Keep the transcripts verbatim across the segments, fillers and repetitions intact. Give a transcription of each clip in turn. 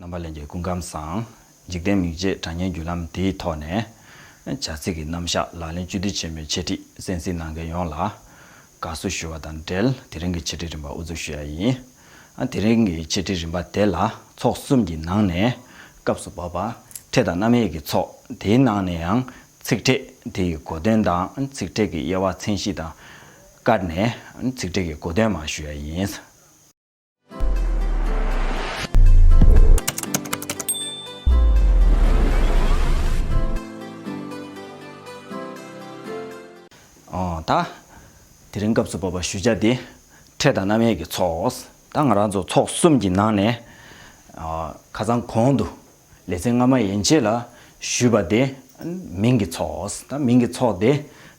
རྣམ་པ་ལྷན་རྒྱས་སྐུ་ཁམས་བཟང་། འཇིག་རྟེན་མིག་འབྱེད་དྲ་བརྙན་བརྒྱུད་ལམ་འདིའི་ཐོག་ནས། བྱ་ཚིག་གི་རྣམ་གཞག་ལག་ལེན་བཅུད་བསྡུས་ཆེན་མོའི་འཆད་ཁྲིད་གསན་གཟིགས་གནང་མཁན་ཡོངས་ལ་དགའ་བསུ་ཞུ་བ་དང་འབྲེལ། དེ་རིང་གི་འཆད་ཁྲིད་རིམ་པ་དབུ་འཛུགས་ཞུ་ཡ་ཡིན། ཨ། དེ་རིང་གི་འཆད་ཁྲིད་རིམ་པ་དེ་ལ་ཚོགས་གསུམ་གྱི་ནང་ནས་སྐབས་སུ་བབ་པ་ཕྲད་དང་རྣམ་དབྱེ་གི་ཚོགས། དེའི་ནང་ནས་ཡང་ཚིག་ཕྲད་དེ་ཡི་གོ་དོན་དང་། ཚིག་ཕྲད་ཀྱི་དབྱེ་བ་མཚན་གཞི་དང་བཀར་ནས་ཚིག་ཕྲད་ཀྱི་གོ་དོན་མར་ཞུ་ཡ་ཡིན། ཨོ། ད་དེ་རིང་སྐབས་སུ་བབ་པ་ཞུ་བྱ་དེ་ཕྲད་དང་རྣམ་དབྱེ་གི་ཚོགས། ད་ང་རང་ཚོ་ཚོགས་གསུམ་གྱི་ནང་ནས། ཨ། ཁ་སང་གོང་དུ་ལེ་ཚན་སྔ་མ་ཡན་ཆད་ལ་ཞུས་པ་དེ་མིང་གི་ཚོགས། ད་མིང་གི་ཚོགས་དེ་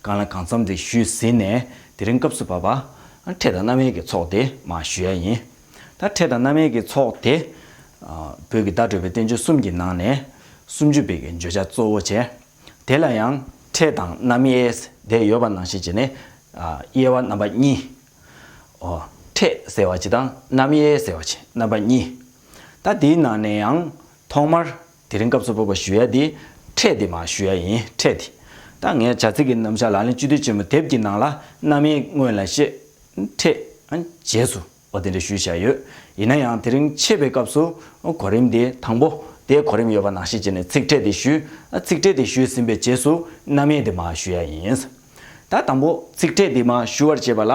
གང་ལ་གང་འཚམ་དེ་ཞུས་ཟིན་ནས། དེ་རིང་སྐབས་སུ་བབ་པ་ཕྲད་དང་རྣམ་དབྱེ་གི་ཚོགས་དེ་མར་ཞུ་ཡ་ཡིན། ད་ཕྲད་དང་རྣམ་དབྱེ་གི་ཚོགས་དེ། ཨ། བོད་ཀྱི་བརྡ་སྤྲོད་པའི་བསྟན་བཅོས་གསུམ་གྱི་ནང་ནས་སུམ་ཅུ་པའི་གི་བརྗོད་བྱ་གཙོ་བོ་བྱས། དེ་ལ་ཡང་ཕྲད་དང་རྣམ་དབྱེ་དེ་ཡོད་པ་ནང་བཞིན་བྱས་ནས། ཨ། དབྱེ་བ་རྣམ་པ་གཉིས། ཨོ། ཕྲད་ཟེར་བ་གཅིག་དང་རྣམ་དབྱེ་ཟེར་བ་གཅིག་རྣམ་པ་གཉིས། ད་དེའི་ནང་ནས་ཡང་ཐོག་མར་དེ་རིང་སྐབས་སུ་བབ་པ་ཞུ་ཡ་དེ་ཕྲད་དེ་མར་ཞུ་ཡ་ཡིན། ཕྲད་དེ། ད་ངས་བྱ་ཚིག་གི་རྣམ་གཞག་ལག་ལེན་བཅུད་བསྡུས་ཆེན་མོ་དེབ་ཀྱི་ནང་ལ་རྣམ་དབྱེ་སྔོན་ལ་བཤད། ཕྲད་རྗེས་སུ། འོ། དེ་འདྲ་ཞུས་བཞག་ཡོད། ཡིན་ན་ཡང་དེ་རིང་འཆད་པའི་སྐབས་སུ་གོ་རིམ་དེ་དང་པོ་དེ་གོ་རིམ་ཡོད་པ་ནང་བཞིན་བྱས་ནས་ཚིག་ཕྲད་དེ་ཞུས། ཚིག་ཕྲད་དེ་ཞུས་ཟིན་པའི་རྗེས་སུ་རྣམ་དབྱེ་དེ་མར་ཞུ་ཡ་ཡིན། ད་དང་པོ་ཚིག་ཕྲད་དེ་མར་ཞུ་བར་བྱེད་པ་ལ།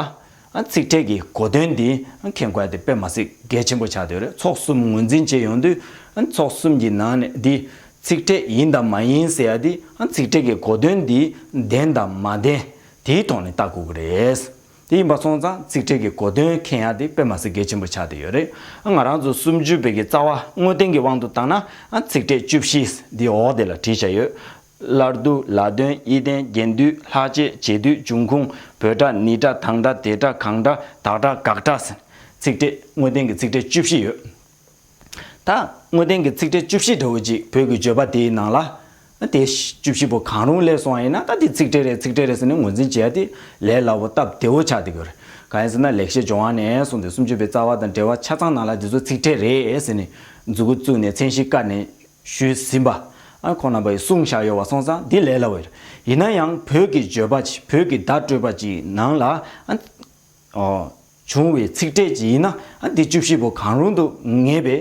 ཨ། ཚིག་ཕྲད་ཀྱི་གོ་དོན་འདི་མཁྱེན་དགོས་ཡ་དེ་དཔེ་མ་སྲིད་གལ་ཆེན་པོ་ཆགས་བསྡད་ཡོད་རེད། ཚོགས་གསུམ་ངོས་འཛིན་བྱས་ཡོང་དུས། ཨ། ཚོགས་གསུམ་གྱི་ནང་ནས་འདི་ཚིག་ཕྲད་ཡིན་དང་མ་ཡིན་ཟེར་ཡ་འདི། ཨ། ཚིག་ཕྲད་ཀྱི་གོ་དོན་འདི་བདེན་དང་མ་བདེན་དེའི་ཐོག་ནས་བལྟ་དགོས་ཀྱི་རེད། དེ་ཡིན་པ་སོང་ཙང་ཚིག་ཕྲད་ཀྱི་གོ་དོན་མཁྱེན་ཡ་དེ་དཔེ་མ་སྲིད་གལ་ཆེན་པོ་ཆགས་བསྡད་ཡོད་རེད། ཨ། ང་རང་ཚོ་སུམ་ཅུ་པའི་གི་རྩ་བ་དངོས་བསྟན་གྱི་དབང་དུ་བཏང་ན། ཨ། ཚིག་ཕྲད་བཅུ་བཞི་འདི་འོག་དེ་ལ་བྲིས་བཞག་ཡོད། སླར་བསྡུ། ལ་དོན། དབྱེ་བསྟན། རྒྱན་སྡུད། ལྷག་བཅས། རྗེས་སྡུད། འབྱུང་ཁུངས། བོད་སྒྲ། ནི་སྒྲ། དང་སྒྲ། དེ་སྒྲ། གང་སྒྲ། བདག་སྒྲ། དགག་སྒྲ་ཟེར། ཚིག་ཕྲད། དངོས་བསྟན་གྱི་ཚིག་ཕྲད་བཅུ་བཞི་ཡོད། ད་དངོས་བསྟན་གྱི་ཚིག་ཕྲད་བཅུ་བཞི་འདྲ་བོ་ཅིག་བོད་ཀྱི་བརྗོད་པ་དེའི་ནང་ལ། དེ་བཅུ་བཞི་པོ་གང་རུང་སླེབས་སོང་བ་ཡིན་ན། ད་དེ་ཚིག་ཕྲད་རེད། ཚིག་ཕྲད་རེད་ཟེར་ནས་ངོས་འཛིན་བྱེད་ཡ་དེ་ལས་སླ་བོ་སྟབས་བདེ་བོ་ཆགས་བསྡད་ཀྱི་ཡོད་རེད། གང་ཡིན་ཟེར་ན་ལེགས་བཤད་ལྗོན་དབང་ནས་བཟུང་སྟེ་སུམ་ཅུ་པའི་རྩ་བ་དང་འགྲེལ་པ་ཆ་ཚང་ནང་ལ་དེ་ཚོ་ཚིག་ཕྲད་རེད་ཟེར་ནས་མཛུབ་གུ་བཙུགས་ནས་མཚན་གཞི་བཀར་ནས་ཞུས་ཟིན་པ། ཨ། ཁོང་རྣམ་པ་ཡིས་གསུངས་བཞག་ཡོད་པ་སོང་ཙང་འདི་ལས་སླ་བོ་རེད། ཡིན་ན་ཡང་བོད་ཀྱི་བརྗོད་པ་ཅིག་བོད་ཀྱི་བརྡ་སྤྲོད་པ་ཅིག་ནང་ལ། ཨ། ཨོ། བྱུང་བའི་ཚིག་ཕྲད་ཅིག་ཡིན་ན། ཨ། འདི་བཅུ་བཞི་པོ་གང་རུང་དུ་ངེས་པའི་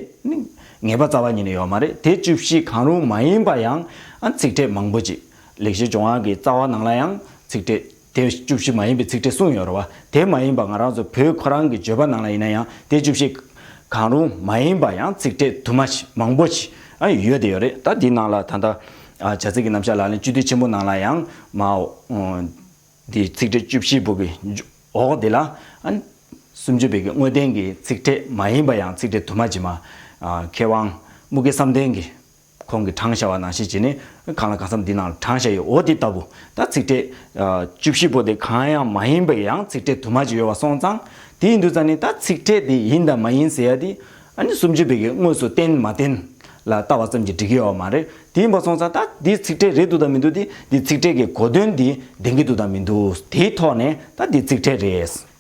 ངེས་པ་རྩ་བ་ཉིད་ནས་ཡོད་མ་རེད། དེ་བཅུ་བཞི་གང་རུང་མ་ཡིན་པ་ཡང་། ཨ། ཚིག་ཕྲད་མང་པོ་ཅིག་ལེགས་བཤད་ལྗོན་དབང་གི་རྩ་བ་ནང་ལ་ཡང་ཚིག་ཕྲད་དེ་བཅུ་བཞི་མ་ཡིན་པའི་ཚིག་ཕྲད་གསུངས་ཡོད་རེད་བ། དེ་མ་ཡིན་པ་ང་རང་ཚོ་བོད་ཁོ་རང་གི་བརྗོད་པ་ནང་ལ་ཡིན་ན་ཡང་དེ་བཅུ་བཞི་གང་རུང་མ་ཡིན་པ་ཡང་ཚིག་ཕྲད་དུ་མ་ཞིག་མང་པོ་ཞིག་ཨ་ཡོད་དེ་ཡོད་རེད། ད་འདི་ནང་ལ་ད་ལྟ་ཨ་བྱ་ཚིག་གི་རྣམ་གཞག་ལག་ལེན་བཅུད་བསྡུས་ཆེན་པོ་ནང་ལ་ཡང་མ། འདི་ཚིག་ཕྲད་བཅུ་བཞི་པོ་གི་འོག་འདི་ལ། ཨ། སུམ་ཅུ་པའི་གི་དངོས་བསྟན་གྱི་ཚིག་ཕྲད་མ་ཡིན་པ་ཡང་ཚིག་ཕྲད་དུ་མ་ཅིག་མ། ཨ། མཁས་དབང་དམུ་དགེ་བསམ་གཏན་གྱིས་ཁོང་གིས་དྲངས་བཞག་པ་ནང་བཞིན་བྱས་ནས་གང་ལ་གང་འཚམ་འདི་ནང་ལ་དྲངས་བཞག་ཡོད། འོ་དེ་ལྟ་བུ། ད་ཚིག་ཕྲད། ཨ། བཅུ་བཞི་པོ་དེ་གང་ཡང་མ་ཡིན་པའི་ཡང་ཚིག་ཕྲད་དུ་མ་ཅིག་ཡོད་པ་སོང་ཙང་། དེ་ཡིན་དུས་ཙང་ནི་ད་ཚིག་ཕྲད་དེ་ཡིན་དང་མ་ཡིན་ཟེར་ཡ་དེ། ཨ་ནི་སུམ་ཅུ་པའི་གི་དངོས་སུ་བསྟན་མ་བསྟན་ལ་ལྟ་བ་ཙམ་གྱིས་འགྲིག་གི་ཡོད་མ་རེད། དེ་ཡིན་པ་སོང་ཙང་ད་འདི་ཚིག་ཕྲད་རེད་འདུག་དང་མི་འདུག་དེ་འདི་ཚིག་ཕྲད་ཀྱི་གོ་དོན་འདི་ལྡན་གྱི་འདུག་དང་མི་འདུག་དེའི་ཐོག་ནས་ད་འདི་ཚིག་ཕྲད་རེད།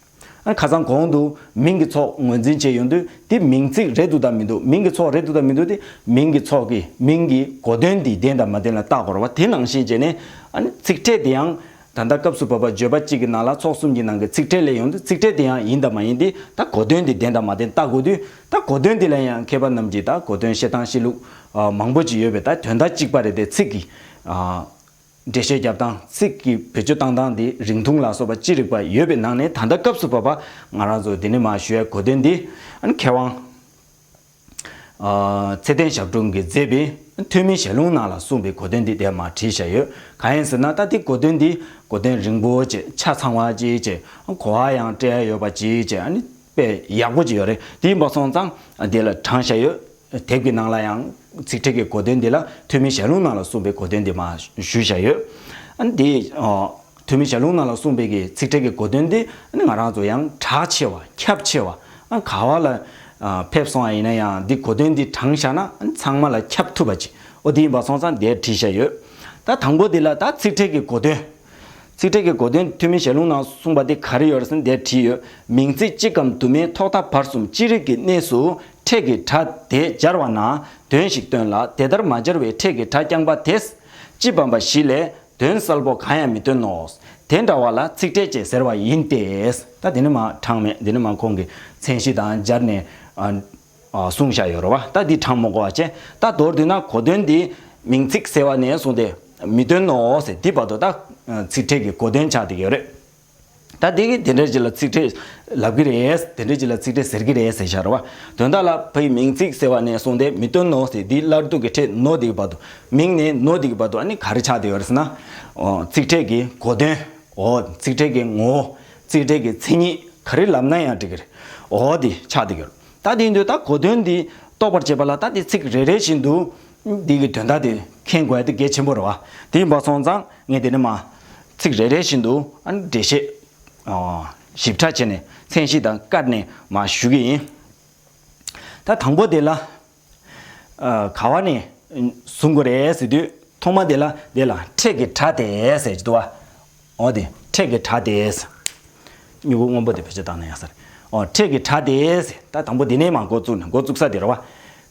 ཨ། ཁ་སང་གོང་དུ་མིང་གི་ཚོགས་ངོས་འཛིན་བྱས་ཡོང་དུས་དེ་མིང་ཚིག་རེད་འདུག་དང་མི་འདུག་མིང་གི་ཚོགས་རེད་འདུག་དང་མི་འདུག་དེ་མིང་གི་ཚོགས་ཀྱི་མིང་གི་གོ་དོན་འདི་ལྡན་དང་མ་ལྡན་ལ་བལྟ་དགོས་རེད་བ། དེ་ནང་བཞིན་བྱས་ནས། ཨ་ནི་ཚིག་ཕྲད་དེ་ཡང་། ད་ལྟ་སྐབས་སུ་བབ་པ་བརྗོད་པ་གཅིག་གི་ནང་ལ་ཚོགས་གསུམ་གྱི་ནང་གི་ཚིག་ཕྲད་ལས་ཡོང་དུས་ཚིག་ཕྲད་དེ་ཡང་ཡིན་དང་མ་ཡིན་དེ་ད་གོ་དོན་དེ་ལྡན་དང་མ་ལྡན་བལྟ་དགོས་དུས། ད་གོ་དོན་དེ་ལ་ཡང་མཁས་པ་རྣམས་ཀྱིས་ད་གོ་དོན་བཤད་སྟངས་བཤད་ལུགས་མང་པོ་ཅིག་ཡོད་པས། ད་དོན་དག་གཅིག་པ་རེད་དེ། ཚིག་གི་འགྲེལ་བཤད་རྒྱབ་སྟངས། ཚིག་གི་བེད་སྤྱོད་བཏང་སྟངས་དེ་རིང་ཐུང་ལ་སོགས་པ་ཅི་རིགས་པ་ཡོད་པའི་ནང་ནས་ད་ལྟ་སྐབས་སུ་བབ་པ་ང་རང་ཚོ་འདི་ནས་མར་ཞུ་ཡའི་གོ་དོན་འདི། ཨ་ནི་མཁས་དབང་། ཨ། ཚེ་བརྟན་ཞབས་དྲུང་གིས་མཛད་པའི་ཐོན་མིའི་ཞལ་ལུང་ནང་ལ་གསུངས་པའི་གོ་དོན་འདི་དེ་མར་བྲིས་བཞག་ཡོད། གང་ཡིན་ཟེར་ན་ད་དེ་གོ་དོན་འདི་གོ་དོན་རིང་པོ་བྱས། ཆ་ཚང་བ་ཅིག་བྱས། གོ་བ་ཡང་སྤྲད་ཡ་ཡོད་པ་ཅིག་བྱས། ཨ་ནི་དཔེ་ཡག་པོ་ཅིག་ཡོད་རེད། དེ་ཡིན་པ་སོང་ཙང་འདི་ལ་དྲངས་བཞག་ཡོད། དེབ་ཀྱི་ནང་ལ་ཡང་ཚིག་ཕྲད་ཀྱི་གོ་དོན་འདི་ལ་ཐོན་མིའི་ཞལ་ལུང་ནང་ལ་གསུངས་པའི་གོ་དོན་འདི་མར་ཞུས་བཞག་ཡོད། ཨ་ནི་འདི། ཨ། ཐོན་མིའི་ཞལ་ལུང་ནང་ལ་གསུངས་པའི་གི་ཚིག་ཕྲད་ཀྱི་གོ་དོན་འདི་ང་རང་ཚོ་ཡང་གྲགས་ཆེ་བ། ཁྱབ་ཆེ་བ། ཨ། ག་བ་ལ་ཕེབས་སོང་བ་ཡིན་ན་ཡང་འདི་གོ་དོན་འདི་དྲངས་བཞག་ན་ཚང་མ་ལ་ཁྱབ་ཐུབ་པ་ཅིག་འོ་དེ་ཡིན་པ་སོང་ཙང་འདིར་བྲིས་བཞག་ཡོད། ད་དང་པོ་འདི་ལ་ད་ཚིག་ཕྲད་ཀྱི་གོ་དོན། ཚིག་ཕྲད་ཀྱི་གོ་དོན་ཐོན་མིའི་ཞལ་ལུང་ནང་གསུངས་པ་འདི་ག་རེ་ཡོད་རེད་ཟེར་ན་འདིར་བྲིས་ཡོད། མིང་ཚིག་གཅིག་གམ་དུ་མའི་ཐོག་མཐའ་བར་གསུམ་ཅི་རིགས་ཀྱི་གནས་སུ། ཕྲད་ཀྱི་སྒྲ་དེ་སྦྱར་བ་ན་དོན་ཞིག་སྟོན་ལ། དེ་ལྟར་མ་སྦྱར་བའི་ཕྲད་ཀྱི་སྒྲ་རྐྱང་པ་དེས་སྤྱི་བམ་པ་བཞི་ལས་དོན་གསལ་པོ་གང་ཡང་མི་སྟོན་ནོ། དེ་འདྲ་བ་ལ་ཚིག་ཕྲད་ཅེས་ཟེར་བ་ཡིན་ཏེ། ད་འདི་ནི་མ་དྲངས་མེད། འདི་ནི་མ་ཁོང་གི་མཚན་གཞི་དང་སྦྱར་ནས་ཨ་ཨ་གསུངས་བཞག་ཡོད་རེད་བ། ད་འདི་དྲངས་མ་དགོས་པ་བྱས། ད་མདོར་བསྡུས་ན་གོ་དོན་འདི་མིང་ཚིག་ཟེར་བ་ནས་བཟུང་སྟེ་མི་སྟོན་ནོ་ཟེར། འདི་བར་དུ་ད་ཚིག་ཕྲད་ཀྱི་གོ་དོན་ཆགས་བསྡད་ཀྱི་ཡོད་རེད། ད་དེ་གི་དེ་འདྲ་ཅིག་ལ་ཚིག་ཕྲད་ལབ་ཀྱི་རེད། དེ་འདྲ་ཅིག་ལ་ཚིག་ཕྲད་ཟེར་གྱི་རེད་ཟེར་བཞག་རེད་བ། དོན་དག་ལ་ཕའི་མིང་ཚིག་ཟེར་བ་ནས་བཟུང་སྟེ་མི་སྟོན་ནོ་ཟེར། འདི་སླར་བསྡུ་གི་ཕྲད་ནོ་དེ་གི་བར་དུ། མིང་ནས་ནོ་དེ་གི་བར་དུ་ཨ་ནི་ག་རེ་ཆགས་བསྡད་ཡོད་རེད་ཟེར་ན། ཨོ་ཚིག་ཕྲད་ཀྱི་གོ་དོན། ཨོ་ཚིག་ཕྲད་ཀྱི་ངོ་བོ། ཚིག་ཕྲད་ཀྱི་མཚན་ཉིད་ག་རེ་ལབ་ན་ཡང་འགྲིག་གི་རེད། ཨོ་དེ་ཆགས་བསྡད་ཀྱི་རེད། ད་དེ་ཡིན་དུས་ད་གོ་དོན་འདི་རྟོགས་པར་བྱེད་པ་ལ་ད་དེ་ཚིག་རེ་རེ་བཞིན་དུ་འདི་གི་དོན་དག་དེ་མཁྱེན་དགོས་ཡ་དེ་གལ་ཆེན་པོ་རེད་བ། དེ་ཡིན་པ་སོང་ཙང་ངས་དེ་ནས་མ་ཚིག་རེ་རེ་བཞིན་དུ་ཨ་ནི་འགྲེལ་བཤད་ཨ་ཞིབ་ཕྲ་བྱས་ནས་མཚན་གཞི་དང་བཀར་ནས་མ་ཞུ་གི་ཡིན། ད་དང་པོ་དེ་ལ་ཨ་ག་བ་ནས་བཟུང་དགོས་རེད་ཟེར་དུས། ཐོག་མ་དེ་ལ་དེ་ལ་ཕྲད་ཀྱི་སྒྲ་དེ་ཟེར་གྱི་འདུག་བ། འོ་དེ་ཕྲད་ཀྱི་སྒྲ་དེ། མྱུ་གུ་སྔོན་པོ་དེ་བེད་སྤྱོད་བཏང་ན་ཡག་ས་རེད། འོ་ཕྲད་ཀྱི་སྒྲ་དེ་ཟེར། ད་དང་པོ་དེ་ནས་མ་འགོ་བཙུགས་ནས་འགོ་བཙུགས་ས་དེ་རེད་བ།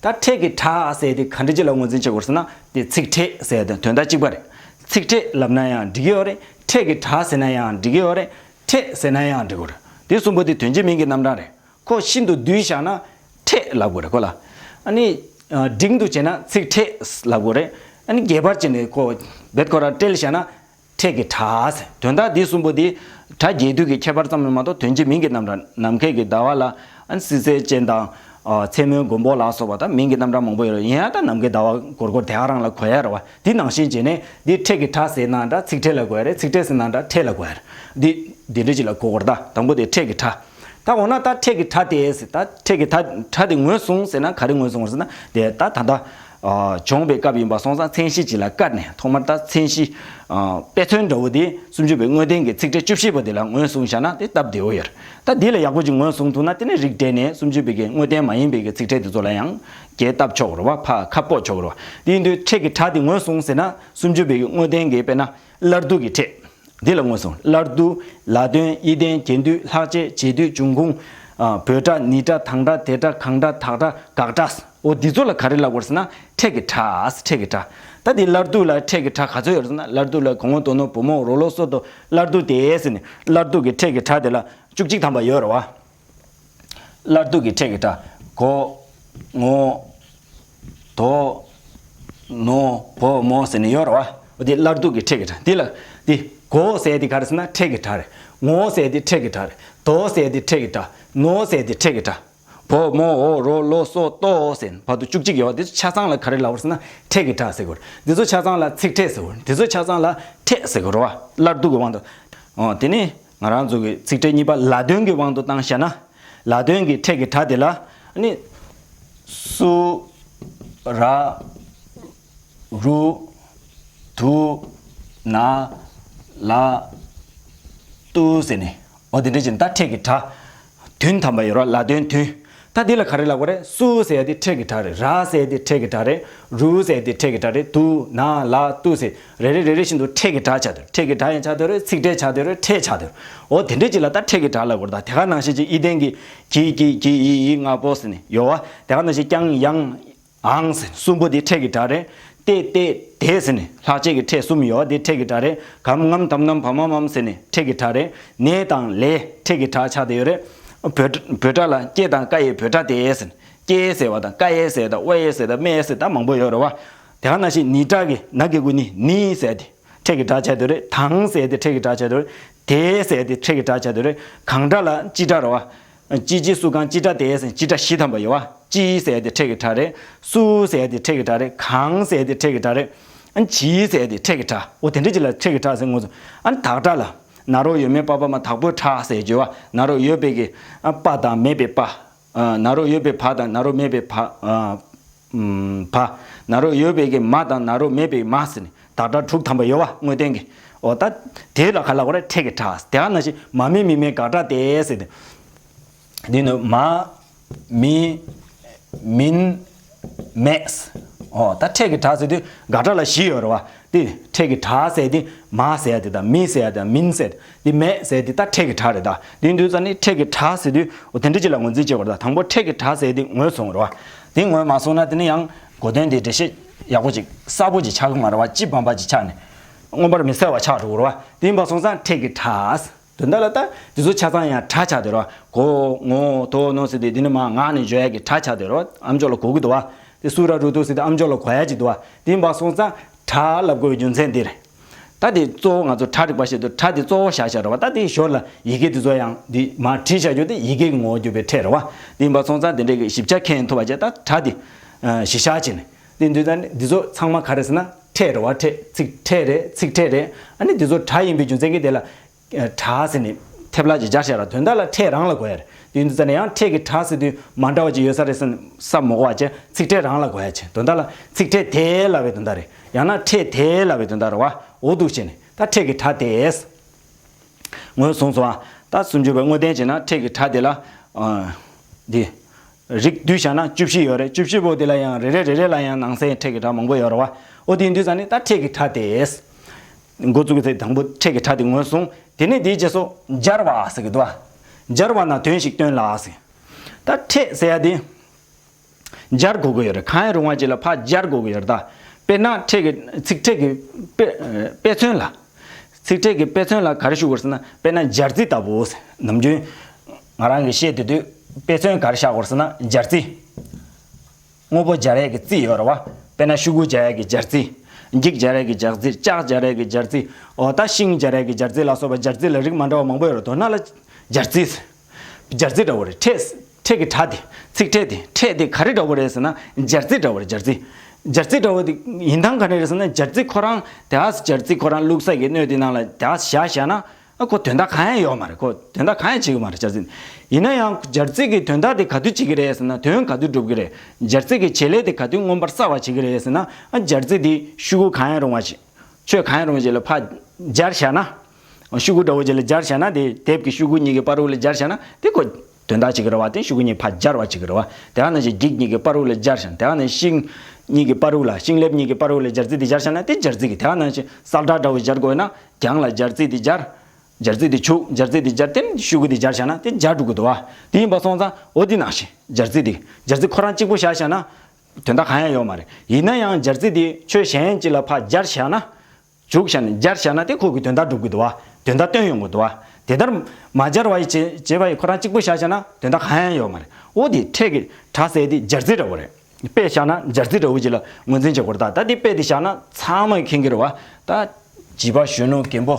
ད་ཕྲད་ཀྱི་སྒྲ་ཟེར་དེ་ག་འདྲ་ཅིག་ལ་ངོས་འཛིན་བྱེད་དགོས་ཟེར་ན། དེ་ཚིག་ཕྲད་ཟེར་དེ་དོན་དག་གཅིག་པ་རེད། ཚིག་ཕྲད་ལབ་ན་ཡང་འགྲིག་གི་ཡོད་རེད། ཕྲད་ཀྱི་སྒྲ་ཟེར་ན་ཡང་འགྲིག་གི་ཡོད་རེད། ཕྲད་ཟེར་ན་ཡང་འགྲིག་གི་རེད། དེ་གསུམ་པོ་དེ་དོན་གཅིག་མིང་གི་རྣམ་གྲངས་རེད། ཁོ་ཤིན་ཏུ་བསྡུས་བཞག་ན་ཕྲད་ལབ་དགོས་རེད་ཁོ་ལ། ཨ་ནི་འབྲིང་དུ་བྱས་ན་ཚིག་ཕྲད་ལབ་དགོས་རེད། ཨ་ནི་རྒྱས་པར་བྱས་ནས་ཁོ་རྦད་ཁོ་རང་བཀྲལ་བཞག་ན་ཕྲད་ཀྱི་སྒྲ་ཟེར། དོན་དག་འདི་གསུམ་པོ་འདི་སྒྲ་རྒྱས་བསྡུས་ཀྱི་ཁྱད་པར་ཙམ་ཡང་མ་གཏོགས་དོན་གྱི་མིང་གི་རྣམ་གྲངས། ནམ་མཁའི་གི་ཟླ་བ་ལ་ཨ་ནི་བསིལ་ཟེར་ཅན་དང་། ཨ་མཚན་མོའི་མགོན་པོ་ལ་སོགས་པ་དང་མིང་གི་རྣམ་གྲངས་མང་པོ་ཡོད་རེད། ཡིན་ཡང་ད་ནམ་མཁའི་ཟླ་བ་སྒོར་སྒོར་དེ་ག་རང་ལ་གོ་ཡ་རེད་བ། འདི་ནང་བཞིན་བྱས་ནས་འདི་ཕྲད་ཀྱི་སྒྲ་ཟེར་ན་འདྲ་ཚིག་ཕྲད་ལ་གོ་ཡ་རེད། ཚིག་ཕྲད་ཟེར་ན་འདྲ་ཕྲད་ལ་གོ་ཡ་རེད། འདི་འདི་འདྲ་ཅིག་ལ་གོ་དགོས་རེད། ད་དང་པོ་དེ་ཕྲད་ཀྱི་སྒྲ། ད་འོ་ན་ད་ཕྲད་ཀྱི་སྒྲ་དེ་ཟེར། ད་ཕྲད་ཀྱི་སྒྲ་སྒྲ་དེ་ངོས་བཟུང་ཟེར་ན་ག་རེ་ངོས་བཟུང་ཟེར་ན། དེ་ད་ད་ལྟ་ཨ་སྦྱོང་བའི་སྐབས་ཡིན་པ་སོང་ཙང་མཚན་གཞི་གཅིག་ལ་བཀར་ནས་ཐོག་མར་ད་མཚན་གཞི་ཨ་དཔེ་མཚོན་འདྲ་བོ་དེ་སུམ་ཅུ་པའི་དངོས་བསྟན་གྱི་ཚིག་ཕྲད་བཅུ་བཞི་པ་དེ་ལ་ངོས་བཟུང་བཞག་ན་དེ་སྟབས་བདེ་བོ་ཡོད་རེད། ད་འདི་ལ་ཡག་པོ་ཅིག་ངོས་བཟུང་ཐུབ་ན་དེ་ནས་རིགས་བསྒྲེས་ནས་སུམ་ཅུ་པའི་གི་དངོས་བསྟན་མ་ཡིན་པའི་གི་ཚིག་ཕྲད་དེ་ཚོ་ལ་ཡང་རྒྱས་བཏབ་ཆོག་གི་རེད་བ། ཕར་ཁ་ཕོག་ཆོག་གི་རེད་བ། དེ་ཡིན་དུས་ཕྲད་ཀྱི་སྒྲ་དེ་ངོས་བཟུང་ཟེར་ན་སུམ་ཅུ་པའི་གི་དངོས་བསྟན་གྱི་དཔེར་ན་སླར་བསྡུ་གི་ཕྲད། འདི་ལ་ངོས་བཟུང་། སླར་བསྡུ། ལ་དོན། ཡིད་བརྟན། རྒྱན་སྡུད། ལྷག་བཅས། རྗེས་སྡུད། འབྱུང་ཁུངས། ཨ་འབོད་སྒྲ། ནི་སྒྲ། དང་སྒྲ། དེ་སྒྲ། གང་སྒྲ། དག་སྒྲ། དགག་སྒྲ། འོ་འདི་ཚོ་ལ་ག་རེ་ལབ་དགོས་ཟེར་ན་ཕྲད་ཀྱི་སྒྲ། ཕྲད་ཀྱི་སྒྲ། ད་འདི་སླར་བསྡུ་ལ་ཕྲད་ཀྱི་སྒྲ་ག་ཚོད་ཡོད་རེད་ཟེར་ན། སླར་བསྡུ་ལ་གོ་ངོ་དོ་ནོ་བུ་མོ་རོ་ལོ་སོ་དོ་སླར་བསྡུ་སྟེ་ཟེར་ནས་སླར་བསྡུ་གི་ཕྲད་ཀྱི་སྒྲ་དེ་ལ་བཅུ་གཅིག་ཐམ་པ་ཡོད་རེད་བ། སླར་བསྡུ་གི་ཕྲད་ཀྱི་སྒྲ། གོ། ངོ་། དོ། ནོ། བུ་མོ་ཟེར་ནས་ཡོད་རེད་བ། འོ་དེ་སླར་བསྡུ་གི་ཕྲད་ཀྱི་སྒྲ། འདི་ལ་འདི་གོ་ཟེར་དེ་ག་རེ་ཟེར་ན་ཕྲད་ཀྱི་སྒྲ་རེད། ངོ་ཟེར་དེ་ཕྲད་ཀྱི་སྒྲ་རེད། དོ་ཟེར་དེ་ཕྲད་ཀྱི་སྒྲ། ནོ་ཟེར་དེ་ཕྲད་ཀྱི་སྒྲ། བུ་མོ་འོ་རོ་ལོ་སོ་ཏོ་ཟེར་བར་དུ་བཅུ་གཅིག་ཡོད་བ། འདི་ཚོ་ཆ་ཚང་ལ་ག་རེ་ལབ་དགོས་ཟེར་ན་ཕྲད་ཀྱི་སྒྲ་ཟེར་དགོས་རེད། འདི་ཚོ་ཆ་ཚང་ལ་ཚིག་ཕྲད་ཟེར་དགོས་རེད། འདི་ཚོ་ཆ་ཚང་ལ་ཕྲད་ཟེར་དགོས་རེད་བ། སླར་བསྡུ་གི་དབང་དུ། འོ་དེ་ནི་ང་རང་ཚོ་གི་ཚིག་ཕྲད་གཉིས་པ་ལ་དོན་གྱི་དབང་དུ་བཏང་བཞག་ན། ལ་དོན་གྱི་ཕྲད་ཀྱི་སྒྲ་དེ་ལ་ནི་སུ། ར། རུ། དུ། ན། ལ། ཏུ་ཟེར་ནས་འོ་དེ་འདྲ་ཅིག་ད་ཕྲད་ཀྱི་སྒྲ་བདུན་ཐམ་པ་ཡོད་རེད། ལ་དོན་བདུན། ད་འདི་ལ་ག་རེ་ལབ་དགོས་རེད། སུ་ཟེར་ཡ་དེ་ཕྲད་ཀྱི་སྒྲ་རེད། ར་ཟེར་ཡ་དེ་ཕྲད་ཀྱི་སྒྲ་རེད། རུ་ཟེར་ཡ་དེ་ཕྲད་ཀྱི་སྒྲ་རེད། དུ། ན། ལ། ཏུ་ཟེར་རེ་རེ་རེ་རེ་བཞིན་དུ་ཕྲད་ཀྱི་སྒྲ་ཆགས་བསྡད་རེད། ཕྲད་ཀྱི་སྒྲ་ཡང་ཆགས་བསྡད་རེད། ཚིག་ཕྲད་ཆགས་བསྡད་རེད། ཕྲད་ཆགས་བསྡད་རེད། འོ་དེ་འདྲ་ཅིག་ལ་ད་ཕྲད་ཀྱི་སྒྲ་ལབ་དགོས་རེད། ད་དེ་ག་ནང་བཞིན་ཅིག་ཡིད་བརྟན་གྱི་གྱི་གྱི་གྱི་ཡི་ཡི་ང་པོ་ཟེར་ནས་ཡོད་བ། དེ་ག་ནང་བཞིན་ཀྱང་ཡང་ཨང་ཟེར་གསུམ་པོ་དེ་ཕྲད་ཀྱི་སྒྲ་རེད། ཏེ་ཏེ་དེ་ཟེར་ནས་ལྷག་བཅས་ཀྱི་ཕྲད་གསུམ་ཡོད་བ། དེ་ཕྲད་ཀྱི་སྒྲ་རེད། གམ་ངམ་དམ་ནམ་བ་མ་མམ་ཟེར་ནས་ཕྲད་ཀྱི་སྒྲ་རེད། ནས་དང་ལས་ཕྲད་ཀྱི་སྒྲ་ཆགས་བསྡད་ཡོད་རེད། འབོད་འབོད་སྒྲ་ལ་ཀྱེ་དང་ཀ་ཡེ་འབོད་སྒྲ་དེ་ཟེར་ནས་ཀྱེ་ཟེར་བ་དང་ཀ་ཡེ་ཟེར་དང་ཝ་ཡེ་ཟེར་དང་མེ་ཟེར་དང་མང་པོ་ཡོད་རེད་བ། དེ་ག་ནང་བཞིན་ནི་སྒྲ་གི་ན་གི་གུ་ནི་ནི་ཟེར་དེ། ཕྲད་ཀྱི་སྒྲ་ཆགས་བསྡད་རེད། དང་ཟེར་དེ་ཕྲད་ཀྱི་སྒྲ་ཆགས་བསྡད་རེད། དེ་ཟེར་དེ་ཕྲད་ཀྱི་སྒྲ་ཆགས་བསྡད་རེད། གང་སྒྲ་ལ་སྤྱི་སྒྲ་རེད་བ། ཅི་ཅི་སུ་གང་སྤྱི་སྒྲ་དེ་ཟེར་སྤྱི་སྒྲ་བཞི་ཐམ་པ་ཡོད་བ། ཅི་ཟེར་དེ་ཕྲད་ཀྱི་སྒྲ་རེད། སུ་ཟེར་དེ་ཕྲད་ཀྱི་སྒྲ་རེད། གང་ཟེར་དེ་ཕྲད་ཀྱི་སྒྲ་རེད། ཨ་ཇི་ཟེར་དེ་ཕྲད་ཀྱི་སྒྲ། འོ་དེ་འདྲ་ཅིག་ལ་ཕྲད་ཀྱི་སྒྲ་ཟེར་ངོ་སོ། ཨ་ནི་དག་སྒྲ་ལ། ན་རོ་ཡོད་མེད་པ་པ་མ་དག་པོའི་སྒྲ་ཟེར་བརྗོད་བ། ན་རོ་ཡོད་པའི་གི་ཨ་པ་དང་མེད་པའི་པ། ཨ་ན་རོ་ཡོད་པའི་བ་དང་ན་རོ་མེད་པའི་བ། ཨ་ཨམ་བ། ན་རོ་ཡོད་པའི་གི་མ་དང་ན་རོ་མེད་པའི་མ་ཟེར་ནས་དག་སྒྲ་དྲུག་ཐམ་པ་ཡོད་བ་དངོས་བསྟན་གྱི། འོ་ད་དེ་ལ་ག་ལབ་དགོས་རེད། ཕྲད་ཀྱི་སྒྲ། དེ་ག་ནང་བཞིན་མ་མེད་མི་མེད་དགག་སྒྲ་དེ་ཟེར་ཏེ། འདི་ནི་མ། མི། མིན། མེད། ཨོ་ད་ཕྲད་ཀྱི་སྒྲ་ཟེར་དུས་དགག་སྒྲ་ལ་བཞི་ཡོད་རེད་བ། དེ་ཕྲད་ཀྱི་སྒྲ་ཟེར་དེ་མ་ཟེར་ཡ་དེ་དང་མི་ཟེར་ཡ་དང་མིན་ཟེར་དེ་མེད་ཟེར་དེ་ད་ཕྲད་ཀྱི་སྒྲ་རེད་ད། དེ་ཡིན་དུས་ཙ་ནི་ཕྲད་ཀྱི་སྒྲ་ཟེར་དུས་ཨོ་དེ་འདྲ་ཅིག་ལ་ངོས་འཛིན་བྱེད་དགོས་རེད་ད། དང་པོ་ཕྲད་ཀྱི་སྒྲ་ཟེར་དེ་ངོས་བཟུང་རེད་བ། དེ་ངོས་མ་བཟུང་ན་དེ་ནི་ཡང་གོ་དོན་དེ་འགྲེལ་བཤད་ཡག་པོ་ཅིག་གསལ་པོ་ཅིག་ཆགས་ཀྱི་མ་རེད་བ། སྤྱི་བམ་པ་ཅིག་ཆགས་ནས་མངོན་པར་མི་གསལ་བ་ཆགས་འགྲོ་གི་རེད་བ། དེ་ཡིན་པ་སོང་ཙང་ཕྲད་ཀྱི་སྒྲ། དོན་དག་ལ་ད་འདི་ཚོ་ཆ་ཚང་ཡང་སྒྲ་ཆགས་བསྡད་རོ། གོ་ངོ་དོ་ནོ་ཟེར་ཏེ་འདི་ནི་མ་ངག་ནས་བརྗོད་ཡ་གི་སྒྲ་ཆགས་བསྡད་རོ། ཨམ་ཅོག་ལ་གོ་གི་འདུག་བ། དེ་སུ་ར་རུ་དུ་ཟེར་ཏེ་ཨམ་ཅོག་ལ་གོ་ཡ་ཅིག་འདུག་བ། དེ་ཡིན་པ་སོང་ཙང་སྒྲ་ལབ་དགོས་པའི་རྒྱུ་མཚན་འདི་རེད། ད་དེ་གཙོ་བོ་ང་ཚོ་སྒྲ་རིག་པ་ཞེས་དུས་སྒྲ་དེ་གཙོ་བོ་བཞག་བཞག་རེད་བ། ད་དེ་ཞོར་ལ་ཡི་གེ་འདི་ཚོ་ཡང་འདི་མ་བྲིས་བཞག་རྒྱུ་དེ་ཡི་གེ་གི་ངོ་བོ་གྱུར་པའི་ཕྲད་རེད་བ། དེ་ཡིན་པ་སོང་ཙང་དེ་འདྲའི་གི་ཞིབ་ཆ་མཁྱེན་ཐུབ་པ་བྱས་ད་སྒྲ་དེ་གཞི་བཞག་བྱས་ནས་དེ་འདི་ད་འདི་ཚོ་ཚང་མ་ག་རེ་ཟེར་ན་ཕྲད་རེད་བ། ཕྲད་ཚིག་ཕྲད་རེད། ཚིག་ཕྲད་རེད། ཨ་ནི་འདི་ཚོ་སྒྲ་ཡིན་པའི་རྒྱུ་མཚན་གྱིས་དེ་ལ། སྒྲ་ཟེར་ནས་ཐེབས་ལ་ཅིག་སྦྱར་བཞག་ར། དོན་དག་ལ་ཕྲད་རང་ལ་གོ་ཡ་རེད། དེ་ཡིན་དུས་ཙ་ནས་ཡང་ཕྲད་ཀྱི་སྒྲ་ཟེར་དུས་མ་འདྲ་བ་ཅིག་ཡོད་ས་རེད་ཟེར་ནས་བསམ་མ་དགོས་པ་བྱས་ཚིག་ཕྲད་རང་ལ་གོ་ཡ་བྱས། དོན་དག་ལ་ཚིག་ཕྲད་དེ་ལབ་པའི་དོན་དག་རེད། ཡང་ན་ཕྲད་དེ་ལབ་པའི་དོན་དག་རེད་བ། འོ་འདུག་བྱས་ནས་ད་ཕྲད་ཀྱི་སྒྲ་དེ། ངོས་བཟུང་སོང་ཨ། ད་སུམ་ཅུ་པའི་དངོས་བསྟན་བྱས་ན་ཕྲད་ཀྱི་སྒྲ་དེ་ལ། འདི། རིགས་བསྡུས་བཞག་ན་བཅུ་བཞི་ཡོད་རེད། བཅུ་བཞི་པོ་དེ་ལ་ཡང་རེ་རེ་རེ་རེ་ལ་ཡང་ནང་གསེས་ཕྲད་ཀྱི་སྒྲ་མང་པོ་ཡོད་རེད་བ། འོ་དེ་ཡིན་དུས་ཙ་ནས་ད་ཕྲད་ཀྱི་སྒྲ་དེ། འགོ་བཙུགས་ཚེ་དང་པོ་ཕྲད་ཀྱི་སྒྲ་དེ་ངོས་བཟུང་། དེ་ནས་དེའི་རྗེས་སུ་སྦྱར་བ་ཟེར་གྱི་འདུག་བ། སྦྱར་བ་ན་དོན་ཞིག་སྟོན་ལ་ཟེར། ད་ཕྲད་ཟེར་ཡ་དེ། སྦྱར་དགོས་ཀྱི་ཡོད་རེད། གང་ཡང་རུང་བ་ཅིག་ལ་ཕར་སྦྱར་དགོས་ཀྱི་ཡོད་རེད་ད། དཔེར་ན་ཕྲད་ཀྱི་ཚིག་ཕྲད་ཀྱི་དཔེ་དཔེ་མཚོན་ལ། ཚིག་ཕྲད་ཀྱི་དཔེ་མཚོན་ལ་ག་རེ་ཞུ་དགོས་ཟེར་ན་དཔེར་ན་སྦྱར་རྩི་ལྟ་བུ་ཟེར། ནམ་རྒྱུན་ང་རང་གིས་བཤད་དེ་དུས་དཔེ་མཚོན་ག་རེ་བཞག་དགོས་ཟེར་ན་སྦྱར་རྩི། དངོས་པོ་སྦྱར་ཡས་ཀྱི་རྩི་ཡོད་རེད་བ། དཔེར་ན་ཤུ་གུ་སྦྱར་ཡས་ཀྱི་སྦྱར་རྩི། འགྱིག་སྦྱར་ཡས་ཀྱི་སྦྱར་རྩི། ལྕགས་སྦྱར་ཡས་ཀྱི་སྦྱར་རྩི། འོ་ད་ཤིང་སྦྱར་ཡས་ཀྱི་སྦྱར་རྩི་ལ་སོགས་པ་སྦྱར་རྩི་ལ་རིགས་མ་འདྲ་བ་མང་པོ་ཡོད་རེད། དོ་སྣང་ལ་སྦྱར་རྩི། སྦྱར་རྩི་འདྲ་བོ་རེད། ཕྲད་ཕྲད་ཀྱི་སྒྲ་དེ་ཚིག་ཕྲད་དེ་ཕྲད་དེ་ག་རེ་འདྲ་བོ་རེད་ཟེར་ན་སྦྱར་རྩི་འདྲ་བོ་རེད། སྦྱར་རྩི། སྦྱར་རྩི་འདྲ་བོ་དེ་ཡིན་སྟངས་ག་རེ་རེད་ཟེར་ན་སྦྱར་རྩི་ཁོ་རང་དེ་ཨ་སྦྱར་རྩི་ཁོ་རང་བླུགས་ས་གི་སྣོད་དེ་ནང་ལ་དེ་ཨ་བཞག་བཞག་ན། ཨ་ཁོ་དོན་དག་གང་ཡང་ཡོད་མ་རེད། ཁོ་དོན་དག་གང་ཡང་བྱེད་ཀྱི་མ་རེད་སྦྱར་རྩི། ཡིན་ན་ཡང་སྦྱར་རྩི་གི་དོན་དག་དེ་ག་དུས་བྱེད་ཀྱི་རེད་ཟེར་ན་དོན་ག་དུས་སྒྲུབ་ཀྱི་རེད། སྦྱར་རྩི་གི་བྱེད་ལས་དེ་ག་དུས་མངོན་པར་གསལ་བ་བྱེད་ཀྱི་རེད་ཟེར་ན་ཨ་སྦྱར་རྩི་དེ་ཤུ་གུ་གང་ཡང་རུང་བ་ཞིག་ཆོས་གང་ཡང་རུང་བ་ཞིག་ལ་ཕར་སྦྱར་བཞག་ན། ཤུ་གུ་འདྲ་བོ་ཅིག་ལ་སྦྱར་བཞག་ན་དེ་དེབ་ཀྱི་ཤུ་གུ་གཉིས་ཀྱི་བར་དུ་ལ་སྦྱར་བཞག་ན་དེ་ཁོ་དོན་དག་བྱེད་ཀྱི་རེད་བ། དེ་ཤུ་གུ་གཉིས་ཕར་སྦྱར་བ་བྱེད་ཀྱི་རེད་བ། དེ་ག་ནང་བཞིན་འགྱིག་གཉིས་ཀྱི་བར་དུ་ལ་སྦྱར་བཞག་དེ་ག་ནང་བཞིན་ཤིང་གཉིས་ཀྱི་བར་དུ་ལ་ཤིང་ལེབ་གཉིས་ཀྱི་བར་དུ་ལ་སྦྱར་རྩི་དེ་སྦྱར་བཞག་ན་དེ་སྦྱར་རྩི་གི། དེ་ག་ནང་བཞིན་སལ་ཌ་འདྲ་བོ་སྦྱར་དགོས་ན། རྒྱང་ལ་སྦྱར་རྩི་དེ་སྦྱར། སྦྱར་རྩི་དེ་བྱུག་སྦྱར་རྩི་དེ་སྦྱར་དེ་ནི་ཤུ་གུ་དེ་སྦྱར་བཞག་ན་དེ་སྦྱར་འགྲོ་གི་འདུག་བ། དེ་ཡིན་པ་སོང་ཙང་འོ་དེ་ནང་བཞིན་སྦྱར་རྩི་དེ་སྦྱར་རྩི་ཁོ་རང་གཅིག་པུ་བཞག་བཞག་ན། དོན་དག་གང་ཡང་ཡོད་མ་རེད། ཡིན་ན་ཡང་སྦྱར་རྩི་དེ་ཆོས་གཞན་ཅིག་ལ་ཕར་སྦྱར་བཞག་ན། བྱུག་བཞག་ནས་སྦྱར་བཞག་ན་དེ་ཁོ་གི་དོན་དག་སྒྲུབ་ཀྱི་འདུག་བ། དོན་དག་སྟོན་ཡོང་གི་འདུག་བ། དེ་ལྟར་མ་སྦྱར་བ་ཡི་བྱེད་བྱེད་པ་ཡི་ཁོ་རང་གཅིག་པུ་བཞག་བཞག་ན་དོན་དག་གང་ཡང་ཡོད་མ་རེད། འོ་དེ་ཕྲད་ཀྱི་སྒྲ་ཟེར་དེ་སྦྱར་རྩི་འདྲ་བོ་རེད། དཔེ་བཞག་ན་སྦྱར་རྩི་འདྲ་བོ་ཅིག་ལ་ངོས་འཛིན་བྱེད་དགོས་རེད། ད་ད་དེ་དཔེ་དེ་བཞག་ན་ཚང་མས་མཁྱེན་གྱི་རེད་བ། ད་བྱིས་པ་གཞོན་ནུ་རྒན་པོ་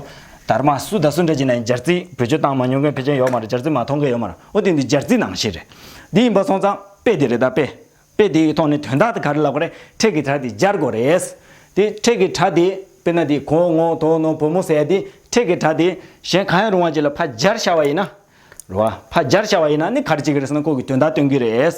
དར་མ་སུ་དང་སུ་འདྲ་ཅིག་ན་ཡང་སྦྱར་རྩི་བེད་སྤྱོད་བཏང་མ་མྱོང་མཁན་ཕལ་ཆེར་ཡོད་མ་རེད། སྦྱར་རྩི་མ་མཐོང་མཁན་ཡོད་མ་རེད། འོ་དེ་འདི་སྦྱར་རྩི་ནང་བཞིན་རེད། འདི་ཡིན་པ་སོང་ཙང་དཔེ་དེ་རེད། ད་དཔེ་དཔེ་དེ་ཡི་ཐོག་ནས་དོན་དག་དེ་ག་རེ་ལབ་དགོས་རེད། ཕྲད་ཀྱི་སྒྲ་དེ་སྦྱར་དགོས་རེད། དེ་ཕྲད་ཀྱི་སྒྲ་དེ་དཔེར་ན་དེ་གོ་ངོ་དོ་ནོ་བུ་མོ་ཟེར་ཡ་དེ་ཕྲད་ཀྱི་སྒྲ་དེ་གཞན་གང་ཡང་རུང་བ་ཅིག་ལ་ཕར་སྦྱར་བཞག་པ་ཡིན་ན། རེད་བ། ཕར་སྦྱར་བཞག་པ་ཡིན་ན་ནི་ག་རེ་བྱེད་ཀྱི་རེད་ཟེར་ན་ཁོ་གི་དོན་དག་སྟོན་གྱི་རེད།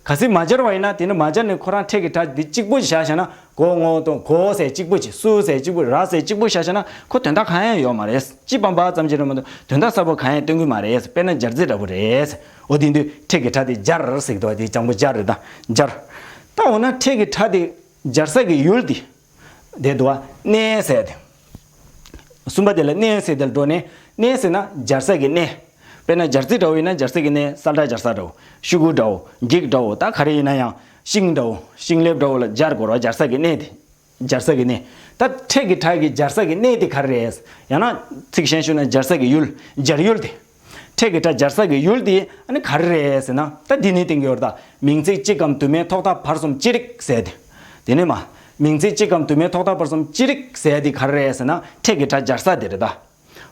གལ་སྲིད་མ་སྦྱར་བ་ཡིན་ན་དེ་ནི་མ་སྦྱར་ནས་ཁོ་རང་ཕྲད་ཀྱི་སྒྲ་འདི་གཅིག་པུ་ཞིག་བཞག་བཞག་ན་གོ་ངོ་དང་གོ་ཟེར་གཅིག་པུ་ཅིག་སུ་ཟེར་གཅིག་པུ་ར་ཟེར་གཅིག་པུ་བཞག་བཞག་ན་ཁོ་དོན་དག་གང་ཡང་ཡོད་མ་རེད། སྤྱི་བམ་པ་ཙམ་ཅིག་རེད་མ་གཏོགས་དོན་དག་གསལ་པོ་གང་ཡང་སྟོན་གྱི་མ་རེད། དཔེར་ན་སྦྱར་རྩི་འདྲ་པོ་རེད། འོ་དེ་དུས་ཕྲད་ཀྱི་སྒྲ་དེ་སྦྱར་ཟེར་གྱི་འདུག་བ། དེ་སྤྱང་པོ་སྦྱར་རེད་ད། སྦྱར། ད་འོ་ན་ཕྲད་ཀྱི་སྒྲ་དེ་སྦྱར་ས་གི་ཡུལ་དེ། དེ་འདུག་བ། གནས་ཟེར་དེ། གསུམ་པ་དེ་ལ་གནས་ཟེར་དེ་ལ་འགྲོ་ནས་གནས་ཟེར་ན་སྦྱར་ས་གི་གནས། དཔེར་ན་སྦྱར་རྩི་འདྲ་བོ་ཡིན་ན་སྦྱར་ས་གི་གནས། སལ་ཌ་སྦྱར་ས་འདྲ་བོ། ཤུ་གུ་འདྲ་བོ། འགྱིག་འདྲ་བོ། ད་ག་རེ་ཡིན་ན་ཡང་ཤིང་འདྲ་བོ། ཤིང་ལེབ་འདྲ་བོ་ལ་སྦྱར་དགོས་རེད་བ། སྦྱར་ས་གི་གནས་དེ། སྦྱར་ས་གི་གནས། ད་ཕྲད་ཀྱི་སྒྲ་གི་སྦྱར་ས་གི་གནས་དེ་ག་རེ་རེད། ཡང་ན་ཚིག་གཞན་ཞུ་ན་སྦྱར་ས་གི་ཡུལ། སྦྱར་ཡུལ་དེ། ཕྲད་ཀྱི་སྒྲ་སྦྱར་ས་གི་ཡུལ་དེ་ཨ་ནི་ག་རེ་རེད་ཟེར་ན་ད་འདི་ནི་བསྟན་གྱི་ཡོད་རེད་ད། མིང་ཚིག་གཅིག་གམ་དུ་མའི་ཐོག་མཐའ་བར་གསུམ་ཅི་རིགས་ཟེར་དེ། དེ་ནི་མ། མིང་ཚིག་གཅིག་གམ་དུ་མའི་ཐོག་མཐའ་བར་གསུམ་ཅི་རིགས་ཟེར་དེ་ག་རེ་རེད་ཟེར་ན་ཕྲད་ཀྱི་སྒྲ་སྦྱར་ས་དེ་རེད་ད།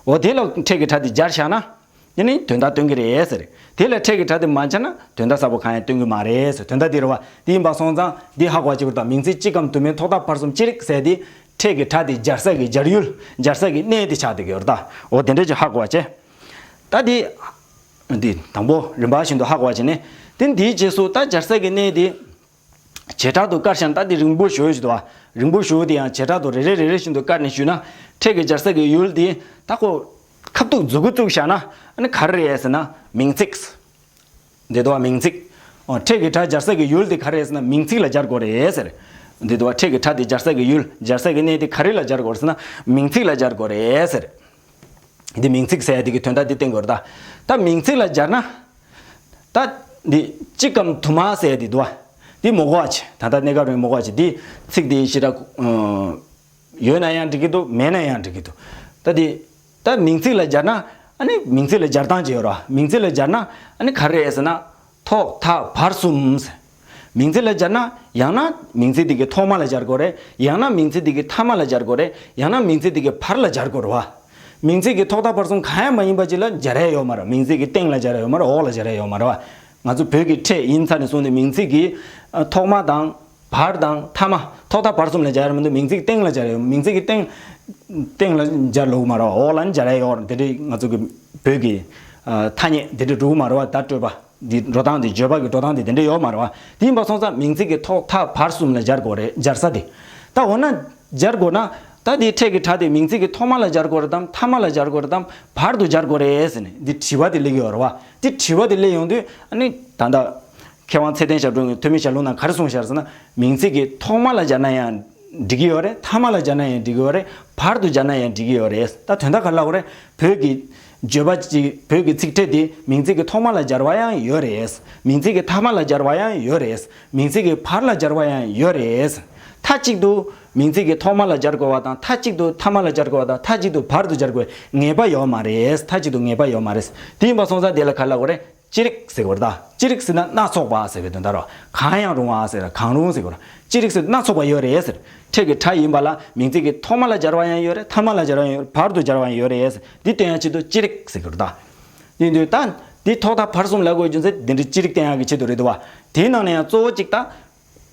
འོ་དེ་ལ་ཕྲད་ཀྱི་སྒྲ་དེ་སྦྱར་བཞག་ན། དེ་ནི་དོན་དག་སྟོན་གྱི་རེད་ཟེར། དེ་ལ་ཕྲད་ཀྱི་སྒྲ་དེ་མ་སྦྱར་ན་དོན་དག་གསལ་པོ་གང་ཡང་སྟོན་གྱི་མ་རེད་ཟེར། དོན་དག་འདི་རེད་བ། དེ་ཡིན་པ་སོང་ཙང་འདི་ཧ་གོ་བ་བྱེད་དགོས་རེད་ད། མིང་ཚིག་གཅིག་གམ་དུ་མའི་ཐོག་མཐའ་བར་གསུམ་ཅི་རིགས་ཟེར་དེ་ཕྲད་ཀྱི་སྒྲ་དེ་སྦྱར་ས་གི་སྦྱར་ཡུལ། སྦྱར་ས་གི་གནས་དེ་ཆགས་བསྡད་ཀྱི་ཡོད་རེད་ད། འོ་དེ་འདྲ་ཅིག་ཧ་གོ་བ་བྱས། ད་དེ། འདི་དང་པོ་རིམ་པ་བཞིན་དུ་ཧ་གོ་བ་བྱས་ནས། དེ་འདིའི་རྗེས་སུ་ད་སྦྱར་ས་གི་གནས་དེ། བྱེ་བྲག་ཏུ་བཀར་བཞག་ན་ད་དེ་རིང་པོ་ཞེ་པོ་ཞིག་འདུག་བ། རིང་པོ་ཞེ་པོ་དེ་ཡང་བྱེ་བྲག་ཏུ་རེ་རེ་རེ་རེ་བཞིན་དུ་བཀར་ནས་ཞུས་ན། ཕྲད་ཀྱི་སྦྱར་ས་གི་ཡུལ་དེ་ད་ཁོ་ཁ་ཐུག་མཛུ་གུ་བཙུགས་བཞག་ན་ཨ་ནི་ག་རེ་རེད་ཟེར་ན་མིང་ཚིག་འདི་འདུག་བ། མིང་ཚིག་འོ་ཕྲད་ཀྱི་སྒྲ་སྦྱར་ས་གི་ཡུལ་དེ་ག་རེ་རེད་ཟེར་ན་མིང་ཚིག་ལ་སྦྱར་དགོས་རེད་ཟེར། འདི་འདུག་བ། ཕྲད་ཀྱི་སྒྲ་དེ་སྦྱར་ས་གི་ཡུལ། སྦྱར་ས་གི་གནས་དེ་ག་རེ་ལ་སྦྱར་དགོས་རེད་ཟེར་ན། མིང་ཚིག་ལ་སྦྱར་དགོས་རེད་ཟེར། འདི་མིང་ཚིག་ཟེར་ཡ་དེ་གི་དོན་དག་འདི་བསྟན་དགོས་རེད་ད། ད་མིང་ཚིག་ལ་སྦྱར་ན། ད་འདི་གཅིག་གམ་དུ་མ་ཟེར་ཡ་དེ་འདུག་བ། འདི་མོ་གོ་བ་ཆེ། ད་ལྟ་གནས་སྐབས་རིང་མོ་གོ་བ་ཆེ། འདི་ཚིག་དེ་ཞེ་དྲག་ཡོད་ན་ཡང་འགྲིག་གི་འདུག་མེད་ན་ཡང་འགྲིག་གི་འདུག་ད་འདི་ད་མིང་ཚིག་ལ་སྦྱར་ན། ཨ་ནི་མིང་ཚིག་ལ་སྦྱར་སྟངས་ཅིག་ཡོད་རེད་བ། མིང་ཚིག་ལ་སྦྱར་ན་ཨ་ནི་ག་རེ་རེད་ཟེར་ན། ཐོག་མཐའ་བར་གསུམ་ཟེར། མིང་ཚིག་ལ་སྦྱར་ན། ཡང་ན་མིང་ཚིག་དེ་གི་ཐོག་མ་ལ་སྦྱར་དགོས་རེད། ཡང་ན་མིང་ཚིག་དེ་གི་མཐའ་མ་ལ་སྦྱར་དགོས་རེད། ཡང་ན་མིང་ཚིག་དེ་གི་བར་ལ་སྦྱར་དགོས་རེད་བ། མིང་ཚིག་གི་ཐོག་མཐའ་བར་གསུམ་གང་ཡང་མ་ཡིན་པ་ཅིག་ལ་སྦྱར་ཡ་ཡོད་མ་རེད། མིང་ཚིག་གི་སྟེང་ལ་སྦྱར་ཡ་ཡོད་མ་རེད། འོག་ལ་སྦྱར་ཡ་ཡོད་མ་རེད་བ། ང་ཚོ་བོད་ཀྱི་ཕྲད་ཡིན་ཙང་ནས་བཟུང་ནས་མིང་ཚིག་གི་ཨ་ཐོག་མ་དང་། བར་དང་མཐའ་མ། ཐོག་མཐའ་བར་གསུམ་ལ་སྦྱར་ཡ་མི་འདུག་མིང་ཚིག་སྟེང་ལ་སྦྱར་ཡོད། མིང་ཚིག་གི་སྟེང་། སྟེང་ལ་སྦྱར་ལོག་མ་རེད་བ། འོག་ལ་ནི་སྦྱར་ཡ་ཡོད་རེད། དེ་འདྲའི་ང་ཚོ་གི་བོད་ཀྱི་ཨ་ཐ་སྙད་དེ་འདྲ་འགྲོ་གི་མ་རེད་བ། ད་སྤྲོས་པ་འདི་འགྲོ་སྟངས་དེ། བརྗོད་པ་གི་འགྲོ་སྟངས་དེ་དེ་འདྲ་ཡོད་མ་རེད་བ། དེ་ཡིན་པ་སོང་ཙང་མིང་ཚིག་གི་ཐོག་མཐའ་བར་གསུམ་ལ་སྦྱར་དགོས་རེད། སྦྱར་ས་དེ། ད་འོ་ན་སྦྱར་དགོས་ན། ད་དེ་ཕྲད་ཀྱི་སྒྲ་དེ་མིང་ཚིག་གི་ཐོག་མ་ལ་སྦྱར་དགོས་རེད་དམ། མཐའ་མ་ལ་སྦྱར་དགོས་རེད་དམ། བར་དུ་སྦྱར་དགོས་རེད་ཟེར་ནས་འདི་དྲི་བ་དེ་སླེབས་ཀྱི་ཡོད་རེད་བ། དེ་དྲི་བ་དེ་སླེབས་ཡོང་དུས་ཨ་ནི་ད་ལྟ། མཁས་དབང་ཚེ་བརྟན་ཞབས་དྲུང་གིས་ཐོན་མིའི་ཞལ་ལུང་ནང་ག་རེ་གསུངས་ཤག་ཟེར་ན། མིང་ཚིག་གི་ཐོག་མ་ལ་སྦྱར་ན་ཡང་འགྲིག་གི་ཡོད་རེད། མཐའ་མ་ལ་སྦྱར་ན་ཡང་འགྲིག་གི་ཡོད་རེད། བར་དུ་སྦྱར་ན་ཡང་འགྲིག་གི་ཡོད་རེད། ད་དོན་དག་ག་རེ་ལབ་དགོས་རེད། བོད་ཀྱི་བརྗོད་པ་ཅིག་བོད་ཀྱི་ཚིག་ཕྲད་དེ་མིང་ཚིག་གི་ཐོག་མ་ལ་སྦྱར་བ་ཡང་ཡོད་རེད། མིང་ཚིག་གི་མཐའ་མ་ལ་སྦྱར་བ་ཡང་ཡོད་རེད། མིང་ཚིག་གི་བར་ལ་སྦྱར་བ་ཡང་ཡོད་རེད། མཐའ་གཅིག་ཏུ་མིང་ཚིག་གི་ཐོག་མ་ལ་སྦྱར་དགོས་པ་དང་། མཐའ་གཅིག་ཏུ་མཐའ་མ་ལ་སྦྱར་དགོས་པ་དང་། མཐའ་གཅིག་ཏུ་བར་དུ་སྦྱར་དགོས་ངེས་པ་ཡོད་མ་རེད། མཐའ་གཅིག་ཏུ་ངེས་པ་ཡོད་མ་རེད། དེ་ཡིན་པ་སོང་ཙང་དེ་ལ་ག་རེ་ལབ་དགོས་རེད། ཅི་རིགས་ཟེར་དགོས་རེད་ད། ཅི་རིགས་ཟེར་ན་སྣ་ཚོགས་པ་ཟེར་བའི་དོན་དག་རེད། གང་ཡང་རུང་བ་ཟེར། གང་རུང་ཟེར་དགོས་རེད། ཅི་རིགས་ཟེར་སྣ་ཚོགས་པ་ཡོད་རེད་ཟེར། ཕྲད་ཀྱི་སྒྲ་ཡིན་པ་ལ་མིང་ཚིག་གི་ཐོག་མ་ལ་སྦྱར་བ་ཡང་ཡོད་རེད། མཐའ་མ་ལ་སྦྱར་བ་ཡང་ཡོད་རེད། བར་དུ་སྦྱར་བ་ཡང་ཡོད་རེད་ཟེར། འདི་སྟོན་ཡ་ཆེད་དུ་ཅི་རིགས་ཟེར་དགོས་རེད་ད། དེ་དུས་ད་འདི་ཐོག་མཐའ་བར་གསུམ་ལབ་དགོས་རྒྱུ་མཚན་འདི་འདྲའི་ཅི་རིགས་སྟོན་ཡ་གི་ཆེད་དུ་རེད་འདུག་བ། དེའི་ནང་ནས་ཡང་གཙོ་བོ་གཅིག་ད།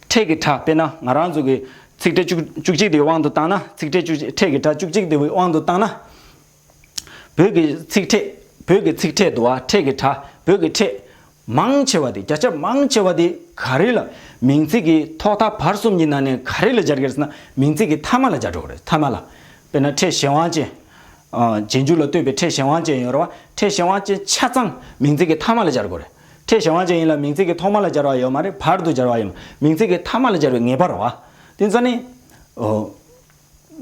ཕྲད་ཀྱི་སྒྲ། དཔེར་ན་ང་རང་ཚོ་གི་ཚིག་ཕྲད་བཅུ་བཅུ་གཅིག་དེའི་དབང་དུ་བཏང་ན། ཚིག་ཕྲད་བཅུ་གཅིག་ཕྲད་ཀྱི་སྒྲ་བཅུ་གཅིག་དེའི་དབང་དུ་བཏང་ན། བོད་ཀྱི་ཚིག་ཕྲད། བོད་ཀྱི་ཚིག་ཕྲད་འདུག་བ། ཕྲད་ཀྱི་སྒྲ། བོད་ཀྱི་ཕྲད་མང་ཆེ་བ་དེ། བརྒྱ་ཆ་མང་ཆེ་བ་དེ་ག་རེ་ལ་མིང་ཚིག་གི་ཐོག་མཐའ་བར་གསུམ་གྱི་ནང་ནས་ག་རེ་ལ་སྦྱར་གྱི་རེད་ཟེར་ན། མིང་ཚིག་གི་མཐའ་མ་ལ་སྦྱར་འགྲོ་གི་རེད། མཐའ་མ་ལ། དཔེར་ན་ཕྲད་གཞན་དབང་ཅན། ཨ། རྗེས་འཇུག་ལ་ལྟོས་པའི་ཕྲད་གཞན་དབང་ཅན་ཡོད་རེད་བ། ཕྲད་གཞན་དབང་ཅན་ཆ་ཚང་མིང་ཚིག་གི་མཐའ་མ་ལ་སྦྱར་དགོས་རེད། ཕྲད་གཞན་དབང་ཅན་ཡིན་ལ་མིང་ཚིག་གི་ཐོག་མ་ལ་སྦྱར་བ་ཡོད་མ་རེད། བར་དུ་སྦྱར་བ་ཡོད་མ། མིང་ཚིག་གི་མཐའ་མ་ལ་སྦྱར་བའི་ངེས་པ་རེད་བ། དེ་ཙང་ནི། ཨོ།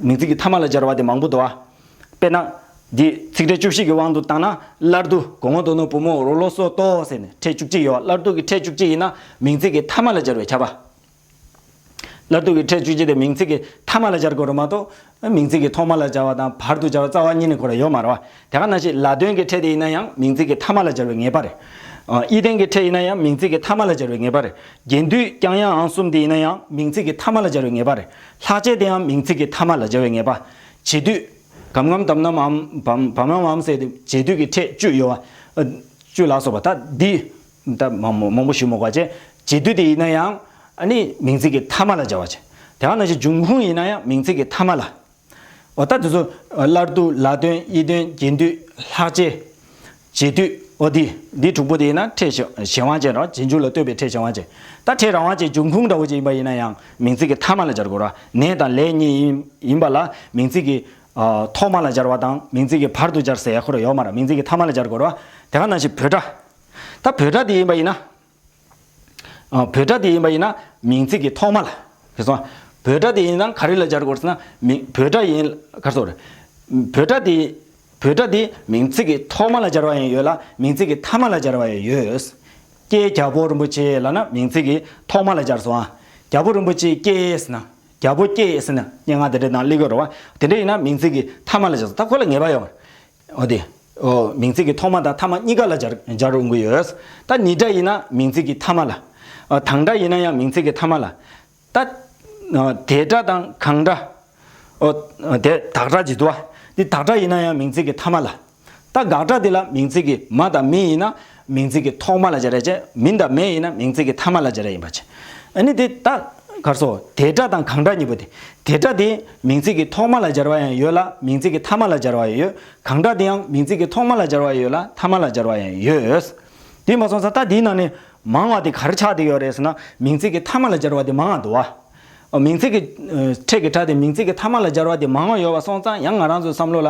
མིང་ཚིག་གི་མཐའ་མ་ལ་སྦྱར་བ་དེ་མང་པོ་འདུག་བ། དཔེར་ན། འདི་ཚིག་ཕྲད་བཅུ་བཞི་གི་དབང་དུ་བཏང་ན། སླར་བསྡུ། གོ་ངོ་དོ་ནོ་བུ་མོ་རོ་ལོ་སོ་ཏོ་ཟེར་ནས་ཕྲད་བཅུ་གཅིག་ཡོད་བ། སླར་བསྡུ་གི་ཕྲད་བཅུ་གཅིག་ཡིན་ན་མིང་ཚིག་གི་མཐའ་མ་ལ་སྦྱར་བའི་ཁྱབ་པ། སླར་བསྡུ་གི་ཕྲད་བཅུ་གཅིག་དེ་མིང་ཚིག་གི་མཐའ་མ་ལ་སྦྱར་དགོས་རེད་མ་གཏོགས། མིང་ཚིག་གི་ཐོག་མ་ལ་སྦྱར་བ་དང་བར་དུ་སྦྱར་བ་རྩ་བ་ཉིད་ནས་ཁོ་རང་ཡོད་མ་རེད་བ། དེ་ག་ནང་བཞིན་ལ་དོན་གྱི་ཕྲད་དེ་ཡིན་ན་ཡང་མིང་ཚིག་གི་མཐའ་མ་ལ་སྦྱར་བའི་ངེས་པ་རེད། ཨ། ཨི་ལྡན་གྱི་ཕྲད་ཡིན་ན་ཡང་མིང་ཚིག་གི་མཐའ་མ་ལ་སྦྱར་བའི་ངེས་པ་རེད། རྒྱན་སྡུད་ཀྱང་ཡང་འང་གསུམ་དེ་ཡིན་ན་ཡང་མིང་ཚིག་གི་མཐའ་མ་ལ་སྦྱར་བའི་ངེས་པ་རེད། ལྷག་བཅས་དེ་ཡང་མིང་ཚིག་གི་མཐའ་མ་ལ་སྦྱར་བའི་ངེས་པ། འབྱེད་སྡུད། གམ་ངམ་དམ་ནམ་འམ་བམ་བམ་ནམ་འམ་ཟེར་ཏེ་འབྱེད་སྡུད་ཀྱི་ཕྲད་བཅུ་ཡོད་བ། ཨ། བཅུ་ལ་སོགས་པ། ད་འདི། ད་མང་མང་པོ་ཞུ་མི་དགོས་པ་བྱས། འབྱེད་སྡུད་དེ་ཡིན་ན་ཡང་ཨ་ནི་མིང་ཚིག་གི་མཐའ་མ་ལ་སྦྱར་བ་བྱས། དེ་ག་ནང་བཞིན་འབྱུང་ཁུངས་ཡིན་ན་ཡང་མིང་ཚིག་གི་མཐའ་མ་ལ། འོ། ད་དེ་ཚོ་སླར་བསྡུ། ལ་དོན། ཨི་ལྡན། རྒྱན་སྡུད། ལྷག་བཅས། འབྱེད་སྡུད། འོ་དེ། འདི་དྲུག་པོ་དེ་ཡིན་ན་ཕྲད་གཞན་དབང་ཅན་རེད། རྗེས་འཇུག་ལ་ལྟོས་པའི་ཕྲད་གཞན་དབང་ཅན། ད་ཕྲད་རང་དབང་ཅན་འབྱུང་ཁུངས་འདྲ་བོ་ཅིག་ཡིན་པ་ཡིན་ན་ཡང་མིང་ཚིག་གི་མཐའ་མ་ལ་སྦྱར་དགོས་རེད་བ། ནས་དང་ལས་གཉིས་ཡིན་ཡིན་པ་ལ་མིང་ཚིག་གི་ཨ་ཐོག་མ་ལ་སྦྱར་བ་དང་མིང་ཚིག་གི་བར་དུ་སྦྱར་ཟེར་ཡ་ཁོ་རང་ཡོད་མ་རེད། མིང་ཚིག་གི་མཐའ་མ་ལ་སྦྱར་དགོས་རེད་བ། དེ་ག་ནང་བཞིན་འབོད་སྒྲ། ད་འབོད་སྒྲ་དེ་ཡིན་པ་ཡིན་ན། ཨ། འབོད་སྒྲ་དེ་ཡིན་པ་ཡིན་ན་མིང་ཚིག་གི་ཐོག་མ་ལ། ཁྱེད་ཚོ། འབོད་སྒྲ་དེ་ཡིན་ན་ག་རེ་ལ་སྦྱར་དགོས་ཟེར་ན། མིང་། འབོད་སྒྲ་ཡིན། ག་རེ་ཟེར། འབོད་སྒྲ་དེ། འབོད་སྒྲ་དེ་མིང་ཚིག་གི་ཐོག་མ་ལ་སྦྱར་བ་ཡང་ཡོད་ལ་མིང་ཚིག་གི་མཐའ་མ་ལ་སྦྱར་བ་ཡང་ཡོད། ཀྱེ་རྒྱལ་པོ་རིན་པོ་ཆེ་ལབ་ན་མིང་ཚིག་གི་ཐོག་མ་ལ་སྦྱར་སོང་ཨ། རྒྱལ་པོ་རིན་པོ་ཆེ་ཀྱེ་ཟེར་ན། རྒྱལ་པོ་ཀྱེ་ཟེར་ན་སྙན་ངག་དེ་འདྲའི་ནང་སླེབས་ཀྱི་རེད་བ། དེ་འདྲ་ཡིན་ན་མིང་ཚིག་གི་མཐའ་མ་ལ་སྦྱར་སོང་། ད་ཁོ་ལ་ངེས་པ་ཡོད་མ་རེད། འོ་དེ། འོ། མིང་ཚིག་གི་ཐོག་མ་དང་མཐའ་མ་གཉིས་ཀ་ལ་སྦྱར་སྦྱར་འོང་གི་ཡོད། ད་ནི་སྒྲ་ཡིན་ན་མིང་ཚིག་གི་མཐའ་མ་ལ། ཨ། དང་སྒྲ་ཡིན་ན་ཡང་མིང་ཚིག་གི་མཐའ་མ་ལ། ད། ཨ། དེ་སྒྲ་དང་གང་སྒྲ། འོ། དེ་བདག་སྒྲ་ཅིག་འདུག་བ། འདི་བདག་སྒྲ་ཡིན་ན་ཡང་མིང་ཚིག་གི་མཐའ་མ་ལ། ད་དགག་སྒྲ་འདི་ལ་མིང་ཚིག་གི་མ་དང་མི་ཡིན་ན་མིང་ཚིག་གི་ཐོག་མ་ལ་སྦྱར་ཡ་བྱས། མི་དང་མེ་ཡིན་ན་མིང་ཚིག་གི་མཐའ་མ་ལ་སྦྱར་ཡ་ཡིན་པ་བྱས། ཨ་ནི་དེ་ད་ག་རེ་ཟེར། དེ་སྒྲ་དང་གང་སྒྲ་གཉིས་པོ་དེ། དེ་སྒྲ་དེ་མིང་ཚིག་གི་ཐོག་མ་ལ་སྦྱར་བ་ཡང་ཡོད་ལ་མིང་ཚིག་གི་མཐའ་མ་ལ་སྦྱར་བ་ཡང་ཡོད། གང་སྒྲ་དེ་ཡང་མིང་ཚིག་གི་ཐོག་མ་ལ་སྦྱར་བ་ཡང་ཡོད་ལ་མཐའ་མ་ལ་སྦྱར་བ་ཡང་ཡོད། དེ་མ་སོང་ཙང་ད་དེའི་ནང་ནས་མང་བ་དེ་ག་རེ་ཆགས་བསྡད་ཡོད་རེད་ཟེར་ན། མིང་ཚིག་གི་མཐའ་མ་ལ་སྦྱར་བ་དེ་མང་བ་འདུག་བ། མིང་ཚིག་གི་ཕྲད་ཀྱི་སྒྲ་དེ་མིང་ཚིག་གི་མཐའ་མ་ལ་སྦྱར་བ་དེ་མང་བ་ཡོད་པ་སོང་ཙང་ཡང་ང་རང་ཚོའི་བསམ་བློ་ལ།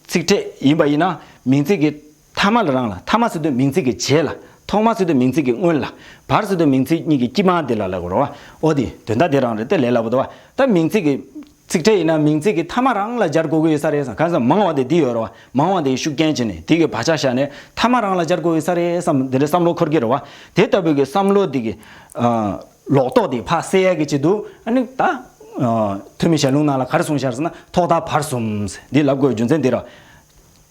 ཚིག་ཕྲད་ཡིན་པ་ཡིན་ན་མིང་ཚིག་གི་མཐའ་མ་ལ་རང་ལ། མཐའ་མ་ཟེར་དུས་མིང་ཚིག་གི་རྗེས་ལ། ཐོག་མ་ཟེར་དུས་མིང་ཚིག་གི་སྔོན་ལ། བར་ཟེར་དུས་མིང་ཚིག་གཉིས་ཀྱི་དཀྱིལ་མ་དེ་ལ་ལབ་དགོས་རེད་བ། འོ་དེ་དོན་དག་དེ་རང་རེད་དེ་ལས་སླ་པོ་འདུག་བ། ད་མིང་ཚིག་གི་ཚིག་ཕྲད་ཡིན་ན་མིང་ཚིག་གི་མཐའ་མ་རང་ལ་སྦྱར་དགོས་ཀྱི་ཡོད་ས་རེད་བསམ། གང་ཟེར་མང་བ་དེ་འདི་ཡོད་རེད་བ། མང་བ་དེ་ཤུགས་རྐྱེན་བྱས་ནས་དེ་གི་བག་ཆགས་བཞག་ནས་མཐའ་མ་རང་ལ་སྦྱར་དགོས་ཡོད་ས་རེད་བསམ། དེ་འདྲའི་བསམ་བློ་འཁོར་གྱི་རེད་བ། དེ་ལྟ་བུའི་གི་བསམ་བློ་དེ་གི་ཨ། ལོག་རྟོག་དེ་ཕར་སེལ་ཡག་གི་ཆེད་དུ་ཨ་ནི་ད། ཨ། ཐོན་མིའི་ཞལ་ལུང་ནང་ལ་ག་རེ་གསུངས་བཞག་ཟེར་ན་ཐོག་མཐའ་བར་གསུམ་ཟེར་འདི་ལབ་དགོས་རྒྱུ་མཚན་འདི་རེད།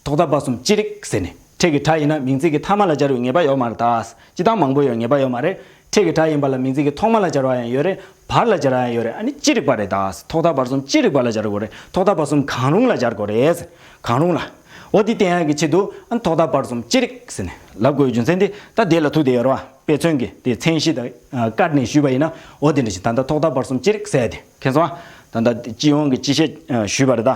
ཐོག་མཐའ་བར་གསུམ་ཅི་རིགས་ཟེར་ནས་ཕྲད་ཀྱི་སྒྲ་ཡིན་ན་མིང་ཚིག་གི་མཐའ་མ་ལ་སྦྱར་བའི་ངེས་པ་ཡོད་མ་རེད་ད། སྤྱིར་བཏང་མང་པོ་ཡོད་ངེས་པ་ཡོད་མ་རེད། ཕྲད་ཀྱི་སྒྲ་ཡིན་པ་ལ་མིང་ཚིག་གི་ཐོག་མ་ལ་སྦྱར་བ་ཡང་ཡོད་རེད། བར་ལ་སྦྱར་བ་ཡང་ཡོད་རེད། ཨ་ནི་ཅི་རིགས་པ་རེད་ད། ཐོག་མཐའ་བར་གསུམ་ཅི་རིགས་པ་ལ་སྦྱར་དགོས་རེད། ཐོག་མཐའ་བར་གསུམ་གང་རུང་ལ་སྦྱར་དགོས་རེད། གང་རུང་ལ། འོ་འདི་བསྟན་ཡག་གི་ཆེད་དུ་ཨ་ནི་ཐོག་མཐའ་བར་གསུམ་ཅི་རིགས་ཟེར་ནས་ལབ་དགོས་རྒྱུ་མཚན་འདི་ད་དེ་ལ་ཐུག་བསྡད་ཡོད་རེད་བ། དཔེ་མཚོན་གྱི་དེ་མཚན་གཞི་དང་བཀར་ནས་ཞུས་པ་ཡིན་ན་འོ་དེ་འདྲ་ཞིག་ད་ལྟ་ཐོག་མཐའ་བར་གསུམ་ཅི་རིགས་ཟེར་ཡ་དེ་མཁྱེན་སོང་ཨ། ད་ལྟ་སྤྱི་ཡོངས་ཀྱི་སྤྱི་བཤད་ཞུས་པ་རེད་ད།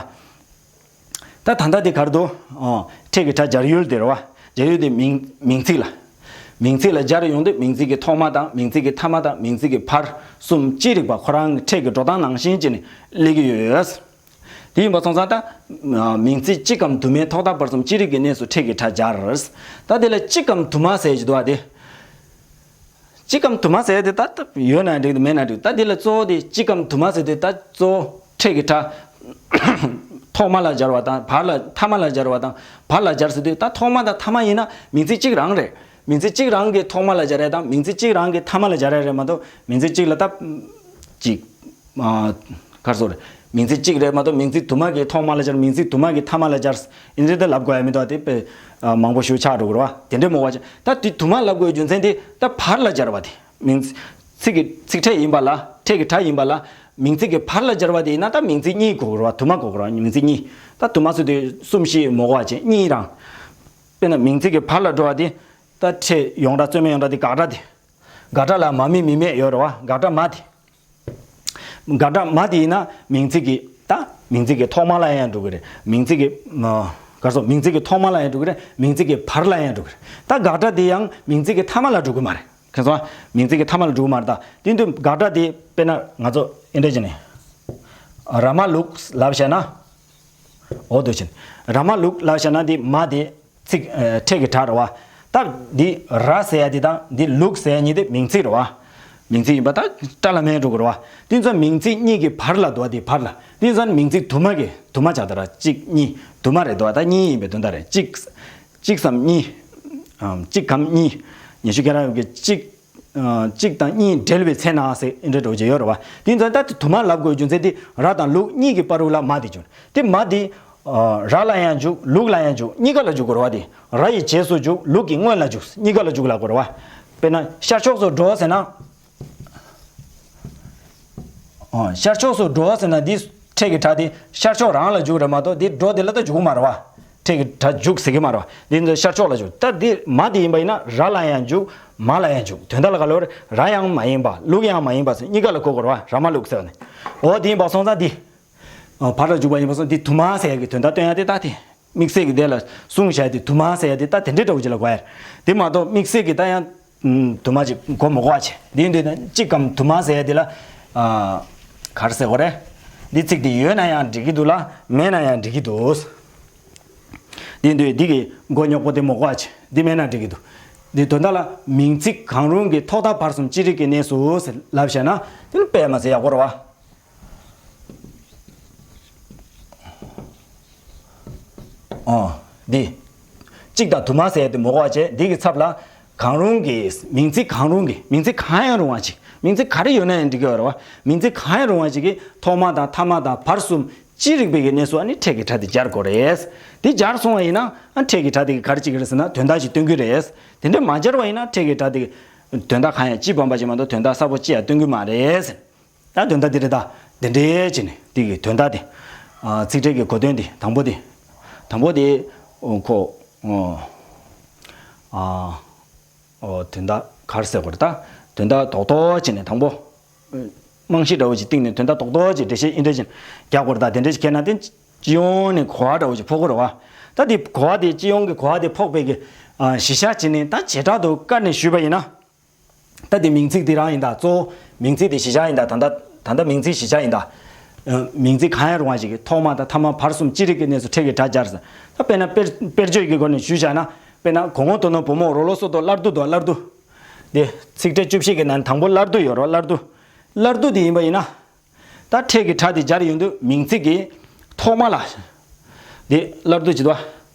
ད་ད་ལྟ་དེ་ག་རེ་འདུག་ཨོ། ཕྲད་ཀྱི་སྒྲ་སྦྱར་ཡུལ་དེ་རེད་བ། སྦྱར་ཡུལ་དེ་མིང་མིང་ཚིག་ལ། མིང་ཚིག་ལ་སྦྱར་ཡོང་དུས་མིང་ཚིག་གི་ཐོག་མ་དང་མིང་ཚིག་གི་མཐའ་མ་དང་མིང་ཚིག་གི་བར་གསུམ་ཅི་རིགས་པ་ཁོ་རང་གི་ཕྲད་ཀྱི་འགྲོ་སྟངས་ནང་བཞིན་བྱས་ནས་སླེབས་ཀྱི་ཡོད། དེ་ཡིན་པ་སོང་ཙང་ད། མིང་ཚིག་གཅིག་གམ་དུ་མའི་ཐོག་མཐའ་བར་གསུམ་ཅི་རིགས་ཀྱི་གནས་སུ་ཕྲད་ཀྱི་སྒྲ་སྦྱར། ད་དེ་ལ་གཅིག་གམ་དུ་མ་ཟེར་གྱི་འདུག་བ་དེ། གཅིག་གམ་དུ་མ་ཟེར་དེ་ད་ད་ཡོད་ན་འགྲིག་མེད་ན་འགྲིག་ད་དེ་ལ་གཙོ་བོ་དེ་གཅིག་གམ་དུ་མ་ཟེར་དེ་ད་གཙོ་བོ་ཕྲད་ཀྱི་སྒྲ། ཐོག་མ་ལ་སྦྱར་བ་དང་བར་ལ་མཐའ་མ་ལ་སྦྱར་བ་དང་བར་ལ་སྦྱར་ཟེར་དུས་ད་ཐོག་མ་དང་མཐའ་མ་ཡིན་ན་མིང་ཚིག་གཅིག་རང་རེད། མིང་ཚིག་གཅིག་རང་གི་ཐོག་མ་ལ་སྦྱར་ཡ་དང་མིང་ཚིག་གཅིག་རང་གི་མཐའ་མ་ལ་སྦྱར་ཡ་རེད་མ་གཏོགས་མིང་ཚིག་གཅིག་ལ་ད། གཅིག་ཨ། ག་རེ་ཟེར། མིང་ཚིག་གཅིག་རེད་མ་གཏོགས་མིང་ཚིག་དུ་མ་གི་ཐོག་མ་ལ་སྦྱར། མིང་ཚིག་དུ་མ་གི་མཐའ་མ་ལ་སྦྱར། ཨིན་ཇི་དེ་ལབ་དགོས་ཡ་མི་འདུག་དེ་དཔེ་མང་པོ་ཞིག་ཆགས་འགྲོ་གི་རེད་བ། དེ་འདྲས་མོ་བ་ཅན་ད་དེ་དུ་མ་ལབ་དགོས་རྒྱུ་མཚན་དེ་ད་བར་ལ་སྦྱར་བ་དེ། མིང་ཚིག་གི་ཚིག་ཕྲད་ཡིན་པ་ལ་ཕྲད་ཀྱི་སྒྲ་ཡིན་པ་ལ་མིང་ཚིག་གི་བར་ལ་སྦྱར་བ་དེ་ཡིན་ན་ད་མིང་ཚིག་གཉིས་དགོས་ཀྱི་རེད་བ། དུ་མ་དགོས་ཀྱི་རེད་བ། མིང་ཚིག་གཉིས། ད་དུ་མ་ཟེར་དུས་གསུམ་བཞི་མོ་བ་ཅན་གཉིས་རང་། དཔེར་ན་མིང་ཚིག་གི་བར་ལ་འགྲོ་བ་དེ་ད་ཕྲད་ཡོངས་གྲགས་རྩོད་མེད་ཡོངས་གྲགས་དེ་དགག་སྒྲ་དེ། དགག་སྒྲ་ལ་མ་མི་མི་མེད་ཡོད་རེད་བ། དགག་སྒྲ་མ་དེ། དགག་སྒྲ་མ་དེ་ཡིན་ན་མིང་ཚིག་གི་ད་མིང་ཚིག་གི་ཐོག་མ་ལ་ཡང་འགྲོ་གི་རེད། མིང་ཚིག་གི་ཨ། ག་རེ་ཟེར། མིང་ཚིག་གི་ཐོག་མ་ལ་ཡང་འགྲོ་གི་རེད། མིང་ཚིག་གི་བར་ལ་ཡང་འགྲོ་གི་རེད། ད་དགག་སྒྲ་དེ་ཡང་མིང་ཚིག་གི་མཐའ་མ་ལ་འགྲོ་གི་མ་རེད། མཁྱེན་སོང་ཨ། མིང་ཚིག་གི་མཐའ་མ་ལ་འགྲོ་གི་མ་རེད། ད་དེ་དུས་དགག་སྒྲ་དེ་དཔེར་ན་ང་ཚོ་ཨེ་འདྲ་བྱས་ནས་ར་མ་ལུག་ལབ་བྱས་ན། འོ་དེ་བྱས་ནས་ར་མ་ལུག་ལབ་བྱས་ན་དེ་མ་དེ། ཚིག་ཨ། ཕྲད་ཀྱི་སྒྲ་རེད་བ། ད་འདི་ར་ཟེར་ཡ་འདི་དང་འདི་ལུག་ཟེར་ཡ་གཉིས་དེ་མིང་ཚིག་རེད་བ། མིང་ཚིག་ཡིན་པ་ད་སྒྲ་ལ་མེད་འགྲོ་གི་རེད་བ། དེ་ཚོ་མིང་ཚིག་གཉིས་ཀྱི་བར་ལ་འདུག་བ། དེ་བར་ལ། དེ་ཚོ་མིང་ཚིག་དུ་མ་གི་དུ་མ་ཆགས་ད་ར། གཅིག་གཉིས། དུ་མ་རེད་འདུག་བ། ད་གཉིས་ཡིན་པའི་དོན་དག་རེད། གཅིག་གཅིག་སམ་གཉིས། ཨམ། གཅིག་གམ་གཉིས། ཉི་ཤུ་རྩ་ལྔ་གི་གཅིག་ཨ། གཅིག་དང་གཉིས་འབྲེལ་བའི་ཚེ་ན་ཟེར་ཨེ་འདྲ་འདྲ་བོ་ཅིག་ཡོད་རེད་བ། དེ་ཚོ་ད་དུ་མ་ལབ་དགོས་རྒྱུ་མཚན་དེ་ར་དང་ལུག་གཉིས་ཀྱི་བར་དུ་ལ་མ་དེ་འཇུག་དེ་མ་དེ། ཨ། ར་ལ་ཡང་འཇུག་ལུག་ལ་ཡང་འཇུག་གཉིས་ཀ་ལ་འཇུག་དགོས་རེད་བ། དེ་ར་ཡི་རྗེས་སུ་འཇུག་ལུག་གི་སྔོན་ལ་འཇུག་གཉིས་ཀ་ལ་འཇུག་ལབ་དགོས་རེད་བ། དཔེར་ན་ཤར་ཕྱོགས་སུ་འགྲོ་ཟེར་ན། ཨ། ཤར་ཕྱོགས་སུ་འགྲོ་ཟེར་ན་འདི་ཕྲད་ཀྱི་སྒྲ་དེ་ཤར་ཕྱོགས་རང་ལ་འཇུག་རེད་མ་གཏོགས་འདི་འགྲོ་དེ་ལ་ད་འཇུག་གི་མ་རེད་བ། ཕྲད་ཀྱི་སྒྲ་འཇུག་ཟེར་གྱི་མ་རེད་བ། འདི་ཚོ་ཤར་ཕྱོགས་ལ་འཇུག་ད་འདི་མ་དེ་ཡིན་པ་ཡིན་ན་ར་ལ་ཡང་འཇུག་མ་ལ་ཡང་འཇུག་དོན་དག་ལ་ག་ལོར་ར་ཡང་མ་ཡིན་པ་ལུག་ཡང་མ་ཡིན་པ་ཟེར་གཉིས་ཀ་ལ་གོ་དགོས་རེད་བ། ར་མ་ལུག་ཟེར་བ་ནི། འོ་དེ་ཡིན་པ་སོང་ཙང་འདི། ཨ། བར་ལ་འཇུག་པ་ཡིན་པ་སོང་འདི་དུ་མ་ཟེར་ཡ་གི་དོན་དག་སྟོན་ཡ་དེ་ད་དེ། དམིགས་བསལ་གྱི་དེ་ལ་གསུངས་བཞག་དེ་དུ་མ་ཟེར་ཡ་དེ་ད་དེ་འདྲའི་འདྲ་བོ་ཅིག་ལ་གོ་ཡ་རེད། དེ་མ་གཏོགས་དམིགས་བསལ་གྱི་ད་ཡང་། ཨུམ། དུ་མ་ཅིག་གོ་མི་གོ་བ་བྱས། འདི་འདི་ན་གཅིག་གམ་དུ་མ་ཟེར་ཡ་འདི་ལ། ཨ། ག་རེ་ཟེར་དགོས་རེད། འདི་ཚིག་འདི་ཡོད་ན་ཡང་འགྲིག་གི་འདུག་ལ་མེད་ན་ཡང་འགྲིག་གི་འདུག་འདི་འདི་འདི་གི་མགོ་རྙོག་པོ་དེ་མི་གོ་བ་བྱས། འདི་མེད་ན་འགྲིག་གི་འདུག་འདི་དོན་དག་ལ་མིང་ཚིག་གང་རུང་གི་ཐོག་མཐའ་བར་གསུམ་ཅི་རིགས་ཀྱི་གནས་སུ་ཟེར་ལབ་བྱས་ན་དེ་ནི་དཔེ་མ་ཟེར་ཡག་པོ་རེད་བ། ཨོ། འདི། གཅིག་དང་དུ་མ་ཟེར་ཡ་དེ་མི་གོ་བ་བྱས། འདི་གི་ཚབ་ལ་གང་རུང་གི་མིང་ཚིག་གང་རུང་གི་མིང་ཚིག་གང་ཡང་རུང་བ་ཅིག་མིང་ཚིག་ག་རེ་ཡོད་ན་ཡང་འགྲིག་གི་ཡོད་རེད་བ། མིང་ཚིག་གང་ཡང་རུང་བ་ཅིག་གི་ཐོག་མ་དང་མཐའ་མ་དང་བར་གསུམ་ཅི་རིགས་པའི་གི་གནས་སུ་ཨ་ནི་ཕྲད་ཀྱི་སྒྲ་དེ་སྦྱར་དགོས་རེད། དེ་སྦྱར་སོང་བ་ཡིན་ན་ཨ་ཕྲད་ཀྱི་སྒྲ་དེ་གི་ག་རེ་བྱེད་ཀྱི་རེད་ཟེར་ན་དོན་དག་ཅིག་སྟོན་གྱི་རེད། དེ་འདྲ་མ་སྦྱར་བ་ཡིན་ན་ཕྲད་ཀྱི་སྒྲ་དེ་གི་དོན་དག་གང་ཡང་སྤྱི་སྦོམ་པ་ཅིག་མ་གཏོགས་དོན་དག་གསལ་པོ་ཅི་ཡང་སྟོན་གྱི་མ་རེད། ད་དོན་དག་འདི་རེད་ད། འདི་འདྲའི་བྱས་ནས་འདི་གི་དོན་དག་འདི། ཨ། ཚིག་ཕྲད་ཀྱི་གོ་དོན་འདི་དང་པོ་འདི། དང་པོ་འདི། ཨོ། ཁོ། ཨོ། ཨ། ཨོ། དོན་དག་ག་རེ་ཟེར་དགོས་རེད་ད། དོན་དག་རྡོག་རྡོག་བྱས་ནས་དང་པོ། རྨང་གཞི་འདྲ་བོ་ཅིག་བཏིང་ནས་དོན་དག་རྡོག་རྡོག་ཅིག་འགྲེལ་བཤད་ཨེ་འདྲ་ཅིག་རྒྱག་དགོས་རེད་ད། དེ་འདྲ་ཅིག་བྱས་ན་དེ་སྤྱི་ཡོངས་ནས་གོ་བ་འདྲ་བོ་ཅིག་ཕོག་གི་རེད་བ། ད་དེ་གོ་བ་དེ་སྤྱི་ཡོངས་ཀྱི་གོ་བ་དེ་ཕོག་པའི་གི། ཨ། གཞི་བཞག་བྱས་ནས་ད་བྱེ་བྲག་ཏུ་བཀར་ནས་ཞུས་པ་ཡིན་ན། ད་དེ་མིང་ཚིག་དེ་རང་ཡིན་ད། གཙོ་བོ་མིང་ཚིག་དེ་གཞི་བཞག་ཡིན་ད། ད་ལྟ་ད་ལྟ་མིང་ཚིག་གཞི་བཞག་ཡིན་ད། ཨ། མིང་ཚིག་གང་ཡང་རུང་བ་ཞིག་གི་ཐོག་མ་དང་མཐའ་མ་བར་གསུམ་ཅི་རིགས་ཀྱི་གནས་སུ་ཕྲད་ཀྱི་སྒྲ་སྦྱར་ཟེར། ད་དཔེར་ན་དཔེར་དཔེར་བརྗོད་ཀྱི་སྒོ་ནས་ཞུས་བཞག་ན། དཔེར་ན་གོ་ངོ་དོ་ནོ་བོ་མོ་རོ་ལོ་སོ་ཏོ་སླར་བསྡུ་དོ་སླར་བསྡུ། འདི་ཚིག་ཕྲད་བཅུ་བཞི་གི་ནང་དང་པོ་སླར་བསྡུ་ཡོད་རོ། སླར་བསྡུ། སླར་བསྡུ་འདི་ཡིན་པ་ཡིན་ན། ད་ཕྲད་ཀྱི་སྒྲ་དེ་སྦྱར་ཡོང་དུས་མིང་ཚིག་གི་ཐོག་མ་ལ། འདི་སླར་བསྡུ་བྱེད་དོ།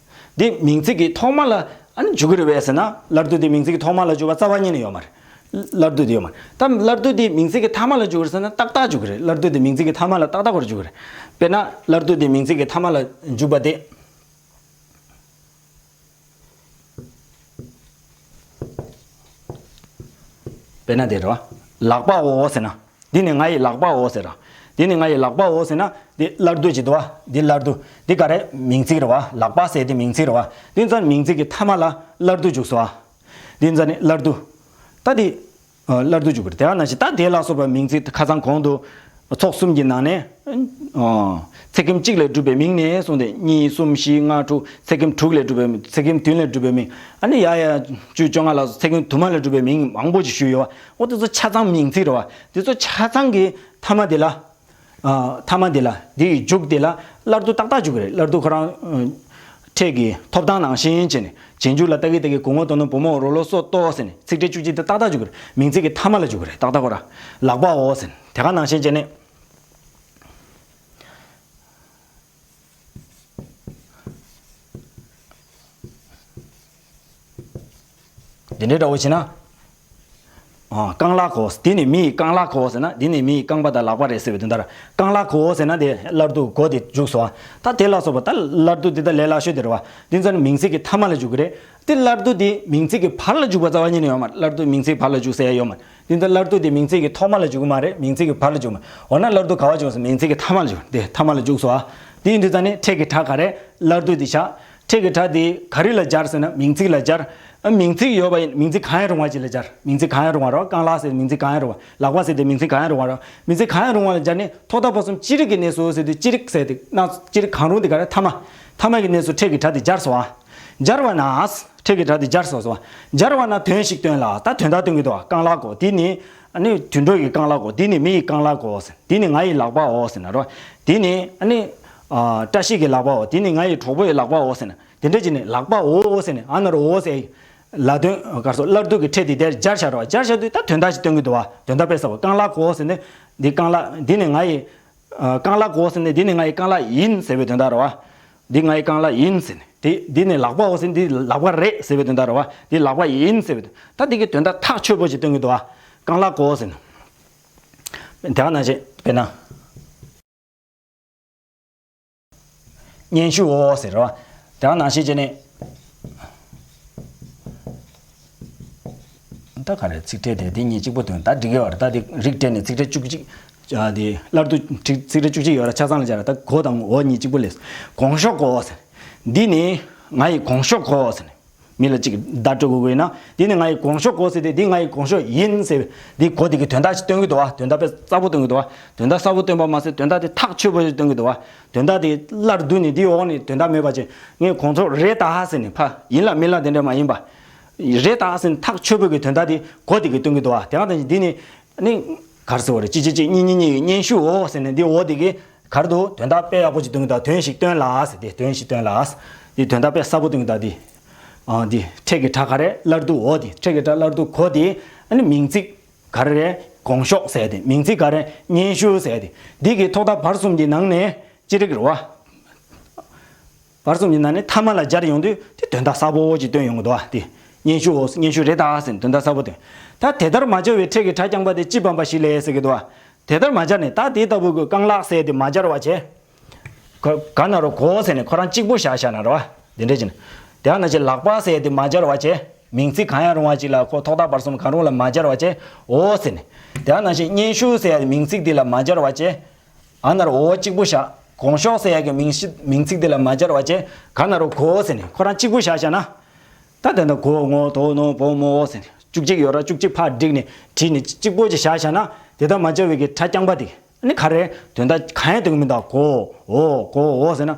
འདི་མིང་ཚིག་གི་ཐོག་མ་ལ་ཨ་ནི་འཇུག་གི་རེད་པས་ཟེར་ན། སླར་བསྡུ་འདི་མིང་ཚིག་གི་ཐོག་མ་ལ་འཇུག་པ་རྩ་བ་ཉིད་ནས་ཡོད་མ་རེད། སླར་བསྡུ་འདི་ཡོད་མ་རེད། ད་སླར་བསྡུ་འདི་མིང་ཚིག་གི་ཐ་མ་ལ་འཇུག་གི་རེད་ཟེར་ན་ཏག་ཏག་འཇུག་གི་རེད། སླར་བསྡུ་འདི་མིང་ཚིག་གི་ཐ་མ་ལ་ཏག་ཏག་གོ་རེ་འཇུག་གི་རེད། དཔེར་ན་སླར་བསྡུ་འདི་མིང་ཚིག་གི་ཐ་མ་ལ་འཇུག་པ་དེ། དཔེར་ན་དེ་རེད་བ། ལག་པའོ་ཟེར་ན། འདི་ནི་ང་ཡི་ལག་པའོ་ཟེར་ར། འདི་ནི་ང་ཡི་ལག་པའོ་ཟེར་ན་འདི་སླར་བསྡུ་བྱེད་དོ་བ། འདི་སླར་བསྡུ། འདི་ག་རེ་མིང་ཚིག་རེད་བ། ལག་པ་ཟེར་འདི་མིང་ཚིག་རེད་བ། འདི་ཚོ་མིང་ཚིག་གི་ཐ་མ་ལ་སླར་བསྡུ་འཇུག་སོ་བ། འདི་ཚོ་ནི་སླར་བསྡུ། ད་འདི། ཨ། སླར་བསྡུ་འཇུག་གི་རེད། དེ་ག་ནང་བཞིན་ད་དེ་ལ་སོགས་པའི་མིང་ཚིག་ཁ་སང་གོང་དུ། ཚོགས་གསུམ་གྱི་ནང་ནས། ཨ། ཚེག་ཁྱིམ་གཅིག་ལས་གྲུབ་པའི་མིང་ནས་བཟུང་སྟེ་གཉིས་གསུམ་བཞི་ལྔ་དྲུག་ཚེག་ཁྱིམ་དྲུག་ལས་གྲུབ་པའི་མིང་། ཚེག་ཁྱིམ་བདུན་ལས་གྲུབ་པའི་མིང་། ཨ་ནི་ཡ་ཡ་བཅུ་བཅོ་ལྔ་ལ་ཚེག་ཁྱིམ་དུ་མ་ལས་གྲུབ་པའི་མིང་མང་པོ་ཞིག་ཞུས་ཡོད་བ། འོ་དེ་ཚོ་ཆ་ཚང་མིང་ཚིག་རེད་བ། དེ་ཚོ་ཆ་ཚང་གི་ཐ་མ་དེ་ལ། ཨ། ཐ་མ་དེ་ལ། དེ་ཡི་མཇུག་དེ་ལ་སླར་བསྡུ་ཏག་ཏག་འཇུག་གི་རེད། སླར་བསྡུ་ཁོ་རང་། ཨ། ཕྲད་ཀྱི་ཐོབ་ཐང་ནང་བཞིན་བྱས་ནས་རྗེས་འཇུག་ལ་ཏ་གི་ཏ་གི་གུ་ངོ་དོ་ནོ་བུ་མོ་རོ་ལོ་སོ་ཏོ་ཟེར་ནས་ཚིག་ཕྲད་བཅུ་གཅིག་དེ་ཏག་ཏག་འཇུག་གི་རེད། མིང་ཚིག་གི་ཐ་མ་ལ་འཇུག་གི་རེད། ཏག་ཏག་གོ་ར། ལག་པའོ་ཟེར་ནས་དེ་ག་ནང་བཞིན་བྱས་ནས། འདི་འདྲའི་འདྲ་བོ་བྱས་ན། ཨ། རྐང་ལག་གོ། འདི་ནི་མི་ཡི་རྐང་ལག་གོ་ཟེར་ན་འདི་ནི་མི་ཡི་རྐང་པ་དང་ལག་པ་རེད་ཟེར་བའི་དོན་དག་རེད། རྐང་ལག་གོ་ཟེར་ན་དེ་སླར་བསྡུ་གོ་དེ་འཇུག་སོང་བ། ད་དེ་ལ་སོགས་པ་ད་སླར་བསྡུ་འདི་ད་ལས་སླ་ཤོས་དེ་རེད་བ། འདི་ཚོ་ནི་མིང་ཚིག་གི་ཐ་མ་ལ་འཇུག་གི་རེད། དེ་སླར་བསྡུ་དེ་མིང་ཚིག་གི་བར་ལ་འཇུག་པ་རྩ་བ་ཉིད་ནས་ཡོད་མ་རེད། སླར་བསྡུ་མིང་ཚིག་བར་ལ་འཇུག་ཟེར་ཡ་ཡོད་མ་རེད། དེ་ཚོ་སླར་བསྡུ་དེ་མིང་ཚིག་གི་ཐོག་མ་ལ་འཇུག་གི་མ་རེད། མིང་ཚིག་གི་བར་ལ་འཇུག་མ་རེད། འོ་ན་སླར་བསྡུ་ག་བ་འཇུག་ཟེར་མིང་ཚིག་གི་ཐ་མ་ལ་འཇུག་དེ་ཐ་མ་ལ་འཇུག་སོང་ཨ། དེ་ཡིན་དུས་ཙང་ནས་ཕྲད་ཀྱི་སྒྲ་ག་རེ་སླར་བསྡུ་དེ་བཞག་ཕྲད་ཀྱི་སྒྲ་དེ་ག་རེ་ལ་སྦྱར་ཟེར་ན་མིང་ཚིག་ལ་སྦྱར། ཨ། མིང་ཚིག་ཡོད་པ་ཡིན་མིང་ཚིག་གང་ཡང་རུང་བ་ཅིག་ལ་སྦྱར། མིང་ཚིག་གང་ཡང་རུང་བ་རོ། རྐང་ལག་ཟེར་མིང་ཚིག་གང་ཡང་རུང་བ། ལག་པ་ཟེར་དེ་མིང་ཚིག་གང་ཡང་རུང་བ་རོ། མིང་ཚིག་གང་ཡང་རུང་བ་ལ་སྦྱར་ནས་ཐོག་མཐའ་བར་གསུམ་ཅི་རིགས་ཀྱི་གནས་སུ་ཟེར་དུས་ཅི་རིགས་ཟེར་དེ་ན་ཅི་རིགས་གང་རུང་དེ་ག་རེ་ཐ་མ། ཐ་མ་གི་གནས་སུ་ཕྲད་ཀྱི་སྒྲ་དེ་སྦྱར་སོང་ཨ། སྦྱར་བ་ན། ཕྲད་ཀྱི་སྒྲ་དེ་སྦྱར་སོང་སོང་། སྦྱར་བ་ན་དོན་ཞིག་སྟོན་ལ། ད་དོན་དག་སྟོན་གྱི་འདུག་བ། རྐང་ལག་གོ། དེ་ནི་ཨ་ནི་དུད་འགྲོ་ཡི་རྐང་ལག་གོ། དེ་ནི་མི་ཡི་རྐང་ལག་གོ་ཟེར། དེ་ནི་ང་ཡི་ལག་པའོ་ཟེར་ན་རོ། དེ་ནི་ཨ་ནི་ཨ། བཀྲ་ཤིས་ཀྱི་ལག་པའོ། དེ་ནི་ང་ཡི་གྲོགས་པོ་ཡི་ལག་པའོ་ཟེར་ན། དེ་འདྲ་བྱས་ནས་ལག་པའོ་ཟེར་ནས་ཨ་ན་རོ་འོ་ཟེར། ལ་དོན་གར་སོ་སླར་བསྡུ་གི་ཕྲད་དེ་དེར་སྦྱར་བཞག་རོ། སྦྱར་བཞག་དུས་ད་དོན་དག་ཅིག་སྟོན་གྱི་འདུག་བ། དོན་དག་དཔེ་གསལ་བོ། རྐང་ལག་གོ་ཟེར་ནས་འདི་རྐང་ལག་འདི་ནི་ང་ཡི། ཨ། རྐང་ལག་གོ་ཟེར་ནས་འདི་ནི་ང་ཡི་རྐང་ལག་ཡིན་ཟེར་བའི་དོན་དག་རེད་བ། འདི་ང་ཡི་རྐང་ལག་ཡིན་ཟེར་ནས། དེ་འདི་ནི་ལག་པའོ་ཟེར་ནས་འདི་ལག་པ་རེད་ཟེར་བའི་དོན་དག་རེད་བ། འདི་ལག་པ་ཡིན་ཟེར་བའི་དོན། ད་འདི་གི་དོན་དག་ཐག་ཆོད་པོ་ཞིག་སྟོན་གྱི་འདུག་བ། རྐང་ལག་གོ་ཟེར་ནས། དེ་ག་ནང་བཞིན་དཔེར་ན། སྙན་ཞུའོ་ཟེར་རེད་བ། དེ་ག་ནང་བཞིན་བྱས་ནས། ད་ག་རེ་ཚིག་ཕྲད་དེ་འདི་གཉིས་གཅིག་པོ་དོན་ད་འགྲིག་གི་བ་རེད། ད་འདི་རིགས་སྤྲད་ནས་ཚིག་ཕྲད་བཅུ་གཅིག་ཨ། དེ་སླར་བསྡུ་ཚིག་ཚིག་ཕྲད་བཅུ་གཅིག་ཡོད་ར་ཆ་ཚང་ལ་སྦྱར་ར། ད་གོ་དང་འོ་གཉིས་གཅིག་པོ་ལས། གོང་ཤོག་གོ་ཟེར། འདི་ནི་ང་ཡི་གོང་ཤོག་གོ་ཟེར། མི་ལ་གཅིག་བརྡ་སྤྲོད་དགོས་ཀྱི་ཡིན་ན། འདི་ནི་ང་ཡི་གོང་ཤོག་གོ་ཟེར་ཏེ་འདི་ང་ཡི་གོང་ཤོག་ཡིན་ཟེར། འདི་གོ་འདི་གི་དོན་དག་ཅིག་སྟོན་གྱི་འདུག་བ། དོན་དག་དཔེ་གསལ་པོ་སྟོན་གྱི་འདུག་བ། དོན་དག་གསལ་པོ་སྟོན་པ་མ་ཟད་དོན་དག་དེ་ཐག་ཆོད་པོ་ཞིག་སྟོན་གྱི་འདུག་བ། དོན་དག་དེ་སླར་བསྡུ་ནས་འདི་འོག་ནས་དོན་དག་མེད་པ་ཅིག་ངས་གོང་ཤོག་རེད་ད་ཟེར་ནས་ཕ་ཡིན་ལ་མིན་ལ་དེ་འདྲ་མ་ཡིན་པ། རེད་ད་ཟེར་ནས་ཐག་ཆོད་པོ་གི་དོན་དག་དེ་གོ་འདི་གི་སྟོན་གྱི་འདུག་བ། དེ་ག་དང་འདི་ནི། ནི། གར་སོ་བར་གཅིག་གཅིག་གཅིག་གཉིས་གཉིས་གཉིས་ཀྱི་སྙན་ཞུའོ་ཟེར་ནས་འདི་འོ་འདི་གི་གར་དུ་དོན་དག་དཔེ་ཡག་པོ་ཞིག་སྟོན་གྱི་འདུག་དོན་ཞིག་སྟོན་ལ་ཟེར་ཏེ་དོན་ཞིག་སྟོན་ལ་ཟེར། འདི་དོན་དག་དཔེ་གསལ་པོ་སྟོན་གྱི་འདུག་འདི། ཨ། འདི་ཕྲད་ཀྱི་སྒྲ་ག་རེ་སླར་བསྡུའོ་འདི་ཕྲད་ཀྱི་སྒྲ་སླར་བསྡུ་གོ་འདི་ཨ་ནི་མིང་ཚིག་ག་རེ་གོང་ཤོག་ཟེར་ཏེ་མིང་ཚིག་ག་རེ་སྙན་ཞུ་ཟེར་ཏེ་འདི་གི་ཐོག་མཐའ་བར་གསུམ་གྱི་ནང་ནས་ཅི་རིགས་རེད་བ། བར་གསུམ་གྱི་ནང་ནས་ཐ་མ་ལ་སྦྱར་ཡོང་དུས་དེ་དོན་དག་གསལ་པོ་ཅིག་སྟོན་ཡོང་གི་འདུག་བ། དེ་སྙན་ཞུའོ་སྙན་ཞུ་རེད་ད་ཟེར་དོན་དག་གསལ་པོ་སྟོན། ད་དེ་ལྟར་མ་སྦྱར་བའི་ཕྲད་ཀྱི་སྒྲ་རྐྱང་པ་དེ་ཅི་སྦྱར་བ་ཞིག་ལས་ཟེར་གྱི་འདུག་བ། དེ་ལྟར་མ་སྦྱར་ནས་ད་དེ་ལྟ་བུ་གི་རྐང་ལག་ཟེར་དེ་མ་སྦྱར་བ་བྱས། ག་ག་ན་རོ་གོ་ཟེར་ནས་ཁོ་རང་གཅིག་པུ་བཞག་བཞག་ན་རོ་བ། དེ་འདྲ་བྱས་ནས། དེ་ཡང་ན་ཅི་ལག་པ་ཟེར་དེ་མ་སྦྱར་བ་བྱས། མིང་ཚིག་གང་ཡང་རུང་བ་ཅིག་ལ་ཁོ་ཐོག་མཐའ་བར་གསུམ་གང་རུང་ལ་མ་སྦྱར་བ་བྱས། འོ་ཟེར་ནས། དེ་ཡང་ན་ཅི་སྙན་ཞུ་ཟེར་ཡ་མིང་ཚིག་དེ་ལ་མ་སྦྱར་བ་བྱས། ཨ་ན་རོ་འོ་གཅིག་པུ་བཞག་གོང་ཤོག་ཟེར་ཡ་གི་མིང་ཤི་མིང་ཚིག་དེ་ལ་མ་སྦྱར་བ་བྱས། ག་ན་རོ་གོ་ཟེར་ནས་ཁོ་རང་གཅིག་པུ་བཞག་བཞག་ན། ད་དེ་འདྲ་གོ་ངོ་དོ་ནོ་བོ་མོ་འོ་ཟེར་ནས་བཅུ་གཅིག་ཡོད་ར་བཅུ་གཅིག་ཕར་བསྒྲིགས་ནས་བྲིས་ནས་གཅིག་པོ་ཅིག་བཞག་བཞག་ན་དེ་ལྟར་མ་སྦྱར་བའི་གི་སྒྲ་རྐྱང་པ་དེ་ནི་ག་རེ་དོན་དག་གང་ཡང་སྟོན་གི་མི་འདུག་གོ་འོ་གོ་འོ་ཟེར་ན།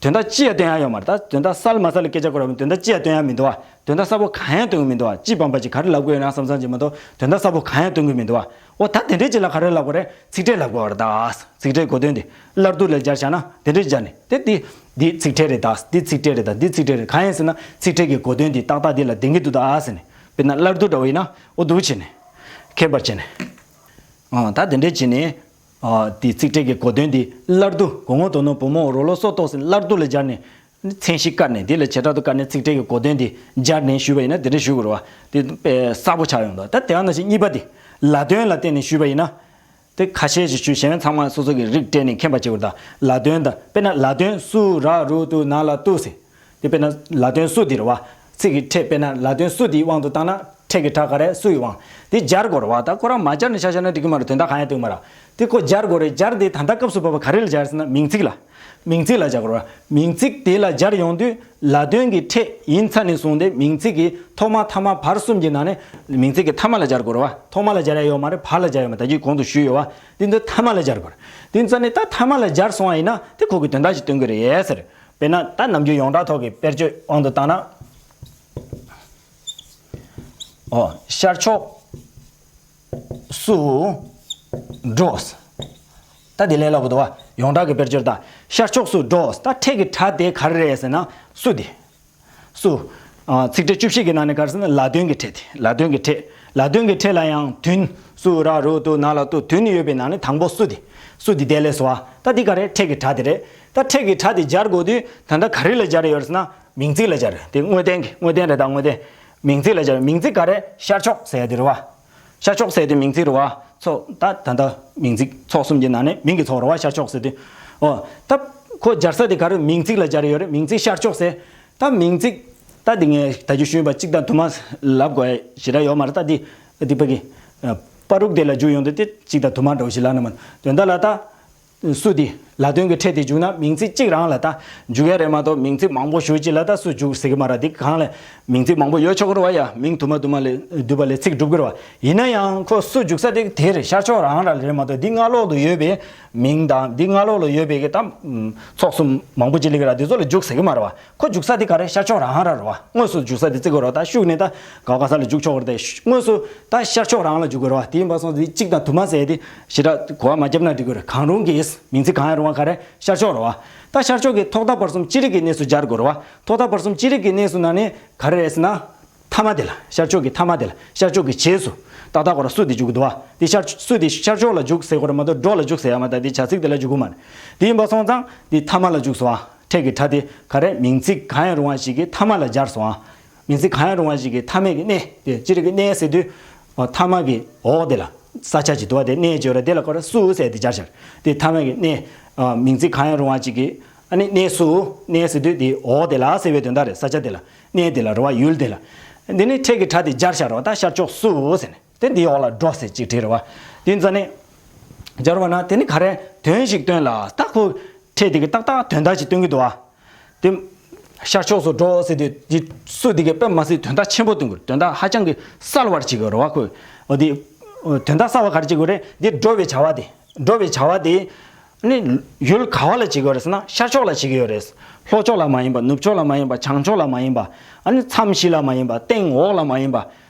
དོན་དག་ཅི་ཡང་སྟོན་ཡ་ཡོད་མ་རེད། ད་དོན་དག་གསལ་མ་གསལ་ལ་སྐད་ཆ་གོ་ར་མི་དོན་དག་ཅི་ཡང་སྟོན་ཡ་མི་འདུག་བ། དོན་དག་གསལ་པོ་གང་ཡང་སྟོན་གི་མི་འདུག་བ། ཅི་སྦྱར་བ་ཅིག་ག་རེ་ལབ་དགོས་ཡོད་ན་བསམ་བསམ་ཅིག་མ་གཏོགས་དོན་དག་གསལ་པོ་གང་ཡང་སྟོན་གི་མི་འདུག་བ། འོ་ད་དེ་འདྲའི་ཅིག་ལ་ག་རེ་ལབ་དགོས་རེད། ཚིག་ཕྲད་ལབ་དགོས་རེད་ད། ཚིག་ཕྲད་གོ་དོན་དེ་སླར་བསྡུ་ལ་སྦྱར་བཞག་ན་དེ་འདྲ་སྦྱར་ནས་དེ་དེ་ འདི་ཚིག་ཕྲད་རེད་ད། འདི་ཚིག་ཕྲད་རེད་ད། འདི་ཚིག་ཕྲད་རེད། གང་ཡིན་ཟེར་ན་ཚིག་ཕྲད་ཀྱི་གོ་དོན་འདི་ཏག་ཏག་འདི་ལ་ལྡན་གྱི་འདུག་ད་ཟེར་ནས། དཔེར་ན་སླར་བསྡུ་འདྲ་བོ་ཡིན་ན་འོ་འདུག་བྱས་ནས་མཁྱེན་པར་བྱས་ནས། ཨ་ད་དེ་འདྲས་བྱས་ནས། ཨ་འདི་ཚིག་ཕྲད་ཀྱི་གོ་དོན་འདི་སླར་བསྡུ། གོ་ངོ་དོ་ནོ་བུ་མོ་རོ་ལོ་སོ་ཏོ་ཟེར་སླར་བསྡུ་ལ་སྦྱར་ནས། མཚན་གཞི་བཀར་ནས་འདི་ལ་བྱེ་བྲག་ཏུ་བཀར་ནས་ཚིག་ཕྲད་ཀྱི་གོ་དོན་འདི་སྦྱར་ནས་ཞུས་པ་ཡིན་ན་དེ་འདྲས་ཞུ་དགོས་རེད་བ། དེ་དཔེ་གསལ་པོ་ཆགས་ཡོང་འདུག་ད་དེ་ཡང་ན་ཞིག་གཉིས་པ་དེ་ལ་དོན་ལ་བརྟེན་ནས་ཞུས་པ་ཡིན་ན། དེ་ཁ་ཤས་ཤིག་ཞུས། གཞན་ཚང་མ་སོ་སོ་གི་རིགས་སྤྲད་ནས་མཁྱེན་པ་བྱེད་དགོས་རེད་ད། ལ་དོན་དང་དཔེར་ན་ལ་དོན་སུ་ར་རུ་ཏུ་ན་ལ་ཏུ་ཟེར། དེ་དཔེར་ན་ལ་དོན་སུ་དེ་རེད་བ། ཚིག་གི་ཕྲད་དཔེར་ན་ལ་དོན་སུ་དེའི་དབང་དུ་བཏང་ན་ཕྲད་ཀྱི་སྒྲ་ག་རེ་སུ་ཡི་དབང་། དེ་སྦྱར་དགོས་རེད་བ། ད་ཁོ་རང་མ་སྦྱར་ནས་ཆ་བཞག་ན་འགྲིག་གི་མ་རེད། དོན་དག་གང་ཡང་སྟོན་མ་རེད། དེ་ཁོ་སྦྱར་དགོས་རེད། སྦྱར་དེ་ད་ལྟ་སྐབས་སུ་བབ་པ་ག་རེ་ལ་སྦྱར་ཟེར་ན་མིང་ཚིག་ལ། མིང་ཚིག་ལ་སྦྱར་དགོས་རེད། མིང་ཚིག་དེ་ལ་སྦྱར་ཡོང་དུས་ལ་དོན་གྱི་ཕྲད་ཡིན་ཚར་ནས་བཟུང་སྟེ་མིང་ཚིག་གི་ཐོག་མ་ཐ་མ་བར་གསུམ་གྱི་ནང་ནས་མིང་ཚིག་གི་ཐ་མ་ལ་སྦྱར་དགོས་རེད་བ། ཐོག་མ་ལ་སྦྱར་ཡ་ཡོད་མ་རེད། བར་ལ་སྦྱར་ཡོད་མ་རེད། ད་གིན་གོང་དུ་ཞུས་ཡོད་བ། དེ་ཚོ་ཐ་མ་ལ་སྦྱར་དགོས་རེད། དེ་ཚོ་ནི་ད་ཐ་མ་ལ་སྦྱར་སོང་བ་ཡིན་ན་དེ་ཁོ་གི་དོན་དག་ཅིག་སྟོན་གྱི་རེད་ཟེར། དཔེར་ན་ད་ནམ་རྒྱུན་ཡོངས་གྲགས་ཐོག་གི་དཔེར་བརྗོད་དབང་དུ་བཏང་ན། ཨོ་ཤར་ཕྱོགས་སུ་འགྲོ། ད་དེ་ལས་སླ་པོ་འདུག་བ། ཡོངས་གྲགས་ཀྱི་དཔེར་བརྗོད་ད། ཤར་ཕྱོགས་སུ་འགྲོ། ད་ཕྲད་ཀྱི་སྒྲ་དེ་ག་རེ་རེད་ཟེར་ན་སུ་དེ། སུ། ཨ་ཚིག་ཕྲད་བཅུ་བཞི་གི་ནང་ནས་ག་རེ་ཟེར་ན་ལ་དོན་གྱི་ཕྲད་དེ། ལ་དོན་གྱི་ཕྲད། ལ་དོན་གྱི་ཕྲད་ལ་ཡང་དུན། སུ་ར་རུ་ཏུ་ན་ལ་ཏུ་དུན་ཡོད་པའི་ནང་ནས་དང་པོ་སུ་དེ། སུ་དེ་དེ་ལས་སོ་བ། ད་དེ་ག་རེ་ཕྲད་ཀྱི་སྒྲ་དེ་རེད། ད་ཕྲད་ཀྱི་སྒྲ་དེ་སྦྱར་དགོས་དུས་ད་ལྟ་ག་རེ་ལ་སྦྱར་ཡོད་རེད་ཟེར་ན་མིང་ཚིག་ལ་སྦྱར་རེད། དེ་དངོས་བསྟན་གྱི་དངོས་བསྟན་རེད། ད་དངོས་བསྟན། མིང་ཚིག་ལ་སྦྱར། མིང་ཚིག་ག་རེ། ཤར་ཕྱོགས་ཟེར་ཡ་དེ་རེད་བ། ཤར་ཕྱོགས་ཟེར་དུས་མིང་ཚིག་རེད་བ། ཚོ་ད་ད་ལྟ་མིང་ཚིག་ཚོགས་གསུམ་གྱི་ནང་ནས་མིང་གི་ཚོགས་རེད་བ། ཤར་ཕྱོགས་ཟེར་དུས། ཨོ་ད་ཁོ་སྦྱར་ས་དེ་ག་རེ། མིང་ཚིག་ལ་སྦྱར་ཡོད་རེད། མིང་ཚིག་ཤར་ཕྱོགས་ཟེར། ད་མིང་ཚིག་ད་དེ་ངས་ད་ཅི་ཞུས་པ་གཅིག་དང་དུ་མ་ལབ་དགོས་ཞེ་དྲག་ཡོད་མ་རེད། ད་དེ་དེ་པ་གི་པ་རུག་དེ་ལ་འཇུག་ཡོང་དུས་དེ་གཅིག་དང་དུ་མ་འདྲ་བོ་ཞིག་ལབ་ན་མ། དོན་དག་ལ་ད། སུ་དེ། ལ་དོན་གྱི་ཕྲད་དེ་འཇུག་ན་མིང་ཚིག་གཅིག་རང་ལ་ད་འཇུག་ཡ་རེད་མ་གཏོགས་མིང་ཚིག་མང་པོ་ཞུ་ཅིག་ལ་ད་སུ་འཇུག་ཟེར་གི་མ་རེད། དེ་གང་ལས་མིང་ཚིག་མང་པོ་ཡོད་ཆོག་གི་རེད་བ། ཡ་མིང་དུ་མ་དུ་མ་ལས་བསྡུས་པ་ལས་ཚིག་འགྲུབ་གི་རེད་བ། ཡིན་ན་ཡང་ཁོ་སུ་འཇུག་ས་དེ་དེ་རེད། ཤར་ཕྱོགས་རང་ར་རེད་མ་གཏོགས་འདི་སྔ་ལོགས་དུ་ཡོད་པའི་མིང་དང་འདི་སྔ་ལོགས་ལ་ཡོད་པའི་གི་ད་ཚོགས་གསུམ་མང་པོ་ཅིག་ལ་གི་ར་དེ་ཚོ་ལ་འཇུག་ཟེར་གི་མ་རེད་བ། ཁོ་འཇུག་ས་དེ་ག་རེ། ཤར་ཕྱོགས་རང་ར་རེད་བ། དངོས་སུ་འཇུག་ས་དེ་བརྩི་དགོས་རེད་བ། ད་ཤུགས་ནས་ད་ག་ག་ས་ལ་འཇུག་ཆོག་གི་རེད་དེ། དངོས་སུ་ད་ཤར་ཕྱོགས་རང་ལ་འཇུག་དགོས་རེད་བ། དེ་ཡིན་པ་སོང་ཙང་གཅིག་དང་དུ་མ་ཟེར་དེ་ཞེ་དྲག་གོ་བ་མ་བརྒྱབ་ན་འགྲིག་གི་རེད། གང་རུང་གི་མིང་ཚིག་གང་ཡང་རུང་བ་ག་རེ། ཤར་ཕྱོགས་རེད་བ། ད་ཤར་ཕྱོགས་ཀྱི་ཐོག་མཐའ་བར་གསུམ་ཅི་རིགས་ཀྱི་གནས་སུ་སྦྱར་དགོས་རེད་བ། ཐོག་མཐའ་བར་གསུམ་ཅི་རིགས་ཀྱི་གནས་སུ་ནང་ནས་ག་རེ་རེད་ཟེར་ན། ཐ་མ་དེ་ལ། ཤར་ཕྱོགས་ཀྱི་ཐ་མ་དེ་ལ། ཤར་ཕྱོགས་ཀྱི་རྗེས་སུ་ཏག་ཏག་ཁོ་ར་སུ་དེ་འཇུག་གི་འདུག་བ། དེ་ཤར་སུ་དེ་ཤར་ཕྱོགས་ལ་འཇུག་ཟེར་དགོས་རེད་མ་གཏོགས་འགྲོ་ལ་འཇུག་ཟེར་ཡ་མ་རེད། དེ་བྱ་ཚིག་དེ་ལ་འཇུག་གི་མ་རེད། དེ་ཡིན་པ་སོང་ཙང་དེ་ཐ་མ་ལ་འཇུག་སོང་བ། ཕྲད་ཀྱི་སྒྲ་དེ་ག་རེ། མིང་ཚིག་གང་ཡང་རུང་བ་ཞིག་གི་ཐ་མ་ལ་སྦྱར་སོང་བ། མིང་ཚིག་གང་ཡང་རུང་བ་ཞིག་གི་ཐ་མའི་གི་གནས་དེ་སྤྱིར་གི་གནས་ཟེར་དུས། ཐ་མ་གི་འོག་དེ་ལ་ས་ཆ་ཅིག་འདུག་བ། དེ་གནས་ཅིག་ཡོད་རེད། དེ་ལ་ཁོ་ར་སུ་ཟེར་དེ་སྦྱར་ཤག་དེ་ཐ་མ་གི་གནས། མིང་ཚིག་གང་ཡང་རུང་བ་ཅིག་གི་ཨ་ནི་གནས་སུ། གནས་ཟེར་དུས་དེ་འོག་དེ་ལ་ཟེར་བའི་དོན་དག་རེད། ས་ཆ་དེ་ལ། གནས་དེ་ལ་རེད་བ། ཡུལ་དེ་ལ། འདི་ནི་ཕྲད་ཀྱི་སྒྲ་དེ་སྦྱར་ཤག་རེད་བ། ད་ཤར་ཕྱོགས་སུ་ཟེར་ནས་དེ་འདིའི་འོག་ལ་འགྲོ་ཟེར་ཅིག་བྲིས་རེད་བ། དེ་ཙ་ནས་སྦྱར་བ་ན་དེ་ནི་ག་རེ། དོན་ཞིག་སྟོན་ལ། ད་ཁོ་ཕྲད་དེ་གི་ཏག་ཏག་དོན་དག་ཅིག་སྟོན་གི་འདུག་བ། དེ་ཤར་ཕྱོགས་སུ་འགྲོ་ཟེར་དུས་དེ་སུ་དེ་གས་དཔེ་མ་སྲིད་དོན་དག་ཆེན་པོ་སྟོན་དགོས། དོན་དག་ཧ་ཅང་གི་གསལ་བར་བྱེད་དགོས་རེད་བ། ཁོས་འོ་དེ་དོན་དག་གསལ་བ་ག་རེ་བྱེད་དགོས་རེད། འདི་འགྲོ་བའི་བྱ་བ་དེ། འགྲོ་བའི་བྱ་བ་དེ་ནི་ཡུལ་ག་བ་ལ་བྱེད་དགོས་རེད་ཟེར་ན་ཤར་ཕྱོགས་ལ་བྱེད་ཀྱི་ཡོད་རེད། ལྷོ་ཕྱོགས་ལ་མ་ཡིན་པ། ནུབ་ཕྱོགས་ལ་མ་ཡིན་པ། བྱང་ཕྱོགས་ལ་མ་ཡིན་པ། ཨ་ནི་མཚམས་བཞི་ལ་མ་ཡིན་པ། སྟེང་འོག་ལ་མ་ཡིན་པ།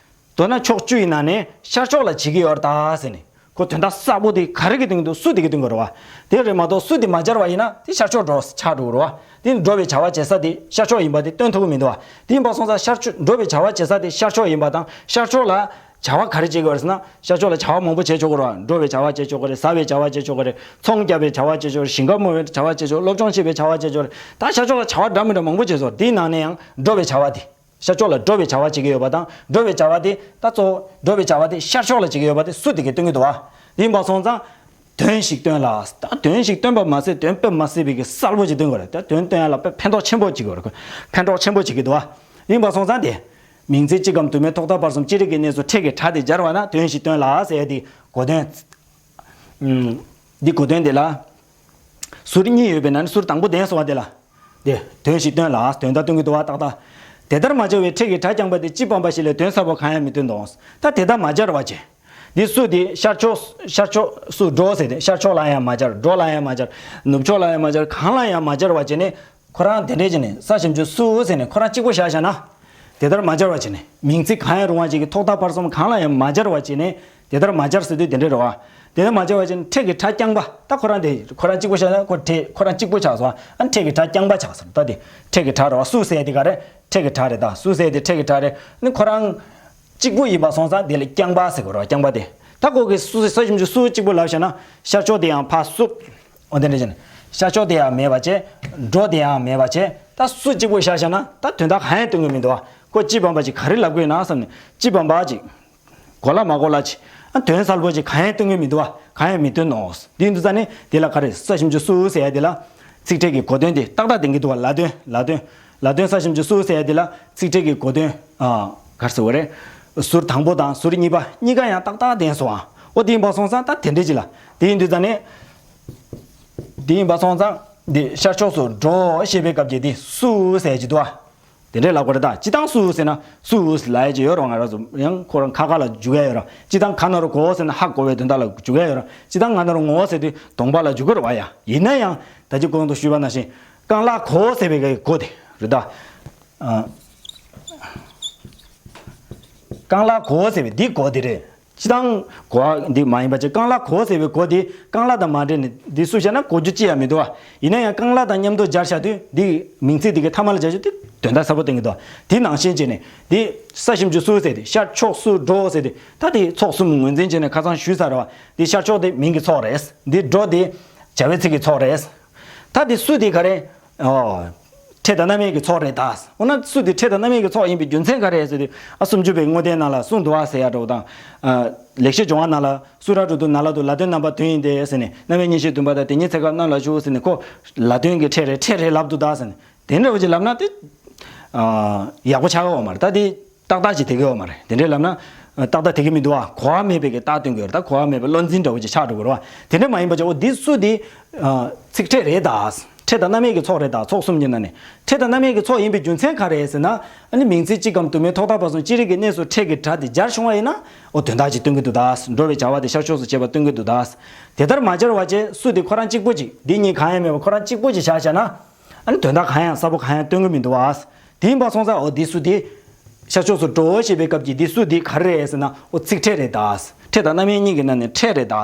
མདོར་ན་ཕྱོགས་བཅུ་ཡི་ནང་ནས་ཤར་ཕྱོགས་ལ་བྱེད་ཀྱི་ཡོད་རེད་ད་ཟེར་ནས། ཁོ་དོན་དག་གསལ་པོ་དེ་ག་རེ་གི་སྟེང་དུ་སུ་དེ་གི་སྟེང་དུ་རེད་བ། དེ་རེད་མ་གཏོགས་སུ་དེ་མ་སྦྱར་བ་ཡིན་ན་དེ་ཤར་ཕྱོགས་འགྲོ་ཆགས་འགྲོ་གི་རེད་བ། དེ་འགྲོ་བའི་བྱ་བ་བྱེད་ས་དེ་ཤར་ཕྱོགས་ཡིན་པ་དེ་སྟོན་ཐུབ་ཀྱི་མི་འདུག་བ། དེ་ཡིན་པ་སོང་ཙང་ཤར་ཕྱོགས་འགྲོ་བའི་བྱ་བ་བྱེད་ས་དེ་ཤར་ཕྱོགས་ཡིན་པ་དང་ཤར་ཕྱོགས་ལ་བྱ་བ་ག་རེ་བྱེད་དགོས་རེད་ཟེར་ན་ཤར་ཕྱོགས་ལ་བྱ་བ་མང་པོ་བྱེད་ཆོག་གི་རེད་བ། འགྲོ་བའི་བྱ་བ་བྱེད་ཆོག་གི་རེད། ཟ་བའི་བྱ་བ་བྱེད་ཆོག་གི་རེད། ཚོང་རྒྱག་པའི་བྱ་བ་བྱེད་ཆོག་གི་རེད། ཞིང་ཁ་རྨོ་བའི་བྱ་བ་བྱེད་ཆོག་གི་རེད། སློབ་སྦྱོང་བྱེད་པའི་བྱ་བ་བྱེད་ཆོག་གི་རེད། ད་ཤར་ཕྱོགས་ལ་བྱ་བ་འདྲ་མི་འདྲ་མང་པོ་བྱེད་ཆོག་དེའི་ནང་ནས་ཡང་འགྲོ་བའི་བྱ་བ་དེ། ཤར་ཕྱོགས་ལ་འགྲོ་བའི་བྱ་བ་བྱེད་ཀྱི་ཡོད་པ་དང་འགྲོ་བའི་བྱ་བ་དེ་ད་གཙོ་བོ་འགྲོ་བའི་བྱ་བ་དེ་ཤར་ཕྱོགས་ལ་བྱེད་ཀྱི་ཡོད་པ་དེ་སུ་དེ་གས་སྟོན་གྱི་འདུག་བ། དེ་ཡིན་པ་སོང་ཙང་དོན་ཞིག་སྟོན་ལ། ད་དོན་ཞིག་སྟོན་པ་མ་ཟད་དོན་དཔེ་མ་སྲིད་པའི་གི་གསལ་པོ་ཅིག་སྟོན་དགོས་རེད། ད་དོན་སྟོན་ཡ་ལ་དཔེ་ཕན་ཐོགས་ཆེན་པོ་ཅིག་ཡོད་རེད། ཕན་ཐོགས་ཆེན་པོ་ཅིག་གི་འདུག་བ། དེ་ཡིན་པ་སོང་ཙང་དེ་མིང་ཚིག་གཅིག་གམ་དུ་མའི་ཐོག་མཐའ་བར་གསུམ་ཅི་རིགས་ཀྱི་གནས་སུ་ཕྲད་ཀྱི་སྒྲ་དེ་སྦྱར་བ་ན་དོན་ཞིག་སྟོན་ལ་ཟེར་ཡ་དེ་གོ་དོན། འདི་གོ་དོན་དེ་ལ། ཟུར་གཉིས་ཡོད་པའི་ནང་ནས་ཟུར་དང་པོ་ལྡན་སོང་བ་དེ་ལ། དེ་དོན་ཞིག་སྟོན་ལ་དོན་དག་སྟོན་གྱི་འདུག་བ་ཏག་ཏག་དེ་ལྟར་མ་སྦྱར་བའི་ཕྲད་ཀྱི་སྒྲ་རྐྱང་པ་དེ་སྤྱི་སྤངས་པ་ཞིག་ལས་དོན་གསལ་པོ་གང་ཡང་མི་སྟོན་ཏོ། ད་དེ་ལྟར་མ་སྦྱར་བ་བྱས། འདི་སུ་དེ་ཤར་ཕྱོགས་ཤར་ཕྱོགས་སུ་འགྲོ་ཟེར་ཏེ་ཤར་ཕྱོགས་ལ་ཡང་མ་སྦྱར། འགྲོ་ལ་ཡང་མ་སྦྱར། ནུབ་ཕྱོགས་ལ་ཡང་མ་སྦྱར། གང་ལ་ཡང་མ་སྦྱར་བ་བྱས་ནས་ཁོ་རང་དེ་འདྲས་བྱས་ནས་ས་ཞབས་ཀྱུ་སུ་ཟེར་ནས་ཁོ་རང་གཅིག་པོ་བཞག་བཞག་ན། དེ་ལྟར་མ་སྦྱར་བ་བྱས་ནས་མིང་ཚིག་གང་ཡང་རུང་བ་ཅིག་གི་ཐོག་མཐའ་བར་གསུམ་གང་ལ་ཡང་མ་སྦྱར་བ་བྱས་ནས་དེ་ལྟར་མ་སྦྱར་ཟེར་དུས་དེ་འདྲས་རེད་བ། དེ་ནས་མ་བྱས་པ་བྱས་ན་ཕྲད་ཀྱི་སྒྲ་རྐྱང་པ། ད་ཁོ་རང་དེ་ཁོ་རང་གཅིག་པོ་བཞག་ན་ཁོ་ཕྲད་ཁོ་རང་གཅིག་པོ་ཆགས་སོང་། ཨ་ནི་ཕྲད་ཀྱི་སྒྲ་རྐྱང་པ་ཆགས་སོང་། ད་དེ་ཕྲད་ཀྱི་སྒྲ་རེད་བ། སུ་ཟེར་དེ་ག་རེད། ཕྲད་ཀྱི་སྒྲ་རེད་ད། སུ་ཟེར་དེ་ཕྲད་ཀྱི་སྒྲ་རེད། ཨ་ནི་ཁོ་རང་གཅིག་པོ་ཡིན་པ་སོང་ཙང་དེ་ལ་རྐྱང་པ་ཟེར་དགོས་རེད་བ། རྐྱང་པ་དེ། ད་ཁོ་གི་སུ་ས་ཞབས་ཀྱུ་སུ་གཅིག་པོ་ལབ་བཞག་ན་ཤར་ཕྱོགས་དེ་ཡང་ཕར་སུ། འོ་དེ་འདྲ་བྱས་ནས་ཤར་ཕྱོགས་དེ་ཡང་མེད་པ་བྱས། འགྲོ་དེ་ཡང་མེད་པ་བྱས། ད་སུ་གཅིག་པོ་བཞག་བཞག་ན་ད་དོན་དག་གང་ཡང་སྟོན་གྱི་མི་འདུག་བ། ཁོ་སྤྱི་བམ་པ་ཅིག་ག་རེ་ལབ་དགོས་ན་བསམ་ནས་སྤྱི་བམ་པ་ཅིག་གོ་ལ་མ་གོ་ལ་ཅིག་ཨ་དོན་གསལ་པོ་ཅིག་གང་ཡང་སྟོན་གྱི་མི་འདུག་བ། གང་ཡང་མི་སྟོན་ནོ། དེ་ཡིན་དུས་ཙ་ནས་དེ་ལ་ག་རེ་ས་ཞབས་ཀྱུ་སུ་ཟེར་ཡ་དེ་ལ་ཚིག་ཕྲད་ཀྱི་གོ་དོན་དེ་ཏག་ཏག་ལྡན་གྱི་འདུག་བ། ལ་དོན་ལ་དོན་ལ་དོན་ས་ཞབས་ཀྱུ་སུ་ཟེར་ཡ་དེ་ལ་ཚིག་ཕྲད་ཀྱི་གོ་དོན་ཨ་ག་རེ་ཟེར་བ་རེད། ཟུར་དང་པོ་དང་ཟུར་གཉིས་པ་གཉིས་ཀ་ཡང་ཏག་ཏག་ལྡན་སོང་ཨ། འོ་དེ་ཡིན་པ་སོང་ཙང་ད་དེ་འདྲ་ཅིག་ལ་དེ་ཡིན་དུས་ཙ་ནས། དེ་ཡིན་པ་སོང་ཙང་འདི་ཤར་ཕྱོགས་སུ་འགྲོ་ཞེས་པའི་སྐབས་ཀྱི་འདི་སུ་ཟེར་གྱི་འདུག་ཨ། དེ་འདྲའི་ལབ་དགོས་རེད་ད། སྤྱི་བཏང་སུ་ཟེར་ན་སུ་ལབ་ཡ་ཅིག་ཡོད་རེད་བ། ང་རང་ཚོ་ཡང་ཁོ་རང་ཁ་ཁ་ལ་འཇུག་ཡ་ཡོད་རེད། སྤྱི་བཏང་ག་ན་རོ་གོ་ཟེར་ན་ཧ་གོ་བའི་དོན་དག་ལ་འཇུག་ཡ་ཡོད་རེད། སྤྱི་བཏང་ང་ན་རོ་ངོ་ཟེར་དུས་གདོང་པ་ལ་འཇུག་གི་རེད་བ་ཡ། ཡིན་ན་ཡང་ད་ཅི་གོང་དུ་ཞུས་པ་ནང་བཞིན་རྐང་ལག་གོ་ཟེར་བའི་གི་གོ་དེ་རེད་ད། ཨ། རྐང་ལག་གོ་ཟེར་བའི་འདི་གོ་དེ་རེད། སྤྱི་བཏང་གོ་འདི་མ་ཡིན་པ་ཅིག་རྐང་ལག་གོ་ཟེར་བའི་གོ་དེ་རྐང་ལག་དང་མ་འབྲེལ་ནས་འདི་སུ་བྱས་ན་གོ་རྒྱུ་ཅི་ཡང་མི་འདུག་བ། ཡིན་ན་ཡང་རྐང་ལག་དང་མཉམ་དུ་སྦྱར་བཞག་དུས་འདི་མིང་ཚིག་འདི་གའི་མཐའ་མ་ལ་སྦྱར་རྒྱུ་དེ་དོན་དག་གསལ་པོ་སྟོན་གྱི་འདུག་དེ་ནང་བཞིན་བྱས་ནས་འདི་ས་ཞབས་ཀྱུ་སུ་ཟེར་ཏེ་ཤར་ཕྱོགས་སུ་འགྲོ་ཟེར་ཏེ་ད་དེ་ཚོགས་གསུམ་ངོས་འཛིན་བྱས་ནས་ཁ་སང་ཞུས་ཚར་བ། འདི་ཤར་ཕྱོགས་དེ་མིང་གི་ཚོགས་རེད། འདི་འགྲོ་དེ་བྱ་བའི་ཚིག་གི་ཚོགས་རེད། ད་དེ་སུ་དེ་ག་རེ། ཨོ། ཕྲད་དང་རྣམ་དབྱེ་གི་ཚོགས་རེད་ད། འོ་ན་སུ་དེ་ཕྲད་དང་རྣམ་དབྱེ་གི་ཚོགས་ཡིན་པའི་རྒྱུ་མཚན་ག་རེ་ཟེར་དུས་ཨ་སུམ་ཅུ་པའི་དངོས་བསྟན་ནང་ལ་གསུངས་འདུག་ཨ་ཟེར་ཡ་འདྲ་བོ་དང་། ཨ་ལེགས་བཤད་ལྗོན་དབང་ནང་ལ་སུ་ར་རུ་དུ་ན་ལ་དུ་ལ་དོན་རྣམ་པ་བདུན་ཡིན་ཏེ་ཟེར་ནས་རྣམ་དབྱེ་གཉིས་བཞི་བདུན་པ་དང་དེ་ཉིད་ཚེ་སྐབས་རྣམས་ལ་བཞུགས་ཟེར་ནས་ཁོ་ལ་དོན་གྱི་ཕྲད་རེད་ཕྲད་རེད་ལབ་འདུག་ད་ཟེར་ནས་དེ་འདྲ་བོ་ཅིག་ལབ་ན་དེ། ཨ་ཡག་པོ་ཆགས་ཀྱི་ཡོད་མ་རེད་ད་དེ། ཏག་ཏག་ཅིག་དེ་ག་ཡོད་མ་རེད། དེ་འདྲའི་ལབ་ན་ཏག་ཏག་དེ་ག་མི་འདུག་ཨ། གོ་བ་མེད་པའི་གི་རྟགས་སྟོན་གྱི་ཡོད་རེད་ད། གོ་བ་མེད་པའི་བློ་འཛིན་འདྲ་བོ་ཅིག་ཆགས་འགྲོ་གི་རེད་བ། དེ་འདྲ་མ་ཡིན་པ་ཅིག་འོ་འདི་སུ་འདི་ཚིག་ཕྲད་རེད་ད། ཕྲད་དང་རྣམ་དབྱེ་གི་ཚོགས་རེད་ད། ཚོགས་གསུམ་གྱི་ནང་ནས་ཕྲད་དང་རྣམ་དབྱེ་གི་ཚོགས་ཡིན་པའི་རྒྱུ་མཚན་ག་རེ་རེད་ཟེར་ན། ཨ་ནི་མིང་ཚིག་གཅིག་གམ་དུ་མའི་ཐོག་མཐའ་བར་གསུམ་ཅི་རིགས་ཀྱི་གནས་སུ་ཕྲད་ཀྱི་སྒྲ་དེ་སྦྱར་བྱུང་བ་ཡིན་ན་འོ་དོན་དག་ཅིག་སྟོན་གྱི་འདུག་ད། འགྲོ་བའི་བྱ་བ་དེ་ཤར་ཕྱོགས་སུ་བྱེད་པ་སྟོན་གྱི་འདུག་ད། དེ་ལྟར་མ་སྦྱར་བ་བྱས་སུ་དེ་ཁོ་རང་གཅིག་པོ་ཅིག་འདི་གཉིས་གང་ཡང་མེད་པ་ཁོ་རང་གཅིག་པོ་ཅིག་བཞག་བཞག་ན། ཨ་ནི་དོན་དག་གང་ཡང་གསལ་པོ་གང་ཡང་སྟོན་གྱི་མི་འདུག་བ། དེ་ཡིན་པ་སོང་ཙང་འོ་འདི་སུ་དེ། ཤར་ཕྱོགས་སུ་འགྲོ་ཞེས་པའི་སྐབས་ཀྱི་འདི་སུ་དེ་ག་རེ་རེད་ཟེར་ན་འོ་ཚིག་ཕྲད་རེད་ད། ཕྲད་དང་རྣམ་དབྱེ་གཉིས་ཀྱི་ནང་ནས་ཕྲད་རེད་ད།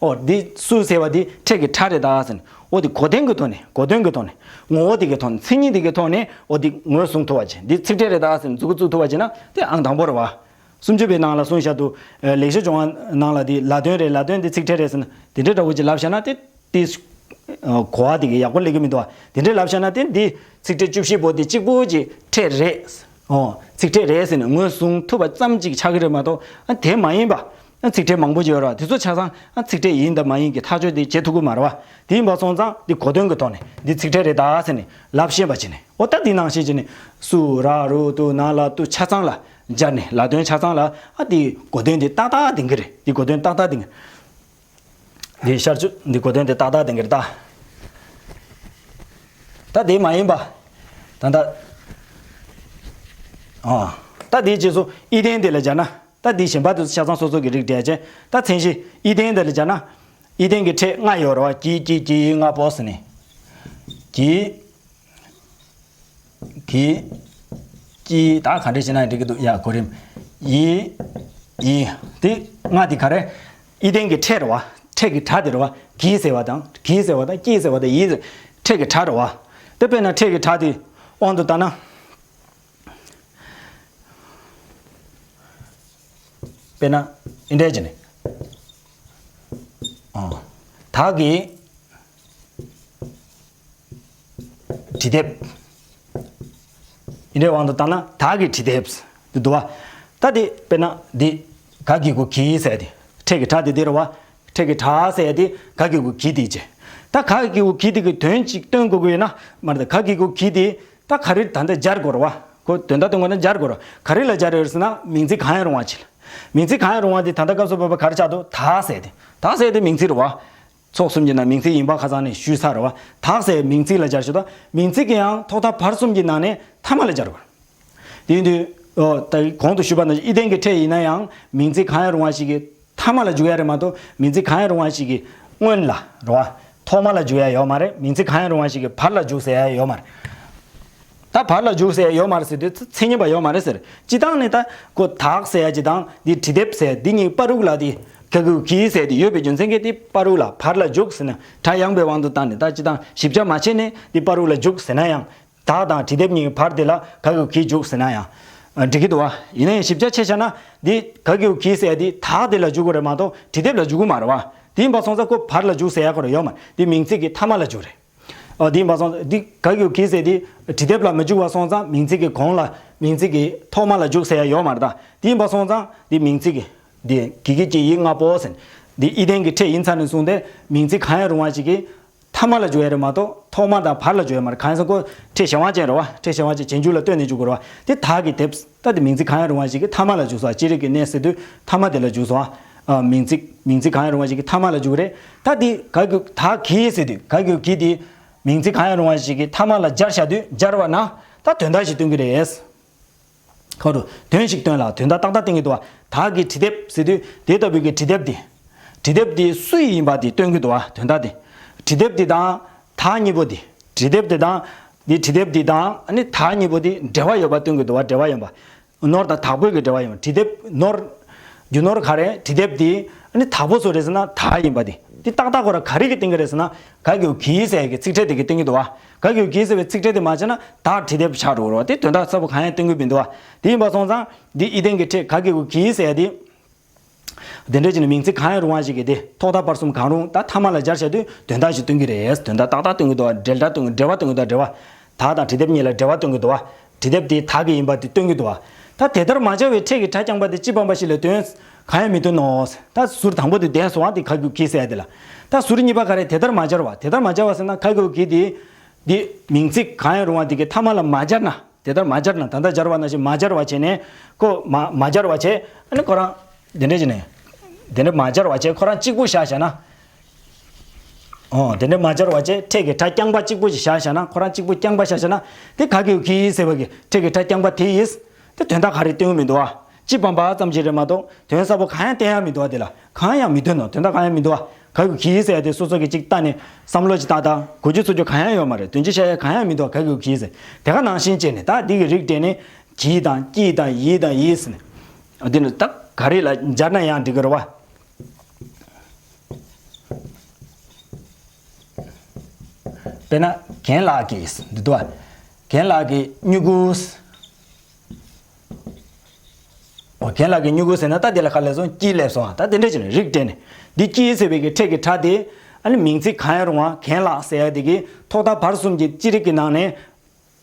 འོ་འདི་སུ་ཟེར་བ་འདི་ཕྲད་ཀྱི་སྒྲ་རེད་ད་ཟེར་ན་འོ་འདི་གོ་དོན་གྱི་ཐོག་ནས་གོ་དོན་གྱི་ཐོག་ནས་ངོ་བོ་དེ་གི་ཐོག་ནས་མཚན་ཉིད་དེ་གི་ཐོག་ནས་འོ་འདི་ངོས་བཟུང་ཐུབ་པ་ཅིག་འདི་ཚིག་ཕྲད་རེད་ད་ཟེར་ན་མཛུབ་གུ་བཙུགས་ཐུབ་པ་ཅིག་ན་དེ་ཨང་དང་པོ་རེད་བ། སུམ་ཅུ་པའི་ནང་ལ་གསུངས་བཞག་འདུག་ལེགས་བཤད་ལྗོན་དབང་ནང་ལ་འདི་ལ་དོན་རེད་ལ་དོན་འདི་ཚིག་ཕྲད་རེད་ཟེར་ན་དེ་འདྲའི་འདྲ་བོ་ཅིག་ལབ་བཞག་ན་དེ། དེ། གོ་བ་དེ་གི་ཡག་པོ་སླེབས་ཀྱི་མི་འདུག་བ། དེ་འདྲའི་ལབ་བཞག་ན་དེ་འདི་ཚིག་ཕྲད་བཅུ་བཞི་པོ་དེ་གཅིག་པོ་ཅིག་ཕྲད་རེད། ཨོ། ཚིག་ཕྲད་རེད་ཟེར་ནས་ངོས་བཟུང་ཐུབ་པ་ཙམ་ཅིག་ཆགས་ཀྱི་རེད་མ་གཏོགས་ཨ་དེ་མ་ཡིན་པ། ཨ་ཚིག་ཕྲད་མང་པོ་ཅིག་ཡོད་རེད་བ། དེ་ཚོ་ཆ་ཚང་ཨ་ཚིག་ཕྲད་ཡིན་དང་མ་ཡིན་གྱི་ཐག་གཅོད་དེ་བྱེད་ཐུབ་ཀྱི་མ་རེད་བ། དེ་ཡིན་པ་སོང་ཙང་འདི་གོ་དོན་གྱི་ཐོག་ནས་འདི་ཚིག་ཕྲད་རེད་ད་ཟེར་ནས་ལབ་ཤེས་པ་བྱས་ནས་ཨོ་ད་འདི་ནང་བཞིན་བྱས་ནས་སུ་ར་རུ་དུ་ན་ལ་དུ་ཆ་ཚང་ལ་སྦྱར་ནས་ལ་དོན་ཆ་ཚང་ལ་ཨ་འདི་གོ་དོན་འདི་ཏག་ཏག་ལྡན་གྱི་རེད། འདི་གོ་དོན་ཏག་ཏག་ལྡན་གྱི་རེད། འདི་ཤར་ཕྱོགས་འདི་གོ་དོན་དེ་ཏག་ཏག་དེ་འགེར་ཏག་ད་དེ་མ་ཡིན་པ། ད་ད། ཨ། ད་དེའི་རྗེས་སུ་ཨི་ལྡན་དེ་ལ་སྦྱར་ན། ད་དེ་གཞན་པ་དེ་ཚོ་ཆ་ཚང་སོ་སོ་གི་རིགས་འགྲེ་ཅན། ད་མཚན་གཞི་ཨི་ལྡན་དེ་ལ་སྦྱར་ན། ཨི་ལྡན་གྱི་ཕྲད་ལྔ་ཡོད་རེད་བ། གྱི་གྱི་གྱི་ལྔ་པོ་ཟེར་ནས། གྱི། གྱི། གྱི་ད་ག་འདྲ་བྱས་ན་འགྲིག་གི་འདུག་ཡ་གོ་རིམ། ཡི། ཡི། དེ་ལྔ་དེ་ག་རེ། ཨི་ལྡན་གྱི་ཕྲད་རེད་བ། ཕྲད་ཀྱི་སྒྲ་དེ་རེད་བ། གྱི་ཟེར་བ་དང་གྱི་ཟེར་བ་དང་ཀྱི་ཟེར་བ་དང་ཡི་ཟེར། ཕྲད་ཀྱི་སྒྲ་རེད་བ། དེ་དཔེར་ན་ཕྲད་ཀྱི་སྒྲ་དེ་དབང་དུ་བཏང་ན། དཔེར་ན་འདི་འདྲ་བྱས་ནས། ཨ། དག་གི། འབྲི་དེབ། ཡིན་འདྲའི་དབང་དུ་བཏང་ན་དག་གི་འབྲི་དེབ། འདི་འདུག་བ། ད་འདི་དཔེར་ན་འདི། ག་གི་གུ་གི་ཟེར་ཏེ། ཕྲད་ཀྱི་སྒྲ་འདི་འདི་རེད་བ། ཕྲད་ཀྱི་སྒྲ་ཟེར་ཏེ་ག་གི་གུ་གི་འདི་བྱས། ད་ག་གི་གུ་གི་འདི་གི་དོན་གཅིག་སྟོན་དགོས་ཀྱི་ཡོད་ན་མ་རེད་ད། ག་གི་གུ་གི་འདི་ད་ག་རེ་ད་ལྟ་སྦྱར་དགོས་རེད་བ། ཁོ་དོན་དག་སྟོན་དགོས་ན་སྦྱར་དགོས་རེད། ག་རེ་ལ་སྦྱར་ཡོད་རེད་ཟེར་ན་མིང་ཚིག་གང་ཡང་རུང་བ་ཅིག་ལ། མིང་ཚིག་གང་ཡང་རུང་བ་འདི་ད་ལྟ་སྐབས་སུ་བབ་པ་ག་རེ་ཆགས་འདུག་དག་ཟེར་ཏེ། དག་ཟེར་ཏེ་མིང་ཚིག་རེད་བ། ཚོགས་གསུམ་གྱི་ནང་མིང་ཚིག་ཡིན་པ་ཁ་སང་ནས་ཞུས་ཚར་བ། དག་ཟེར་མིང་ཚིག་ལ་སྦྱར་ཞུ་དང་མིང་ཚིག་གི་ཡང་ཐོག་མཐའ་བར་གསུམ་གྱི་ནང་ནས་ཐ་མ་ལ་སྦྱར་བ། དེ་ཡིན་དུས་ཨོ་ད་གོང་དུ་ཞུས་པ་ནང་བཞིན་ཨི་ལྡན་གྱི་ཕྲད་ཡིན་ན་ཡང་མིང་ཚིག་གང་ཡང་རུང་བ་ཞིག་གི་ཐ་མ་ལ་འཇུག་ཡ་རེད་མ་གཏོགས་མིང་ཚིག་གང་ཡང་རུང་བ་ཞིག་གི་སྔོན་ལ་རེད་བ། ཐོག་མ་ལ་འཇུག་ཡ་ཡོད་མ་རེད། མིང་ཚིག་གང་ཡང་རུང་བ་ཞིག་གི་བར་ལ་འཇུག་ཟེར་ཡ་ཡོད་མ་རེད། ད་བར་ལ་འཇུག་ཟེར་ཡ་ཡོད་མ་རེད་ཟེར་དུས་མཚན་ཉིད་པ་ཡོད་མ་རེད་ཟེར། སྤྱི་བཏང་ནས་ད་ཁོ་དག་ཟེར་ཡ་ཅིག་དང་འདི་འབྲི་དེབ་ཟེར་འདི་གཉིས་བར་དུ་ལ་འདི་ ག་གི་གུ་གི་ཟེར་དེ་ཡོད་པའི་རྒྱུ་མཚན་གྱིས་དེ་པ་རུ་ལ་བར་ལ་འཇུག་ཟེར་ན། སྒྲ་ཡངས་པའི་དབང་དུ་བཏང་ནས། ད་སྤྱིར་བཏང་ཞིབ་ཆ་མ་བྱས་ནས་དེ་པ་རུ་ལ་འཇུག་ཟེར་ན་ཡང་། ད་དང་འབྲི་དེབ་གཉིས་ཀྱི་བར་དེ་ལ་ག་གི་གུ་གི་འཇུག་ཟེར་ན་ཡང་། ཨ། འགྲིག་གི་འདུག་བ། ཡིན་ན་ཡང་ཞིབ་ཆ་ཆ་བྱས་ན་འདི་ག་གི་གུ་གི་ཟེར་ཡ་འདི་ད་དེ་ལ་འཇུག་གི་རེད་མ་གཏོགས་འབྲི་དེབ་ལ་འཇུག་གི་མ་རེད་བ། དེ་ཡིན་པ་སོང་ཙང་ཁོ་བར་ལ་འཇུག་ཟེར་ཡ་ཁོ་རང་ཡོད་མ་རེད། འདི་མིང་ཚིག་གི་ཐ་མ་ལ་འཇུག་རེད། ཨ། དེ་ཡིན་པ་སོང་ཙང་འདི་ག་གི་གུ་གི་ཟེར་འདི་འབྲི་དེབ་ལ་མི་འཇུག་པ་སོང་ཙང་མིང་ཚིག་གི་གོང་ལ་མིང་ཚིག་གི་ཐོག་མ་ལ་འཇུག་ཟེར་ཡ་ཡོད་མ་རེད་ད། དེ་ཡིན་པ་སོང་ཙང་འདི་མིང་ཚིག་གི་འདི་གི་གུ་གི་གུ་གུ་ལྔ་པོ་ཟེར། འདི་ཨི་ལྡན་གྱི་ཕྲད་ཡིན་ཚར་ནས་བཟུང་སྟེ་མིང་ཚིག་གང་ཡང་རུང་བ་ཞིག་གི་ཐ་མ་ལ་འཇུག་ཡ་རེད་མ་གཏོགས་ཐོག་མ་དང་བར་ལ་འཇུག་ཡ་མ་རེད། གང་ཡིན་ཟེར་ན་ཁོ་ཕྲད་གཞན་དབང་ཅན་རེད་བ། ཕྲད་གཞན་དབང་ཅན་རྗེས་འཇུག་ལ་ལྟོས་ནས་འཇུག་དགོས་རེད་བ། དེ་ད་གི་དེབ་ད་དེ་མིང་ཚིག་གང་ཡང་རུང་བ་ཞིག་གི་ཐ་མ་ལ་འཇུག་སོང་བ། ཅི་རིགས་ཀྱི་གནས་ཟེར་དུས་ཐ་མ་དེ་ལ་འཇུག་སོང་བ། ཨ། མིང་ཚིག་མིང་ཚིག་གང་ཡང་རུང་བ་ཞིག་གི་ཐ་མ་ལ་འཇུག་རེད། ད་དེ་ག་གི་གུ་ད་གི་ཟེར་དུས་ག་གི་གུ་གི་དེ་མིང་ཚིག་གང་ཡང་རུང་བ་ཞིག་གི་ཐ་མ་ལ་སྦྱར་བཞག་དུས་སྦྱར་བ་ན་ད་དོན་དག་ཞིག་སྟོན་གྱི་རེད། ཁོ་རུ་དོན་ཞིག་སྟོན་ལ་དོན་དག་ཏག་ཏག་སྟོན་གྱི་འདུག་བ། ད་གི་འབྲི་དེབ་ཟེར་དུས་དེ་ལྟ་བུའི་གི་འབྲི་དེབ་འདི། འབྲི་དེབ་འདི་སུ་ཡིན་པ་དེ་སྟོན་གྱི་འདུག་བ། དོན་དག་དེ། འབྲི་དེབ་འདི་དང་ད་གཉིས་པོ་འདི། འབྲི་དེབ་འདི་དང་འདི་འབྲི་དེབ་འདི་དང་ཨ་ནི་ད་གཉིས་པོ་འདི་འབྲེལ་བ་ཡོད་པ་སྟོན་གྱི་འདུག་བ། འབྲེལ་བ་ཡོད་པ། ནོར་དང་བདག་པོའི་གི་འབྲེལ་བ་ཡོད་པ། འབྲི་དེབ་ནོར། རྒྱུ་ནོར་ག་རེ། འབྲི་དེབ་འདི་ཨ་ནི་བདག་པོ་སུ་རེད་ཟེར་ན་ད་ཡིན་པ་འདི། འདི་ཏག་ཏག་ཁོ་རང་ག་རེ་གི་སྟོན་གྱི་རེད་ཟེར་ན་ག་གི་གུ་གི་ཟེར་ཡ་གི་ཚིག་ཕྲད་དེ་གི་སྟོན་གྱི་འདུག་བ། ག་གི་གུ་གི་ཟེར་བའི་ཚིག་ཕྲད་དེ་མ་བྱས་ན་ད་འབྲི་དེབ་ཆགས་འགྲོ་གི་རེད་བ། དེ་དོན་དག་གསལ་པོ་གང་ཡང་སྟོན་གྱི་མི་འདུག་བ། དེ་ཡིན་པ་སོང་ཙང་འདི་ཨི་ལྡན་གྱི་ཕྲད་ག་གི་གུ་གི་ཟེར་ཡ་དེ། དེ་འདྲ་བྱས་ནས་མིང་ཚིག་གང་ཡང་རུང་བ་ཞིག་གི་དེ་ཐོག་མཐའ་བར་གསུམ་གང་རུང་ད་ཐ་མ་ལ་སྦྱར་བྱ་དུས་དོན་དག་ཞིག་སྟོན་གྱི་རེད། དོན་དག་ཏག་ཏག་སྟོན་གྱི་འདུག་བ། འབྲེལ་སྒྲ་སྟོན་འབྲེལ་བ་སྟོན་གྱི་འདུག་འབྲེལ་བ། ད་དང་འབྲི་དེབ་གཉིས་ལ་འབྲེལ་བ་སྟོན་གྱི་འདུག་བ། འབྲི་དེབ་དེ་ད་གི་ཡིན་པ་དེ་སྟོན་གྱི་འདུག་བ། ད་དེ་ལྟར་མ་སྦྱར་བའི་ཕྲད་ཀྱི་སྒྲ་རྐྱང་པ་དེ་སྤྱི་བམ་པ་ཞིག་ལ་དོན་གང་ཡང་མི་སྟོན་ནོ། ད་ཟུར་དང་པོ་དེ་བདེན་སོང་བ། དེ་ག་གི་གུ་གི་ཟེར་ཡ་དེ་ལ། ད་ཟུར་གཉིས་པ་ག་རེ། དེ་ལྟར་མ་སྦྱར་བ། དེ་ལྟར་མ་སྦྱར་བ་ཟེར་ན་ག་གི་གུ་གི་དེ། དེ་མིང་ཚིག་གང་ཡང་རུང་བ་དེ་གི་ཐ་མ་ལ་མ་སྦྱར་ན། དེ་ལྟར་མ་སྦྱར་ན། ད་ལྟ་སྦྱར་བ་ནང་བཞིན་མ་སྦྱར་བ་བྱས་ནས་ཁོ་མ་མ་སྦྱར་བ་བྱས། ཨ་ནི་ཁོ་རང་དེ་འདྲ་བྱས་ནས་དེ་འདྲ་མ་སྦྱར་བ་བྱས་ཁོ་རང་གཅིག་པུ་བཞག་བཞག་ན། ཨོ། དེ་འདྲ་མ་སྦྱར་བ་བྱས་ཕྲད་ཀྱི་སྒྲ་རྐྱང་པ་གཅིག་པུ་ཞིག་བཞག་བཞག་ན། ཁོ་རང་གཅིག་པུ་རྐྱང་པ་བཞག་བཞག་ན། དེ་ག་གི་གུ་གི་ཟེར་བ་གི་ཕྲད་ཀྱི་སྒྲ་རྐྱང་པ་དེ་ཡིས་དེ་དོན་དག་ག་རེ་སྟོན་གྱི་མི་འདུག་བ། སྤྱི་བམ་པ་ཙམ་ཞིག་རེད་མ་གཏོགས་དོན་གསལ་པོ་གང་ཡང་སྟོན་ཡ་མི་འདུག་བ། དེ་ལ་གང་ཡང་མི་སྟོན་ནོ། དོན་དག་གང་ཡང་མི་འདུག་བ། ག་གི་གུ་གི་ཟེར་ཡ་དེ་སོ་སོ་གི་གཅིག་ལྟ་ནས་བསམ་བློ་ཅིག་བཏང་དང་། གོ་རྒྱུ་ཚོར་རྒྱུ་གང་ཡང་ཡོད་མ་རེད། དོན་སྤྱི་བཤད་ཡ་གང་ཡང་མི་འདུག་བ། ག་གི་གུ་གི་ཟེར། དེ་ག་ནང་བཞིན་བྱས་ནས་ད་འདི་གི་རིགས་སྤྲད་ནས་གྱི་དང་ཀྱི་དང་ཡི་དང་ཡིས་ཟེར་ནས། འདི་ནི་ད་ག་རེ་ལ་སྦྱར་ན་ཡང་འགྲིག་གི་རེད་བ། དཔེར་ན་རྒན་ལགས་ཀྱིས་འདི་འདུག་བ། རྒན་ལགས་ཀྱིས་སྨྱུ་གུ། འོ། རྒན་ལགས་ཀྱིས་སྨྱུ་གུ་ཟེར་ན་ད་དེ་ལ་ག་ལ་སོང་། ཀྱི་སླེབས་སོང་བ། ད་དེ་འདྲ་བྱས་ནས་རིགས་སྤྲད་ནས་འདི་ཀྱི་ཟེར་བའི་གི་ཕྲད་ཀྱི་སྒྲ་དེ་ཨ་ནི་མིང་ཚིག་གང་ཡང་རུང་བ་རྒན་ལགས་ཟེར་ཡ་དེ་གི་ཐོག་མཐའ་བར་གསུམ་གྱི་ཅི་རིགས་ཀྱི་ནང་ནས།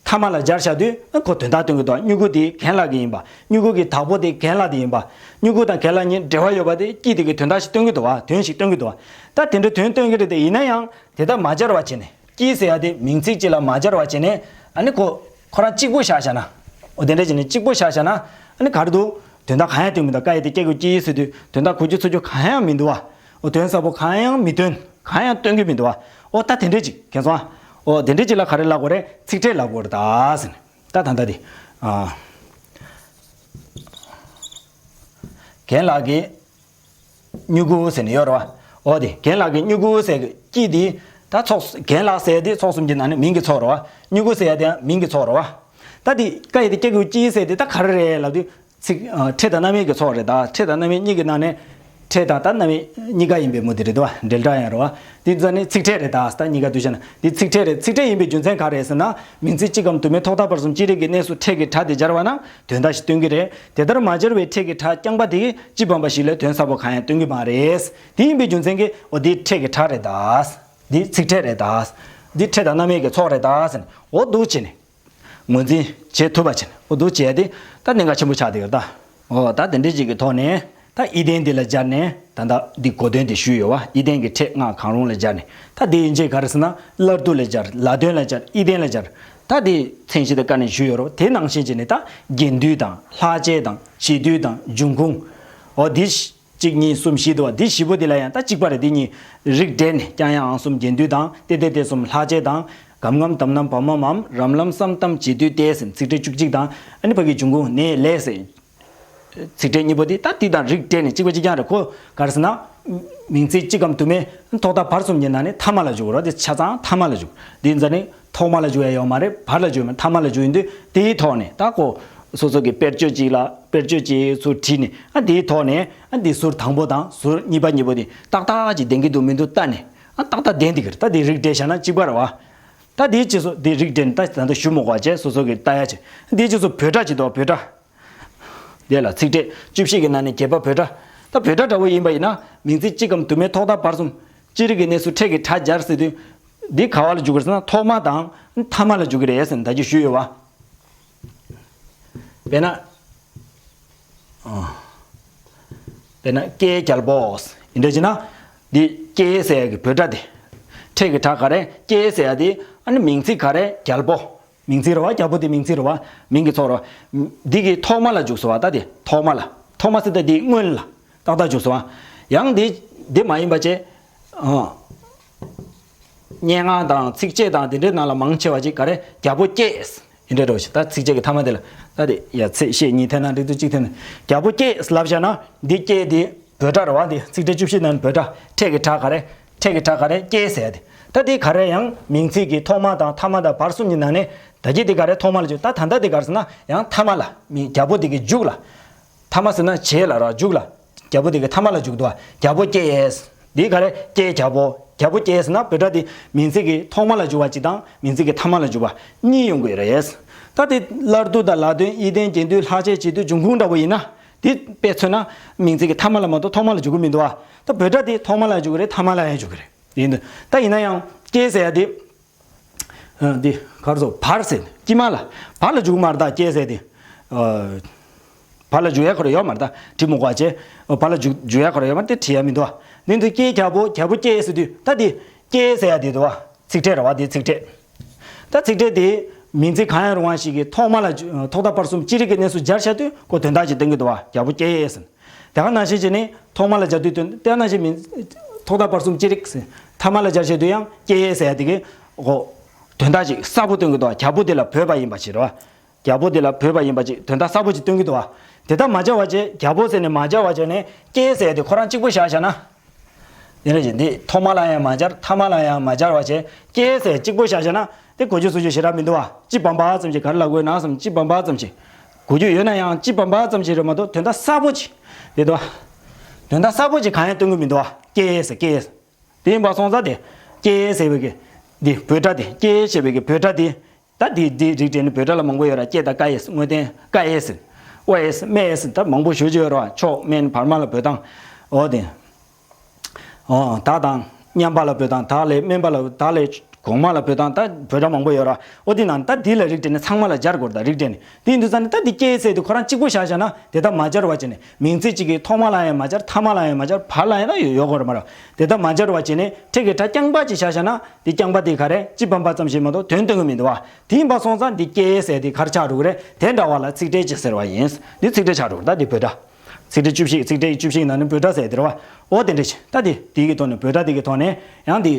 ཐ་མ་ལ་སྦྱར་བཞག་དུས་ཨ་ཁོ་དོན་དག་སྟོན་གྱི་འདུག་སྨྱུ་གུ་དེ་རྒན་ལགས་ཀྱི་ཡིན་པ། སྨྱུ་གུ་གི་བདག་པོ་དེ་རྒན་ལགས་དེ་ཡིན་པ། སྨྱུ་གུ་དང་རྒན་ལགས་གཉིས་འབྲེལ་བ་ཡོད་པ་དེ་ཀྱི་དེ་གི་དོན་དག་ཞིག་སྟོན་གྱི་འདུག་བ། དོན་ཞིག་སྟོན་གྱི་འདུག་བ། ད་དེ་འདྲ་དོན་སྟོན་གྱི་རེད་དེ། ཡིན་ན་ཡང་དེ་ལྟར་མ་སྦྱར་བ་བྱས་ནས། ཀྱི་ཟེར་ཡ་དེ་མིང་ཚིག་ཅིག་ལ་མ་སྦྱར་བ་བྱས་ནས་ཨ་ནི་ཁོ་ཁོ་རང་གཅིག་པུ་བཞག་བཞག་ན། འོ། དེ་འདྲ་བྱས་ནས་གཅིག་པུ་བཞག་བཞག་ན་ཨ་ནི་ག་རེ་འདུག་དོན་དག་གང་ཡང་སྟོན་མི་འདུག་ག་ཡི་དེ་སྐད་ཀྱི་ཀྱི་ཟེར་དུས་དོན་དག་གོ་རྒྱུ་ཚོར་རྒྱུ་གང་ཡང་མི་འདུག་བ། འོ། དོན་གསལ་པོ་གང་ཡང་མི་སྟོན། གང་ཡང་སྟོན་གྱི་མི་འདུག་བ། འོ། ད་དེ་འདྲ་ཅིག་མཁྱེན་སོང་ཨ། འོ། དེ་འདྲ་ཅིག་ལ་ག་རེ་ལབ་དགོས་རེད། ཚིག་ཕྲད་ལབ་དགོས་རེད་ད་ཟེར་ནས། ད་ད་ལྟ་དེ། ཨ། རྒན་ལགས་ཀྱིས་སྨྱུ་གུ་ཟེར་ནས་ཡོད་རེད་བ། འོ་དེ་རྒན་ལགས་ཀྱིས་སྨྱུ་གུ་ཟེར་གྱི་ཀྱི་དེ་ད་ཚོགས། རྒན་ལགས་ཟེར་དེ་ཚོགས་གསུམ་གྱི་ནང་ནས་མིང་གི་ཚོགས་རེད་བ། སྨྱུ་གུ་ཟེར་ཡ་དེ་ཡང་མིང་གི་ཚོགས་རེད་བ། ད་དེ་ཀ་ཡི་དེ་སྐད་ཀྱི་ཀྱི་ཟེར་དེ་ད་ག་རེ་རེད་ལབ་དུས། ཚིག་ཨ། ཕྲད་དང་རྣམ་དབྱེ་གི་ཚོགས་རེད་ད། ཕྲད་དང་རྣམ་དབྱེ་གཉིས་ཀྱི་ནང་ནས་ཕྲད་དང་ད་རྣམ་དབྱེ་གཉིས་ཀ་ཡིན་པའི་མོ་དེ་རེད་དོ། འབྲེལ་སྒྲ་ཡང་རེད་བ། དེ་ཙ་ནི་ཚིག་ཕྲད་རེད་ད། ད་གཉིས་ཀ་བསྡུས་བྱས་ན་དེ་ཚིག་ཕྲད་རེད། ཚིག་ཕྲད་ཡིན་པའི་རྒྱུ་མཚན་ག་རེ་རེད་ཟེར་ན། མིང་ཚིག་གཅིག་གམ་དུ་མའི་ཐོག་མཐའ་བར་གསུམ་ཅི་རིགས་ཀྱི་གནས་སུ་ཕྲད་ཀྱི་སྒྲ་དེ་སྦྱར་བ་ན་དོན་དག་ཞིག་སྟོན་གྱི་རེད། དེ་ལྟར་མ་སྦྱར་བའི་ཕྲད་ཀྱི་སྒྲ་རྐྱང་པ་དེ་གིས་སྤྱི་བམ་པ་ཞིག་ལ་དོན་གསལ་པོ་གང་ཡང་སྟོན་གྱི་མ་རེད། དེ་ཡིན་པའི་རྒྱུ་མཚན་གྱིས་འོ་འདི་ཕྲད་ཀྱི་སྒྲ་རེད་ད། འདི་ཚིག་ཕྲད་རེད་ད། འདི་ཕྲད་དང་རྣམ་དབྱེ་གི་ཚོགས་རེད་ད་ཟེར་ནས་འོ་འདུག་བྱས་ནས། ངོས་འཛིན་བྱེད་ཐུབ་པ་བྱས་ནས་འོ་འདུག་བྱས་ཏེ་ད་གནད་འགག་ཆེན་པོ་ཆགས་བསྡད་ཡོད་ད། འོ་ད་དེ་འདྲ་ཅིག་གི་ཐོག་ནས་ད་ཨི་ལྡན་འདི་ལ་སྦྱར་ནས་ད་ལྟ་འདི་གོ་དོན་དེ་ཞུས་ཡོད་བ། ཨི་ལྡན་གྱི་ཕྲད་ལྔ་གང་རུང་ལ་སྦྱར་ནས། ད་དེ་ཡིན་ཕྱིར་ག་རེ་ཟེར་ན། སླར་བསྡུ་ལ་སྦྱར། ལ་དོན་ལ་སྦྱར། ཨི་ལྡན་ལ་སྦྱར། ད་དེ་མཚན་གཞི་དང་བཀའ་ནས་ཞུས་ཡོད་རེད། དེ་ནང་བཞིན་བྱས་ནས་ད་རྒྱན་སྡུད་དང་ལྷག་བཅས་དང་འབྱེད་སྡུད་དང་འབྱུང་ཁུངས། འོ་འདི་གཅིག་གཉིས་གསུམ་བཞི་འདུག་བ། འདི་བཞི་པོ་འདི་ལ་ཡང་ད་གཅིག་པ་རེད། འདི་གཉིས་རིགས་འགྲེ་ནས་ཀྱང་ཡང་འང་གསུམ་རྒྱན་སྡུད་དང་། ཏེ་ཏེ་ཏེ་གསུམ་ལྷག་བཅས་དང་། གམ་ངམ་དམ་ནམ་བ་མ་མམ་རམ་ལམ་སམ་ཏམ་འབྱེད་སྡུད་ཏེ་ཟེར་ཚིག་ཕྲད་བཅུ་གཅིག་དང་། ཨ་ནི་ཕ་གི་འབྱུང་ཁུངས་ནས་ལས་ཟེར་ཚིག་ཕྲད་གཉིས་པོ་འདི་ད་འདི་དང་རིགས་འགྲེ་ནས་གཅིག་པ་གཅིག་རྐྱང་རེད། ཁོ་ག་རེ་ཟེར་ན། མིང་ཚིག་གཅིག་གམ་དུ་མའི་ཐོག་མཐའ་བར་གསུམ་གྱི་ནང་ནས་ཐ་མ་ལ་འཇུག་རོགས། དེ་ཆ་ཚང་ཐ་མ་ལ་འཇུག་འདི་ཡིན་ཙང་ནི་ཐོག་མ་ལ་འཇུག་ཡ་ཡོད་མ་རེད། བར་ལ་འཇུག་ཡོད་མ་རེད། ཐ་མ་ལ་འཇུག་ཡིན་དུས་དེའི་ཐོག་ནས་ད་ཁོ། སོ་སོ་གི་དཔེར་བརྗོད་ཅིག་ལ་དཔེར་བརྗོད་ཅིག་ཚུར་བྲིས་ནས། ཨ་དེའི་ཐོག་ནས་ཨ་དེ་ཟུར་དང་པོ་དང་ཟུར་གཉིས་པ་གཉིས་པོ་དེ་ཏག་ཏག་ཅིག་ལྡན་གྱི་འདུག་མི་འདུག་ལྟ་ནས། ཨ་ཏག་ཏག་ལྡན་དེ་གར་ད་དེ་རིགས་འགྲེ་བྱས་ན་གཅིག་པ་རེད་བ། ད་དེའི་རྗེས་སུ་དེ་རིགས་འགྲེ་ནས་ད་ད་ལྟ་ཞུ་མི་དགོས་པ་བྱས། སོ་སོ་གི་ལྟ་ཡ་བྱས། དེའི་རྗེས་སུ་འབོད་སྒྲ་ཅིག་འདུག་འབོད་སྒྲ། དེ་ལ་ཚིག་ཕྲད་བཅུ་བཞི་གི་ནང་ནས་བརྒྱད་པ་འབོད་སྒྲ། ད་འབོད་སྒྲ་འདྲ་བོ་ཡིན་པ་ཡིན་ན། མིང་ཚིག་གཅིག་གམ་དུ་མའི་ཐོག་མཐའ་བར་གསུམ་ཅི་རིགས་ཀྱི་གནས་སུ་ཕྲད་ཀྱི་སྒྲ་སྦྱར་ཟེར་དུས། འདི་ག་བ་ལ་འཇུག་གི་རེད་ཟེར་ན། ཐོག་མ་དང་ཐ་མ་ལ་འཇུག་གི་རེད་ཟེར་ནས་ད་ཅི་ཞུས་ཡོད་བ། དཔེར་ན། ཨ། དཔེར་ན་ཀྱེ་རྒྱལ་པོ། ཡིན་འདྲ་བྱས་ན། འདི་ཀྱེ་ཟེར་ཡ་གི་འབོད་སྒྲ་དེ། ཕྲད་ཀྱི་སྒྲ་ག་རེ། ཀྱེ་ཟེར་ཡ་དེ་ཨ་ནི་མིང་ཚིག་ག་རེ། རྒྱལ་པོ། མིང་ཚིག་རེད་བ། རྒྱལ་པོ་དེ་མིང་ཚིག་རེད་བ། མིང་གི་ཚོགས་རེད་བ། འདི་གི་ཐོག་མ་ལ་འཇུག་སོང་བ། ད་དེ་ཐོག་མ་ལ། ཐོག་མ་ཟེར་ད་དེ་སྔོན་ལ་ཏག་ཏག་འཇུག་སོང་བ། ཡང་འདི་འདི་མ་ཡིན་པ་བྱས། ཨ། སྙན་ངག་དང་ཚིགས་བཅད་དང་དེ་འདྲའི་ནང་ལ་མང་ཆེ་བ་ཅིག་ག་རེ། རྒྱལ་པོ་སྐྱེས། ཡིན་འདྲ་འདྲ་བོ་ཞིག་ད་ཚིགས་བཅད་ཀྱི་མཐའ་མ་དེ་ལ། ད་དེ་ཡ་ཚེ་ཤེས་གཉིས་ཐེབས་ན་འགྲིག་འདུག་གཅིག་ཐེབས་ན། རྒྱལ་པོ་སྐྱེས་ལབ་བཞག་ན། འདི་སྐྱེས་དེ་འབོད་སྒྲ་རེད་བ། འདི་ཚིག་ཕྲད་བཅུ་བཞི་ནང་འབོད་སྒྲ། ཕྲད་ཀྱི་སྒྲ་ག་རེ། ཕྲད་ཀྱི་སྒྲ་ག་རེ། སྐྱེས་ཟེར་ཡ་དེ། ད་དེ་ག་རེ་ཡང་མིང་ཚིག་གི་ཐོག་མ་དང་ཐ་མ་དང་བར་གསུམ་གྱི་ནང་ནས་ད་གི་དེ་ག་རེ་ཐོག་མ་ལ་འཇུག་ད་ད་ལྟ་དེ་ག་རེ་ཟེར་ན་ཡང་ཐ་མ་ལ། མི་རྒྱལ་པོ་དེ་གི་མཇུག་ལ། ཐ་མ་ཟེར་ན་རྗེས་ལ་ར། མཇུག་ལ། རྒྱལ་པོ་དེ་གི་ཐ་མ་ལ་འཇུག་འདུག་བ། རྒྱལ་པོ་སྐྱེས། འདི་ག་རེ། ཀྱེ་རྒྱལ་པོ། རྒྱལ་པོ་སྐྱེས་ཟེར་ན་འབོད་སྒྲ་དེ་མིང་ཚིག་གི་ཐོག་མ་ལ་འཇུག་པ་གཅིག་དང་མིང་ཚིག་གི་ཐ་མ་ལ་འཇུག་པ་གཉིས་ཡོང་གི་ཡོད་རེད། ད་དེ་སླར་བསྡུ་དང་ལ་དོན། དབྱེ་བསྟན། རྒྱན་སྡུད། ལྷག་བཅས། བྱེད་སྡུད། འབྱུང་ཁུངས་འདྲ་བོ་ཡིན་ན། དེ་དཔེ་མཚོན་ན་མིང་ཚིག་གི་ཐ་མ་ལ་མ་གཏོགས་ཐོག་མ་ལ་འཇུག་གི་མི་འདུག་བ། ད་འབོད་སྒྲ་དེ་ཐོག་མ་ལ་འཇུག་གི་རེད། ཐ་མ་ལ་ཡང་འཇུག་གི་རེད། ཡིན་འདུག་ད་ཡིན་ན་ཡང་སྐྱེས་ཟེར་ཡ་དེ། ཨ། འདི་ག་རེ་ཟེར། བར་ཟེར། དཀྱིལ་མ་ལ། བར་ལ་འཇུག་མ་རེད་ད། སྐྱེས་ཟེར་དེ། ཨ། བར་ལ་འཇུག་ཡ་ཁོ་རང་ཡོད་མ་རེད་ད། བྲིས་མི་དགོས་པ་བྱས། བར་ལ་འཇུག་འཇུག་ཡ་ཁོ་རང་ཡོད་མ་རེད་དེ། བྲིས་ཡ་མི་འདུག་བ། འདི་འདི་ཀྱེ་རྒྱལ་པོ། རྒྱལ་པོ་སྐྱེས་ཟེར་དུས་ད་འདི་ཀྱེ་ཟེར་ཡ་དེ་འདུག་བ། ཚིག་ཕྲད་རེད་བ། འདི་ཚིག་ཕྲད། ད་ཚིག་ཕྲད་དེ་མིང་ཚིག་གང་ཡང་རུང་བ་ཞིག་གི་ཐོག་མ་ལ་འཇུ་ཐོག་མཐའ་བར་གསུམ་ཅི་རིགས་ཀྱི་གནས་སུ་སྦྱར་བྱ་དུས་ཁོ་དོན་དག་ཅིག་སྟོན་གྱི་འདུག་བ། རྒྱལ་པོ་སྐྱེས་ཟེར། དེ་ག་ནང་བཞིན་བྱས་ནས་ཐོག་མ་ལ་སྦྱར་དུས་དོན། དེ་ག་ནང་བཞིན་མིན། ཐོག་མཐའ་བར་གསུམ་ཅི་རིགས་ཟེར། ཐ་མ་ལ་སྦྱར་བྱེད་དུས་ཡང་སྐྱེས་ཟེར་ཡ་དེ་གི་འོ། དོན་དག་ཅིག་གསལ་པོ་སྟོན་གྱི་འདུག་བ། རྒྱལ་པོ་དེ་ལ་འབོད་པ་ཡིན་པ་ཞིག་རེད་བ། རྒྱལ་པོ་དེ་ལ་འབོད་པ་ཡིན་པ་ཅིག་དོན་དག་གསལ་པོ་ཅིག་སྟོན་གྱི་འདུག་བ། དེ་ལྟར་མ་སྦྱར་བ་བྱས། རྒྱལ་པོ་ཟེར་ནས་མ་སྦྱར་བ་བྱས་ནས་སྐྱེས་ཟེར་ཡ་དེ་ཁོ་རང་གཅིག་པོ་བཞག་བཞག་ན། དེ་འདྲ་ཅིག་འདི་ཐོག་མ་ལ་ཡང་མ་སྦྱར། ཐ་མ་ལ་ཡང་མ་སྦྱར་བ་བྱས། སྐྱེས་ཟེར་གཅིག་པོ་བཞག་བཞག་ན་དེ་གོ་རྒྱུ་ཚོར་རྒྱུ་ཞེ་དྲག་མི་འདུག་བ། ཅི་བམ་པ་ཙམ་ཅིག་ག་རེ་ལབ་དགོས་ན་བསམ། ཅི་བམ་པ་ཙམ་ཅིག་གོ་རྒྱུ་ཡོད་ན་ཡང་ཅི་བམ་པ་ཙམ་ཅིག་རེད་མ་གཏོགས་དོན་དག་གསལ་པོ་ཅིག་དེ་འདུག་བ། དོན་དག་གསལ་པོ་ཅིག་གང་ཡང་སྟོན་གྱི་མི་འདུག་བ། སྐྱེས་ཟེར། སྐྱེས་ཟེར། དེ་ཡིན་པ་སོང་ཙང་དེ་སྐྱེས་ཟེར་བའི་གི་འདི་འབོད་སྒྲ་དེ། སྐྱེས་ཞེས་པའི་གི་འབོད་སྒྲ་དེ། ད་འདི་འདི་རིགས་འགྲེ་ནས་འབོད་སྒྲ་ལ་མང་པོ་ཡོད་ར། སྐྱེ་དང་ཀ་ཡེ་ཟེར། དངོས་བསྟན་ཀ་ཡེ་ཟེར། ཨོ་ཡེ་ཟེར། མེ་ཡེ་ཟེར། ད་མང་པོ་ཞེ་ཅིག་ཡོད་ར། མཆོག་དམན་བར་མ་ལ་འབོད་སྟངས། འོ་དེ། ཨོ། བདག་དང་མཉམ་པ་ལ་འབོད་སྟངས། བདག་ལས་དམན་པ་ལ། བདག་ལས་གོང་མ་ལ་འབོད་སྟངས། ད་འབོད་སྒྲ་མང་པོ་ཡོད་ར། ཨོ་དེ་ནང་ད་འདི་ལ་རིགས་འགྲེ་ནས་ཚང་མ་ལ་སྦྱར་དགོས་ར། ད་རིགས་འགྲེ་ནས་དེ་ཡིན་དུས་ཙང་ནས་ད་འདི་སྐྱེས་ཟེར་དེ་ཁོ་རང་གཅིག་པོ་བཞག་བཞག་ན། དེ་ལྟར་མ་སྦྱར་བ་བྱས་ནས་མིང་ཚིག་གཅིག་གི་ཐོག་མ་ལ་ཡང་མ་སྦྱར། ཐ་མ་ལ་ཡང་མ་སྦྱར། བར་ལ་ཡང་ད་ཡོད་ཡོད་དགོས་ར་མ་ར། དེ་ལྟར་མ་སྦྱར་བ་བྱས་ནས་ཕྲད་ཀྱི་སྒྲ་རྐྱང་པ་ཅིག་བཞག་བཞག་ན། དེ་རྐྱང་པ་དེ་ག་རེ། ཅི་བམ་པ་ཙམ་ཞིག་མ་གཏོགས་དོན་སྟོན་གྱི་མི་འདུག་བ། དེ་ཡིན་པ་སོང་ཙང་འདི་སྐྱེས་ཟེར་དེ་ག་རེ་ཆགས་འགྲོ་གི་རེད། དེ་འདྲ་བ་ལ་ཚིག་ཕྲད་ཅེས་ཟེར་བ་ཡིན། འདི་ཚིག་ཕྲད་ཆགས་འགྲོ་གི་རེད། ད་འདི་འབོད་སྒྲ། ཚིག་ཕྲད་བཅུ་བཞི། ཚིག་ཕྲད་བཅུ་བཞི་ཡི་ནང་ནས་འབོད་སྒྲ་ཟེར་དེ་རེད་བ། འོ་དེ་འདྲ་ཞིག་ད་འདི་འདི་གི་ཐོག་ནས། འབོད་སྒྲ་འདི་གི་ཐོག་ནས་ཡང་འདི།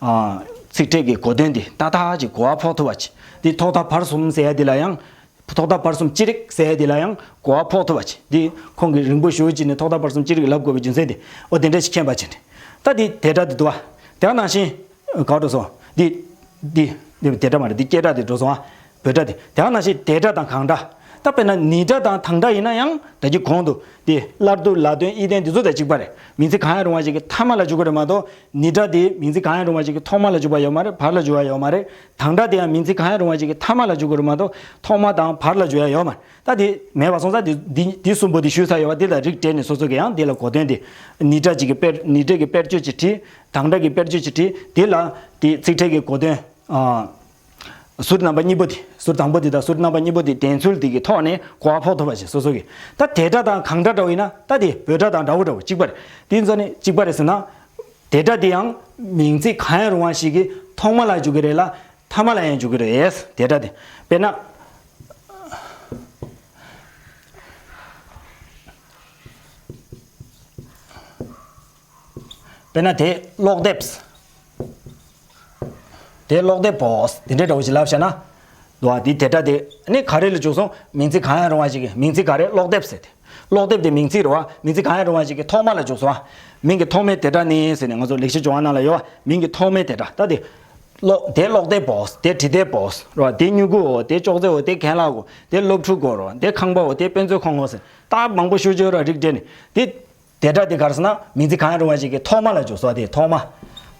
ཨ། ཚིག་ཕྲད་ཀྱི་གོ་དོན་འདི་ཏག་ཏག་ཅིག་གོ་བ་ཕོག་ཐུབ་པ་ཅིག་འདི་ཐོག་མཐའ་བར་གསུམ་ཟེར་ཡ་འདི་ལ་ཡང་། ཐོག་མཐའ་བར་གསུམ་ཅི་རིགས་ཟེར་ཡ་འདི་ལ་ཡང་གོ་བ་ཕོག་ཐུབ་པ་ཅིག་འདི་ཁོང་གིས་རིང་པོ་ཞེ་ཅིག་ནས་ཐོག་མཐའ་བར་གསུམ་ཅི་རིགས་ལབ་དགོས་པའི་རྒྱུ་མཚན་དེ། འོ་དེ་འདྲ་ཞིག་མཁྱེན་པ་བྱས་ནས། ད་འདི་དེ་སྒྲ་འདི་འདུག་བ། དེ་ནང་བཞིན། ག་རེ་སོ། འདི། འདི་འདི་དེ་སྒྲ་མ་རེད། འདི་སྐྱེ་སྒྲ་དེ་འགྲོ་སོང་ཨ། འབོད་སྒྲ་དེ། དེ་ནང་བཞིན་དེ་སྒྲ་དང་གང་སྒྲ། ད་དཔེར་ན་ནི་སྒྲ་དང་དང་སྒྲ་ཡིན་ན་ཡང་ད་གི་གོང་དུ་དེ་སླར་བསྡུ་ལ་དོན་དབྱེ་བསྟན་འདི་ཚོ་དང་གཅིག་པ་རེད། མིང་ཚིག་གང་ཡང་རུང་བ་ཞིག་གི་ཐ་མ་ལ་འཇུག་གི་རེད་མ་གཏོགས། ནི་སྒྲ་དེ་མིང་ཚིག་གང་ཡང་རུང་བ་ཞིག་གི་ཐོག་མ་ལ་འཇུག་པ་ཡོད་མ་རེད། བར་ལ་འཇུག་པ་ཡོད་མ་རེད། དང་སྒྲ་དེ་ཡང་མིང་ཚིག་གང་ཡང་རུང་བ་ཞིག་གི་ཐ་མ་ལ་འཇུག་གི་རེད་མ་གཏོགས། ཐོག་མ་དང་བར་ལ་འཇུག་ཡ་ཡོད་མ་རེད། ད་དེ་མེད་པ་སོང་ཙང་དེ་དེ་དེ་གསུམ་པོ་དེ་ཞུས་ཚར་ཡོད་པ། དེ་ལ་རིགས་འགྲེ་ནས་སོ་སོ་གི་ཡང་དེ་ལ་གོ་དོན་དེ། ནི་སྒྲ་ཅིག་གི་དཔེར། ནི་སྒྲ་གི་དཔེར་བརྗོད་ཅིག་བྲིས། དང་སྒྲ་གི་དཔེར་བརྗོད་ཅིག་བྲིས། དེ་ལ་དེ་ཚིག་ཕྲད་ཀྱི་གོ་དོན། ཨ། ཟུར་རྣམ་པ་གཉིས་པོ་དེ། ཟུར་དང་པོ་དེ་དང་ཟུར་རྣམ་པ་གཉིས་པོ་དེ་ལྡན་ཚུལ་དེ་གི་ཐོག་ནས་གོ་བ་ཕོག་ཐུབ་པ་ཞིག་སོ་སོ་གི། ད་དེ་སྒྲ་དང་གང་སྒྲ་འདྲ་བོ་ཡིན་ན། ད་དེ་འབོད་སྒྲ་དང་འདྲ་བོ་འདྲ་བོ་གཅིག་པ་རེད། དེ་ཚོ་ནི་གཅིག་པ་རེད་ཟེར་ན། དེ་སྒྲ་དེ་ཡང་མིང་ཚིག་གང་ཡང་རུང་བ་ཞིག་གི་ཐོག་མ་ལ་འཇུག་གི་རེད་ལ། ཐ་མ་ལ་ཡང་འཇུག་གི་རེད། དེ་སྒྲ་དེ། དཔེར་ན། དཔེར་ན་དེ་ཀློག་དེབ། དེ་ཀློག་དེབ་པོ། དེ་འདྲའི་འདྲ་བོ་ཞིག་ལབ་བྱས་ན། འདུག་བ། དེ་དེ་སྒྲ་དེ་ནི་ག་རེ་ལ་འཇུག་སོང་། མིང་ཚིག་གང་ཡང་རུང་བ་ཞིག་གི། མིང་ཚིག་ག་རེ། ཀློག་དེབ་ཟེར་དེ། ཀློག་དེབ་དེ་མིང་ཚིག་རེད་བ། མིང་ཚིག་གང་ཡང་རུང་བ་ཞིག་གི་ཐོག་མ་ལ་འཇུག་སོང་བ། མིང་གི་ཐོག་མའི་དེ་སྒྲ་ནི་ཟེར་ནས་ང་ཚོ་ལེགས་བཤད་ལྗོན་དབང་ནང་ལ་ཡོད་བ། མིང་གི་ཐོག་མའི་དེ་སྒྲ། ད་དེ། ཀློག་དེ་ཀློག་དེབ་བོ། དེ་འབྲི་དེབ་བོ། རོ། དེ་སྨྱུ་གུ་བོ། དེ་ཅོག་ཙེ་བོ། དེ་ཁལ་ལག་བོ། དེ་སློབ་ཕྲུག་གོ། རོ། དེ་ཁང་པ་བོ། དེ་དཔེ་མཛོད་ཁང་བོ་ཟེར། ད་མང་པོ་ཞུ་ཆོག་ར། རིགས་འགྲེ་ནི་དེ། དེ་སྒྲ་དེ་ག་རེ་ཟེར་ན་མིང་ཚིག་གང་ཡང་རུང་བ་ཞིག་གི་ཐོག་མ་ལ་འཇུག་སོ། དེ་ཐོག་མ།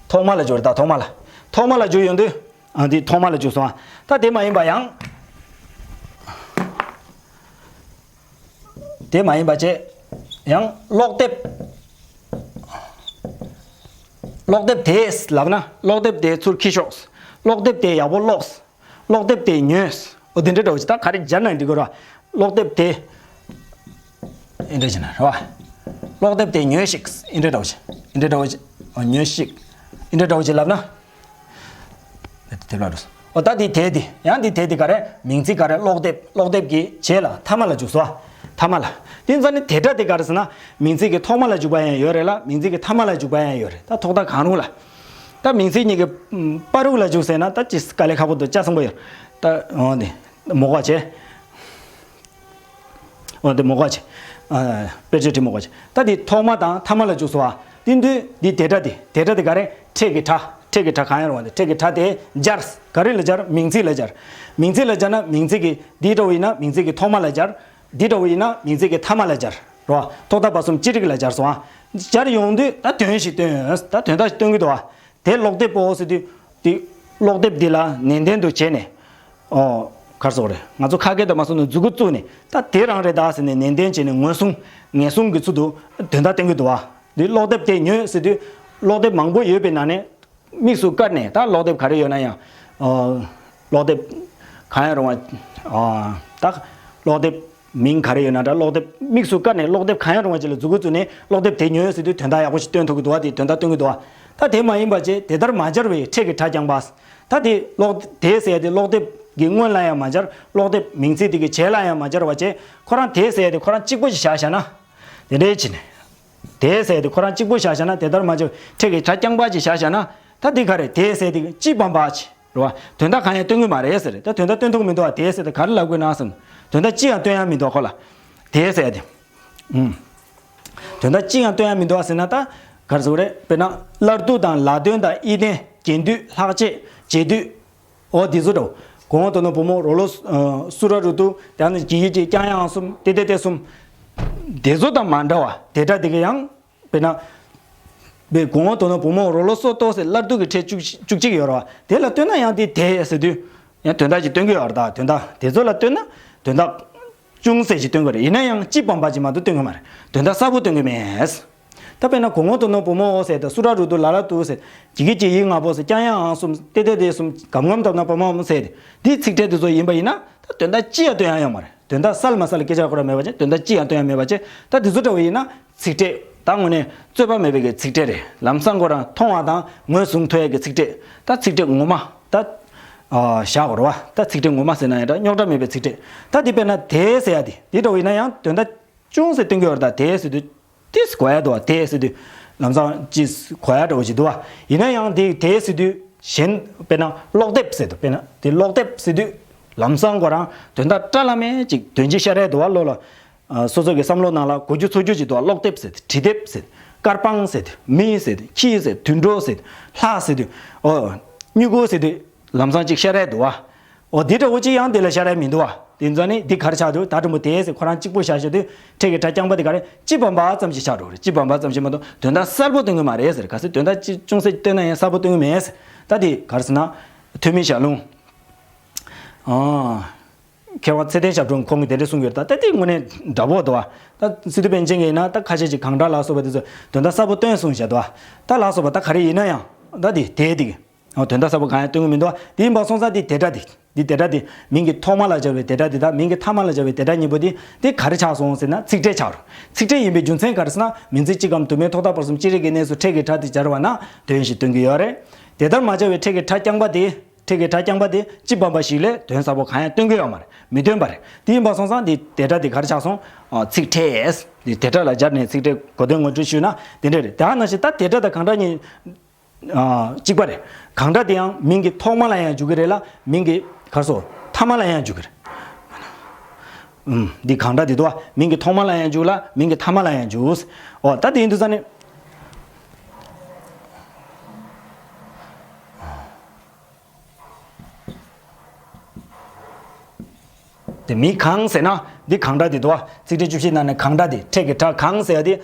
ཐོག་མ་ལ་འཇུག་རེད། ད་ཐོག་མ་ལ། ཐོག་མ་ལ་འཇུག་ཡོང་དུས། ཨ། དེ་ཐོག་མ་ལ་འཇུག་སོང་། ཨ། ད་དེ་མ་ཡིན་པ་ཡང་། དེ་མ་ཡིན་པ་བྱས། ཡང་ཀློག་དེབ། ཀློག་དེབ་དེས་ལབ་ན་ཀློག་དེབ་དེ་ཚུར་འཁྱེར་ཤོག། ཀློག་དེབ་དེ་ཡག་པོ་ཀློགས། ཀློག་དེབ་དེ་ཉོས། འོ་དེ་འདྲ་འདྲ་བོ་ཅིག། ད་ག་རེ་སྦྱར་ན་འགྲིག་གི་རེད་བ། ཀློག་དེབ་དེ། ཨེ་འདྲ་བྱས་ན་རེད་བ། ཀློག་དེབ་དེ་ཉོས་ཤིག། ཨེ་འདྲ་འདྲ་བོ་ཅིག། ཨེ་འདྲ་འདྲ་བོ་ཅིག། འོ་ཉོས་ཤིག། ཨེ་འདྲ་འདྲ་བོ་ཅིག་ལབ་ན། དེ་དེ་ལ་འགྲོ། འོ་ད་དེ་དེ་དེ་ཡང་དེ་དེ་དེ་ག་རེ། མིང་ཚིག་ག་རེ། ཀློག་དེབ། ཀློག་དེབ་ཀྱི་རྗེས་ལ་ཐ་མ་ལ་འཇུག་སོ། ཐ་མ་ལ། དེ་ཙང་ནི་དེ་སྒྲ་དེ་ག་རེ་ཟེར་ན་མིང་ཚིག་གི་ཐོག་མ་ལ་འཇུག་པ་ཡང་ཡོད་རེད་ལ། མིང་ཚིག་གི་ཐ་མ་ལ་འཇུག་པ་ཡང་ཡོད་རེད། ད་ཐོག་མཐའ་གང་རུང་ལ། ད་མིང་ཚིག་གཉིས་ཀྱི་བར་དུ་ལ་འཇུག་ཟེར་ན་ད་ཅི་དཀའ་ལས་ཁག་པོ་འདུག། ལྕགས་ཟམ་པོ་ཡོད། ད་འོ་དེ་མོ་ག་བྱས། འོ་དེ་མོ་ག་བྱས། ཨ། དཔེར་བརྗོད་བྲིས་མོ་ག་བྱས། ད་དེ་ཐོག་མ་དང་ཐ་མ་ལ་འཇུག་སོ། ཨ། དེ་དུས་འདི་དེ་སྒྲ་དེ། དེ་སྒྲ་དེ་ག་རེ། ཕྲད་ཀྱི་སྒྲ། ཕྲད་ཀྱི་སྒྲ་གང་ཡང་རུང་བ་དེ། ཕྲད་ཀྱི་སྒྲ་དེ་སྦྱར། ག་རེ་ལ་སྦྱར། མིང་ཚིག་ལ་སྦྱར། མིང་ཚིག་ལ་སྦྱར་ན་མིང་ཚིག་གི་འདི་འདྲ་བོ་ཡིན་ན་མིང་ཚིག་གི་ཐོག་མ་ལ་སྦྱར། འདི་འདྲ་བོ་ཡིན་ན་མིང་ཚིག་གི་ཐ་མ་ལ་སྦྱར། རོ། ཐོག་མཐའ་བར་གསུམ་ཅི་རིགས་ལ་སྦྱར་སོང་། ཨ། སྦྱར་ཡོང་དུས་ད་དོན་ཞིག་སྟོན་ཡོང་། ད་དོན་དག་ཞིག་སྟོན་གྱི་འདུག། ཨ། དེ་ཀློག་དེབ་བོ་ཟེར་དུས། དེ་ཀློག་དེབ་འདི་ལ་ནན་ཏན་དུ་བྱས་ནས། ཨོ། ག་རེ་ཟེར་དགོས་རེད། ང་ཚོ་ཁ་སྐད་དང་མ་སོང་ན་མཛུབ་གུ་བཙུགས་ནས་ད་དེ་རང་རེད་ད་ཟེར་ནས་ནན་ཏན་བྱས་ནས་ངོས་བཟུང་། ངེས་བཟུང་གི་ཚུལ་དུ་དོན་དག་སྟོན་གྱི་འདུག་བ། འདི་ཀློག་དེབ་དེ་ཉོས་ཟེར་དུས། ཀློག་དེབ་མང་པོ་ཡོད་པའི་ནང་ནས་དམིགས་སུ་བཀར་ནས། ད་ཀློག་དེབ་ག་རེ་ཡོད་ན་ཡང་། ཨོ། ཀློག་དེབ་གང་ཡང་རུང་བ། ཨོ། ད་ཀློག་དེབ། མིང་ག་རེ་ཡོད་ན་འདྲ། ཀློག་དེབ་དམིགས་སུ་བཀར་ནས་ཀློག་དེབ་གང་ཡང་རུང་བ་ཅིག་ལ་མཛུབ་གུ་བཙུགས་ནས་ཀློག་དེབ་དེ་ཉོས་ཟེར་དུས་དོན་དག་ཡག་པོ་ཞིག་སྟོན་ཐུབ་ཀྱི་འདུག་བ། དེ་དོན་དག་སྟོན་གྱི་འདུག་བ། ད་དེ་མ་ཡིན་པ་བྱས་དེ་ལྟར་མ་སྦྱར་བའི་ཕྲད་ཀྱི་སྒྲ་རྐྱང་པ། ད་དེ་ཀློག་དེ་ཟེར་ཡ་དེ་ཀློག་དེབ་ཀྱི་སྔོན་ལ་ཡང་མ་སྦྱར། ཀློག་དེབ་མིང་ཚིག་དེ་གི་རྗེས་ལ་ཡང་མ་སྦྱར་བ་བྱས། ཁོ་རང་དེ་ཟེར་ཡ་དེ་ཁོ་རང་གཅིག་པོ་ཞིག་བཞག་བཞག་ན། དེ་འདྲའི་བྱས་ནས། དེ་ཟེར་ཡ་དེ་ཁོ་རང་གཅིག་པོ་བཞག་བཞག་ན། དེ་ལྟར་མ་སྦྱར་བའི་ཕྲད་ཀྱི་སྒྲ་རྐྱང་པ་ཅིག་བཞག་བཞག་ན། ད་དེ་ག་རེ། དེ་ཟེར་དེ་གཅིག་པ་འབའ་ཅིག། རེད་བ། དོན་དག་གང་ཡང་སྟོན་གྱི་མ་རེད་ཟེར། ད་དོན་དག་སྟོན་ཐུབ་མི་འདུག་བ། དེ་ཟེར་ད་ག་རེ་ལབ་དགོས་ན་བསམ། དོན་དག་ཅི་ཡང་སྟོན་ཡ་མི་འདུག་ཁོ་ལ། དེ་ཟེར་ཏེ། ཨུམ། དོན་དག་ཅི་ཡང་སྟོན་ཡ་མི་འདུག་བ་ཟེར་ན་ད། ག་རེ་ཟེར་དགོས་རེད། དཔེར་ན། སླར་བསྡུ་དང་ལ་དོན་དང་དབྱེ་ལྡན། རྒྱན་སྡུད། ལྷག་བཅས། རྗེས་སྡུད། འོ་དེ་ཚོ་འདྲ་བོ། གོ་འོང་དོ་ནོ་བུ་མོ་རོ་ལོ། སུ་ར་རུ་ཏུ། དེ་ནི་གི་ཡི་གི་ཀྱང་ཡང་གསུམ། ཏེ་ཏེ་ཏེ་གསུམ། དེ་ཚོ་དང་མ་འདྲ་བ། དེ་སྒྲ་དེ་ག་ཡང་། དཔེར་ན། པའི་གོང་འོག་དོ་ནོ་བུ་མོ་རོ་ལོ་སོ་ཏོ་ཟེར་སླར་བསྡུ་གི་ཕྲད་བཅུ་བཅུ་གཅིག་ཡོད་རེད་བ། དེ་ལ་ལྟོས་ན་ཡང་དེ་དེ་ཟེར་དུས། ཡང་དོན་དག་ཅིག་སྟོན་གྱི་ཡོད་རེད། ད་དོན་དག་དེ་ཚོ་ལ་ལྟོས་ན་དོན་དག་ཅུང་ཟད་ཅིག་སྟོན་གྱི་རེད། ཡིན་ན་ཡང་གཅིག་པ་འབའ་ཅིག་མ་གཏོགས་སྟོན་གྱི་མ་རེད། དོན་དག་གསལ་པོ་སྟོན་གྱི་མེད། ད་དཔེར་ན་གོང་འོག་དོ་ནོ་བུ་མོ་འོ་ཟེར་དང་སུ་ར་རུ་དུ་ལ་ལ་ཏུ་ཟེར། གི་གི་གི་ཡི་ང་པོ་ཟེར། ཀྱང་ཡང་ཨང་གསུམ། ཏེ་ཏེ་ཏེ་གསུམ། གམ་གམ་དམ་དམ་པ་མ་མོ་ཟེར་ཏེ། འདི་ཚིག་ཕྲད་དེ་ཚོ་ཡིན་པ་ཡིན་ན། ད་དོན་དག་ཅི་ཡང་སྟོན་ཡ་ཡོད་མ་རེད། དོན་དག་གསལ་མ་གསལ་ལ་སྐད་ཆ་ཁོ་ར་མེད་པ་བྱས། དོན་དག་ཅི་ཡང་སྟོན་ཡ་མེད་པ་བྱས། ད་དེ་ཚོ་འདྲ་བོ་ཡིན་ན་ཚིག་ཕྲད། ད་དངོས་གནས་རྩོད་པ་མེད་པའི་གི་ཚིག་ཕྲད་རེད། ལམ་སང་ཁོ་རང་མཐོང་བ་དང་ངོས་བཟུང་ཐུབ་ཡ་གི་ཚིག་ཕྲད། ད་ཚིག་ཕྲད་ངོ་མ་ད། ཨ། བཞག་དགོས་རེད་བ། ད་ཚིག་ཕྲད་ངོ་མ་ཟེར་ན་ཡང་འདྲ། རྙོག་དྲ་མེད་པའི་ཚིག་ཕྲད། ད་འདི་དཔེར་ན་དེ་ཟེར་ཡ་དེ། འདི་འདྲ་བོ་ཡིན་ན་ཡང་དོན་དག་ཅུང་ཟད་སྟོན་གྱི་ཡོད་རེད། ད་དེ་ཟེར་དུས་ཏིས་གོ་ཡ་འདུག་བ། དེ་ཟེར་དུས་ལམ་སང་ཅིས་གོ་ཡ་འདྲ་བོ་ཞིག་འདུག་བ། ཡིན་ན་ཡང་དེ་དེ་ཟེར་དུས་གཞན། དཔེར་ན་ཀློག་དེབ་ཟེར་དུས། དཔེར་ན་དེ་ཀློག་དེབ་ཟེར་དུས་ལམ་སང་ཁོ་རང་དོན་དག་བཀྲ་ལམ་མེ་ཅིག་དོན་གཅིག་ཤར་ཡ་འདུག་བ། བློ་ལ། ཨ། སོ་སོ་གི་བསམ་བློ་ནང་ལ་གོ་རྒྱུ་ཚོར་རྒྱུ་ཅིག་འདུག་བ། ཀློག་དེབ་ཟེར། འབྲི་དེབ་ཟེར། དཀར་པང་ཟེར། མི་ཟེར། ཁྱི་ཟེར། དུད་འགྲོ་ཟེར། ལྷ་ཟེར་དུས། ཨོ། སྨྱུ་གུ་ཟེར་དུས་ལམ་སང་ཅིག་ཤར་ཡ་འདུག་བ། ཨོ། འདི་འདྲ་བོ་ཅིག་ཡང་དེ་ལ་ཤར་ཡ་མི་འདུག་བ། དེ་ཚོ་ནི་འདི་ག་རེ་ཆགས་འདུག། ད་དྲང་པོ་དེ་ཟེར་ཁོ་རང་གཅིག་པོ་བཞག་བཞག་དུས་ཕྲད་ཀྱི་སྒྲ་རྐྱང་པ་དེ་ག་རེ། གཅིག་པ་འབའ་ཙམ་ཞིག་ཆགས་འགྲོ་རེད། གཅིག་པ་འབའ་ཙམ་ཞིག་མ་གཏོགས་དོན་དག་གསལ་པོ་སྟོན་གྱི་མ་རེད་ཟེར། ག་ཚོད་དོན་དག་ཅིག་ཅུང་ཟད་སྟོན་ན་ཡང་གསལ་པོ་སྟོན་གྱི་མེད་ཟེར། ད་དེ་ག་རེ་ཟེར་ན། ཐོན་མི་ཞལ་ལུང་། ཨ། མཁས་དབང་ཚེ་བརྟན་ཞབས་དྲུང་ཁོང་གིས་དེ་འདྲ་གསུང་གི་ཡོད་རེད། ད་ད་དེ་དངོས་གནས་འདྲ་པོ་འདུག་བ། ད་སི་ཏུ་པཎ་ཆེན་གྱི་ཡིན་ན་ད་ཁ་ཤས་ཅིག་གང་དྲག་ལ་སོགས་པ་དེ་ཚོ་དོན་དག་གསལ་པོ་སྟོན་གསུངས་བཞག་འདུག་བ། ད་ལ་སོགས་པ་ད་ག་རེ་ཡིན་ན་ཡང་ད་དེ་དེ་དེ། ཨོ། དོན་དག་གསལ་པོ་གང་ཡང་སྟོན་གྱི་མི་འདུག་བ། དེ་ཡིན་པ་སོང་ཙང་དེ་དེ་སྒྲ་དེ། འདི་དེ་སྒྲ་དེ་མིང་གི་ཐོག་མ་ལ་སྦྱར་བའི་དེ་སྒྲ་དེ་དང་མིང་གི་ཐ་མ་ལ་སྦྱར་བའི་དེ་སྒྲ་གཉིས་པོ་དེ་དེ་ག་རེ་ཆགས་སོང་ཟེར་ན་ཚིག་ཕྲད་ཆགས་རུང་། ཚིག་ཕྲད་ཡིན་པའི་རྒྱུ་མཚན་ག་རེ་ཟེར་ན་མིང་ཚིག་གཅིག་གམ་དུ་མའི་ཐོག་མཐའ་བར་གསུམ་ཅི་རིགས་ཀྱི་གནས་སུ་ཕྲད་ཀྱི་སྒྲ་དེ་སྦྱར་བ་ན་དོན་ཞིག་སྟོན་གྱི་ཡོད་རེད། དེ་ལྟར་མ་སྦྱར་བའི་ཕྲད་ཀྱི་སྒྲ་རྐྱང་པ་དེ། ཕྲད་ཀྱི་སྒྲ་རྐྱང་པ་དེ་གཅིག་པ་འབའ་ཞིག་ལས་དོན་གསལ་པོ་གང་ཡང་སྟོན་གྱི་ཡོད་མ་རེད། མི་སྟོན་པ་རེད། དེ་ཡིན་པ་སོང་ཙང་འདི་དེ་སྒྲ་དེ་ག་རེ་ཆགས་སོང་། ཨ། ཚིག་ཕྲད། འདི་དེ་སྒྲ་ལ་སྦྱར་ནས་ཚིག་ཕྲད་གོ་དོན་ངོ་སྤྲོད་ཞུས་ན་དེ་འདྲ་རེད། དེ་ནང་བཞིན་ད་དེ་སྒྲ་དང་གང་སྒྲ་གཉིས། ཨ། གཅིག་པ་རེད། གང་སྒྲ་དེ་ཡང་མིང་གི་ཐོག་མ་ལ་ཡང་འཇུག་གི་རེད་ལ་མིང་གི་ག་རེ་ཟེར་ཐ་མ་ལ་ཡང་འཇུག་གི་རེད། ཨུམ། འདི་གང་སྒྲ་དེ་འདུག་བ། མིང་གི་ཐོག་མ་ལ་ཡང་འཇུག་ལ་མིང་གི་ཐ་མ་ལ་ཡང་འཇུག། ཨོ། ད་དེ་ཡིན་དུས་ཙང་ནི། དེ་མི་གང་ཟེར་ན་འདི་གང་སྒྲ་དེ་འདུག་བ། ཚིག་ཕྲད་བཅུ་བཞི་ནང་ནས་གང་སྒྲ་དེ་ཕྲད་ཀྱི་སྒྲ་གང་ཟེར་ཡ་དེ་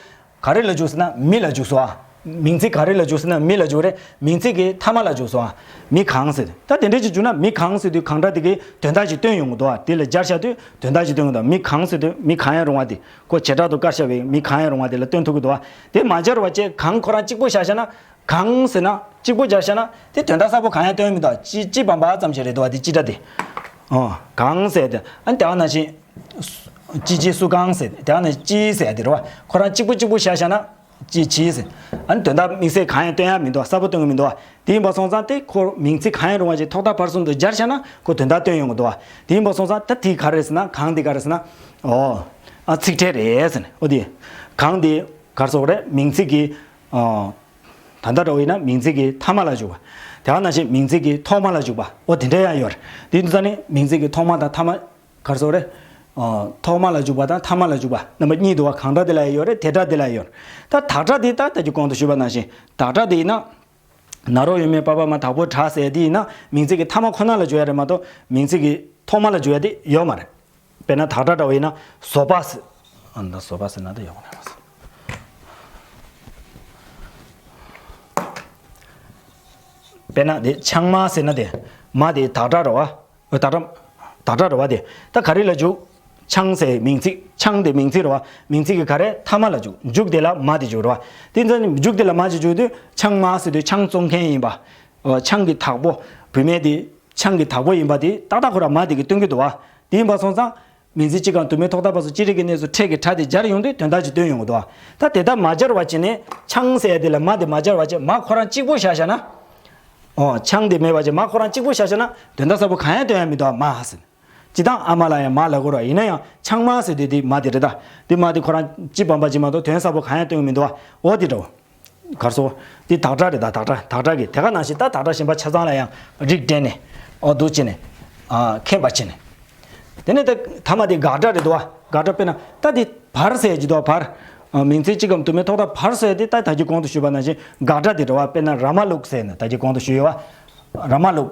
ག་རེ་ལ་འཇུག་ཟེར་ན་མི་ལ་འཇུག་སོང་བ། མིང་ཚིག་ག་རེ་ལ་འཇུག་ཟེར་ན་མི་ལ་འཇུག་རེད། མིང་ཚིག་གི་ཐ་མ་ལ་འཇུག་སོང་བ། མི་གང་ཟེར་དུས་ད་དེ་འདྲ་ཅིག་འཇུག་ན་མི་གང་ཟེར་དུས་གང་སྒྲ་དེ་གི་དོན་དག་ཅིག་སྟོན་ཡོང་གི་འདུག་བ། དེ་ལ་སྦྱར་བཞག་དུས་དོན་དག་ཅིག་སྟོན་གི་འདུག་མི་གང་ཟེར་དུས་མི་གང་ཡང་རུང་བ་དེ་ཁོ་བྱེ་བྲག་ཏུ་བཀར་བཞག་པའི་མི་གང་ཡང་རུང་བ་དེ་ལ་སྟོན་ཐུབ་གི་འདུག་བ། དེ་མ་སྦྱར་བ་བྱས་གང་ཁོ་རང་གཅིག་པོ་བཞག་བཞག་ན། གང་ཟེར་ན་གཅིག་པོ་སྦྱར་བཞག་ན་དེ་དོན་དག་གསལ་པོ་གང་ཡང་སྟོན་མི་འདུག་ཅི་ཅི་བམ་པ་ཙམ་ཞིག་རེད་འདུག་བ། དེ་ཅི་སྒྲ་དེ། ཨོ། གང་ཟེར་དེ་ཨ་ནི་དེ་ག་ནང་བཞིན། ཅི་ཅི་སུ་གང་ཟེར་དེ་ག་ནང་བཞིན་ཅི་ཟེར་དེ་རེད་བ། ཁོ་རང་གཅིག་པོ་གཅིག་པོ་བཞག་བཞག་ན་ཅི་ཅི་ཟེར། ཨ་ནི་དོན་དག་དམིགས་བསལ་གང་ཡང་སྟོན་ཡ་མི་འདུག་བ། གསལ་པོ་སྟོན་གི་མི་འདུག་བ། དེ་ཡིན་པ་སོང་ཙང་དེ་ཁོ་མིང་ཚིག་གང་ཡང་རུང་བ་ཞིག་ཐོག་མཐའ་བར་གསུམ་དུ་སྦྱར་བཞག་ན་ཁོ་དོན་དག་སྟོན་ཡོང་གི་འདུག་བ། དེ་ཡིན་པ་སོང་ཙང་ད་དེ་ག་རེ་ཟེར་ན་གང་དེ་ག་རེ་ཟེར་ན། ཨོ། ཨ་ཚིག་ཕྲད་རེད་ཟེར་ནས་ཨོ་དེ། གང་དེ་ག་རེ་ཟེར་དགོས་རེད། མིང་ཚིག་གི། ཨོ། ད་ལྟ་འདྲ་བོ་ཡིན་ན་མིང་ཚིག་གི་ཐ་མ་ལ་འཇུག་པ། དེ་ག་ནང་བཞིན་མིང་ཚིག་གི་ཐོག་མ་ལ་འཇུག་པ་འོ་དེ་འདྲ་ཡང་ཡོད་རེད། དེ་དུས་ཙ་ནི་མིང་ཚིག་གི་ཐོག་མ་དང་ཐ་མ་ག་རེ་ཟེར་རེད། ཨ་ཐོག་མ་ལ་འཇུག་པ་དང་ཐ་མ་ལ་འཇུག་པ་རྣམ་པ་གཉིས་འདུག་བ། གང་སྒྲ་དེ་ལ་ཡང་ཡོད་རེད། དེ་སྒྲ་དེ་ལ་ཡང་ཡོད་རེད། ད་བདག་སྒྲ་དེ་ད་ལྟ་གི་གོང་དུ་ཞུས་པ་ནང་བཞིན་བདག་སྒྲ་དེ་ཡིན་ན། ན་རོ་ཡོད་མེད་པ་པ་མ་བདག་པོ་བྲ་ཟེར་དེ་ཡིན་ན་མིང་ཚིག་གི་ཐ་མ་ཁོ་ན་ལ་འཇུག་ཡ་རེད་མ་གཏོགས་མིང་ཚིག་གི་ཐོག་མ་ལ་འཇུག་ཡ་དེ་ཡོད་མ་རེད། དཔེར་ན་བདག་སྒྲ་འདྲ་བོ་ཡིན་ན་བཟོད་པ་ཟེར། ཨ་ད་བཟོད་པ་ཟེར་ན་ད་ཡག་པོ་མེད་པ་ཟེར། དཔེར་ན་དེ་ཆང་མ་ཟེར་ན་དེ་མ་དེ་བདག་སྒྲ་རེད་བ། བདག་སྒྲ་བདག་སྒྲ་རེད་བ་དེ། ད་ག་རེ་ལ་འཇུག་ཆང་ཟེར་མིང་ཚིག་ཆང་དེ་མིང་ཚིག་རེད་བ། མིང་ཚིག་གི་ག་རེ་ཐ་མ་ལ་འཇུག་མཇུག་དེ་ལ་མ་དེ་འཇུག་རེད་བ། དེ་ཚོ་མཇུག་དེ་ལ་མ་ཅིག་འཇུག་དུས་ཆང་མ་ཟེར་དུས་ཆང་བཙོང་མཁན་ཡིན་པ། ཆང་གི་བདག་པོ། བུད་མེད་དེ་ཆང་གི་བདག་པོ་ཡིན་པ་དེ་ཏག་ཏག་ཁོ་རང་མ་དེ་གི་སྟོན་གི་འདུག་བ། དེ་ཡིན་པ་སོང་ཙང་། མིང་ཚིག་གཅིག་གམ་དུ་མའི་ཐོག་མཐའ་བར་གསུམ་ཅི་རིགས་ཀྱི་གནས་སུ་ཕྲད་ཀྱི་སྒྲ་དེ་སྦྱར་ཡོང་དུས་དོན་དག་ཅིག་སྟོན་ཡོང་གི་འདུག་བ། ད་དེ་ལྟར་མ་སྦྱར་བ་བྱས་ནས་ཆང་ཟེར་ཡ་དེ་ལ་མ་དེ་མ་སྦྱར་བ་བྱས་མ་ཁོ་རང་གཅིག་པོ་བཞག་བཞག་ན། ཨོ་ཆང་དེ་མེད་པ་བྱས་མ་ཁོ་རང་གཅིག་པོ་བཞག་བཞག་ན་དོན་དག་གསལ་པོ་གང་ཡང་སྟོན་ཡ་མི་འདུག་བ་མ་ཟེར། སྤྱིར་བཏང་ཨ་མ་ལ་ཡང་མ་ལབ་དགོས་རེད་བ། ཡིན་ན་ཡང་ཆང་མ་ཟེར་དུས་དེ་མ་དེ་རེད་ད། དེ་མ་དེ་ཁོ་རང་གཅིག་བམ་པ་གཅིག་མ་གཏོགས་དོན་གསལ་པོ་གང་ཡང་སྟོན་གི་མི་འདུག་བ། འོ་དེ་འདྲ་བོ། གར་སོ། དེ་བདག་སྒྲ་རེད་ད་བདག་སྒྲ་བདག་སྒྲ་གི་དེ་ག་ནང་བཞིན་ད་བདག་སྒྲ་གཞན་པ་ཆ་ཚང་ལ་ཡང་རིགས་འགྲེ་ནས་ཨོ་འདུག་བྱས་ནས་ཨ་མཁྱེན་པ་བྱས་ནས། དེ་ནས་ད་ཐ་མ་དེ་དགག་སྒྲ་རེད་འདུག་བ། དགག་སྒྲ་དཔེར་ན་ད་དེ་བར་ཟེར་གྱི་འདུག་བ་བར། ཨ་མིང་ཚིག་གཅིག་གམ་དུ་མའི་ཐོག་མཐའ་བར་ཟེར་དེ་ད་ད་གི་གོང་དུ་ཞུས་པ་ནང་བཞིན་དགག་སྒྲ་དེ་རེད་བ། དཔེར་ན་ར་མ་ལུག་ཟེར་ན་ད་གི་གོང་དུ་ཞུས་ཡོད་བ། ར་མ་ལུག་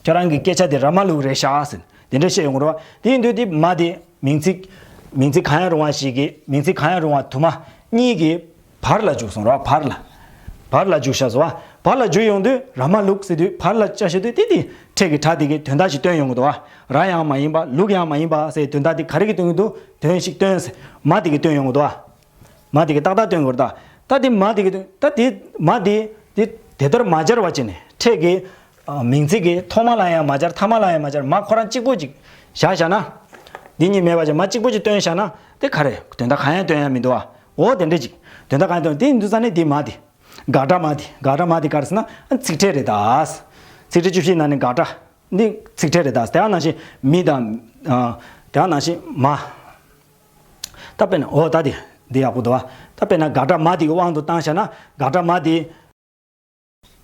ཁྱོད་རང་གི་སྐད་ཆ་དེ་ར་མ་ལུག་རེད་ཤག་ཟེར་དེ་འདྲ་བཤད་ཡོང་གི་རེད་བ། དེ་ཡིན་དུས་དེ་མ་དེ་མིང་ཚིག་མིང་ཚིག་གང་ཡང་རུང་བ་ཞིག་གི་མིང་ཚིག་གང་ཡང་རུང་བ་དུ་མ་གཉིས་ཀྱི་བར་ལ་འཇུག་སོང་རེད་བ། བར་ལ། བར་ལ་འཇུག་བཞག་སོང་བ། བར་ལ་འཇུག་ཡོང་དུས་ར་མ་ལུག་ཟེར་དུས་བར་ལ་བཅའ་བཞག་དུས་དེ་དེ་ཕྲད་ཀྱི་སྒྲ་དེ་གི་དོན་དག་ཅིག་སྟོན་ཡོང་གི་འདུག་བ། ར་ཡང་མ་ཡིན་པ་ལུག་ཡང་མ་ཡིན་པ་ཟེར་དོན་དག་དེ་ག་རེ་གི་སྟོན་གི་འདུག་དོན་ཞིག་སྟོན་ཟེར་མ་དེ་གི་སྟོན་ཡོང་གི་འདུག་བ། མ་དེ་གི་ཏག་ཏག་སྟོན་དགོས་རེད་ད། ད་དེ་མ་དེ་གི་ད་དེ་མ་དེ་དེ་དེ་ལྟར་མ་སྦྱར་བ་བྱས་ནས་ཕྲད་ཀྱི་ཨ་མིང་ཚིག་གི་ཐོག་མ་ལ་ཡང་མ་སྦྱར་ཐ་མ་ལ་ཡང་མ་སྦྱར་མ་ཁོ་རང་གཅིག་པོ་ཅིག་བཞག་བཞག་ན། འདི་གཉིས་མེད་པ་ཅིག་མ་གཅིག་པོ་ཅིག་སྟོན་བཞག་ན་དེ་ག་རེ་དོན་དག་གང་ཡང་སྟོན་ཡ་མི་འདུག་ཨ། འོ་དེ་འདྲ་ཅིག་དོན་དག་གང་ཡང་སྟོན་དེ་ཡིན་དུས་ཙ་ནས་དེ་མ་དེ། དགག་སྒྲ་མ་དེ་དགག་སྒྲ་མ་དེ་ག་རེ་ཟེར་ན་ཚིག་ཕྲད་རེད་ད། ཚིག་ཕྲད་བཅུ་བཞིའི་ནང་ནས་དགག་སྒྲ་འདི་ཚིག་ཕྲད་རེད་ད། དེ་ག་ནང་བཞིན་མི་དང་ཨ་དེ་ག་ནང་བཞིན་མ། ད་དཔེར་ན་འོ་ད་དེ་འདི་ཡག་པོ་འདུག་བ། ད་དཔེར་ན་དགག་སྒྲ་མ་དེ་གི་དབང་དུ་བཏང་བཞག་ན་དགག་སྒྲ་མ་དེ།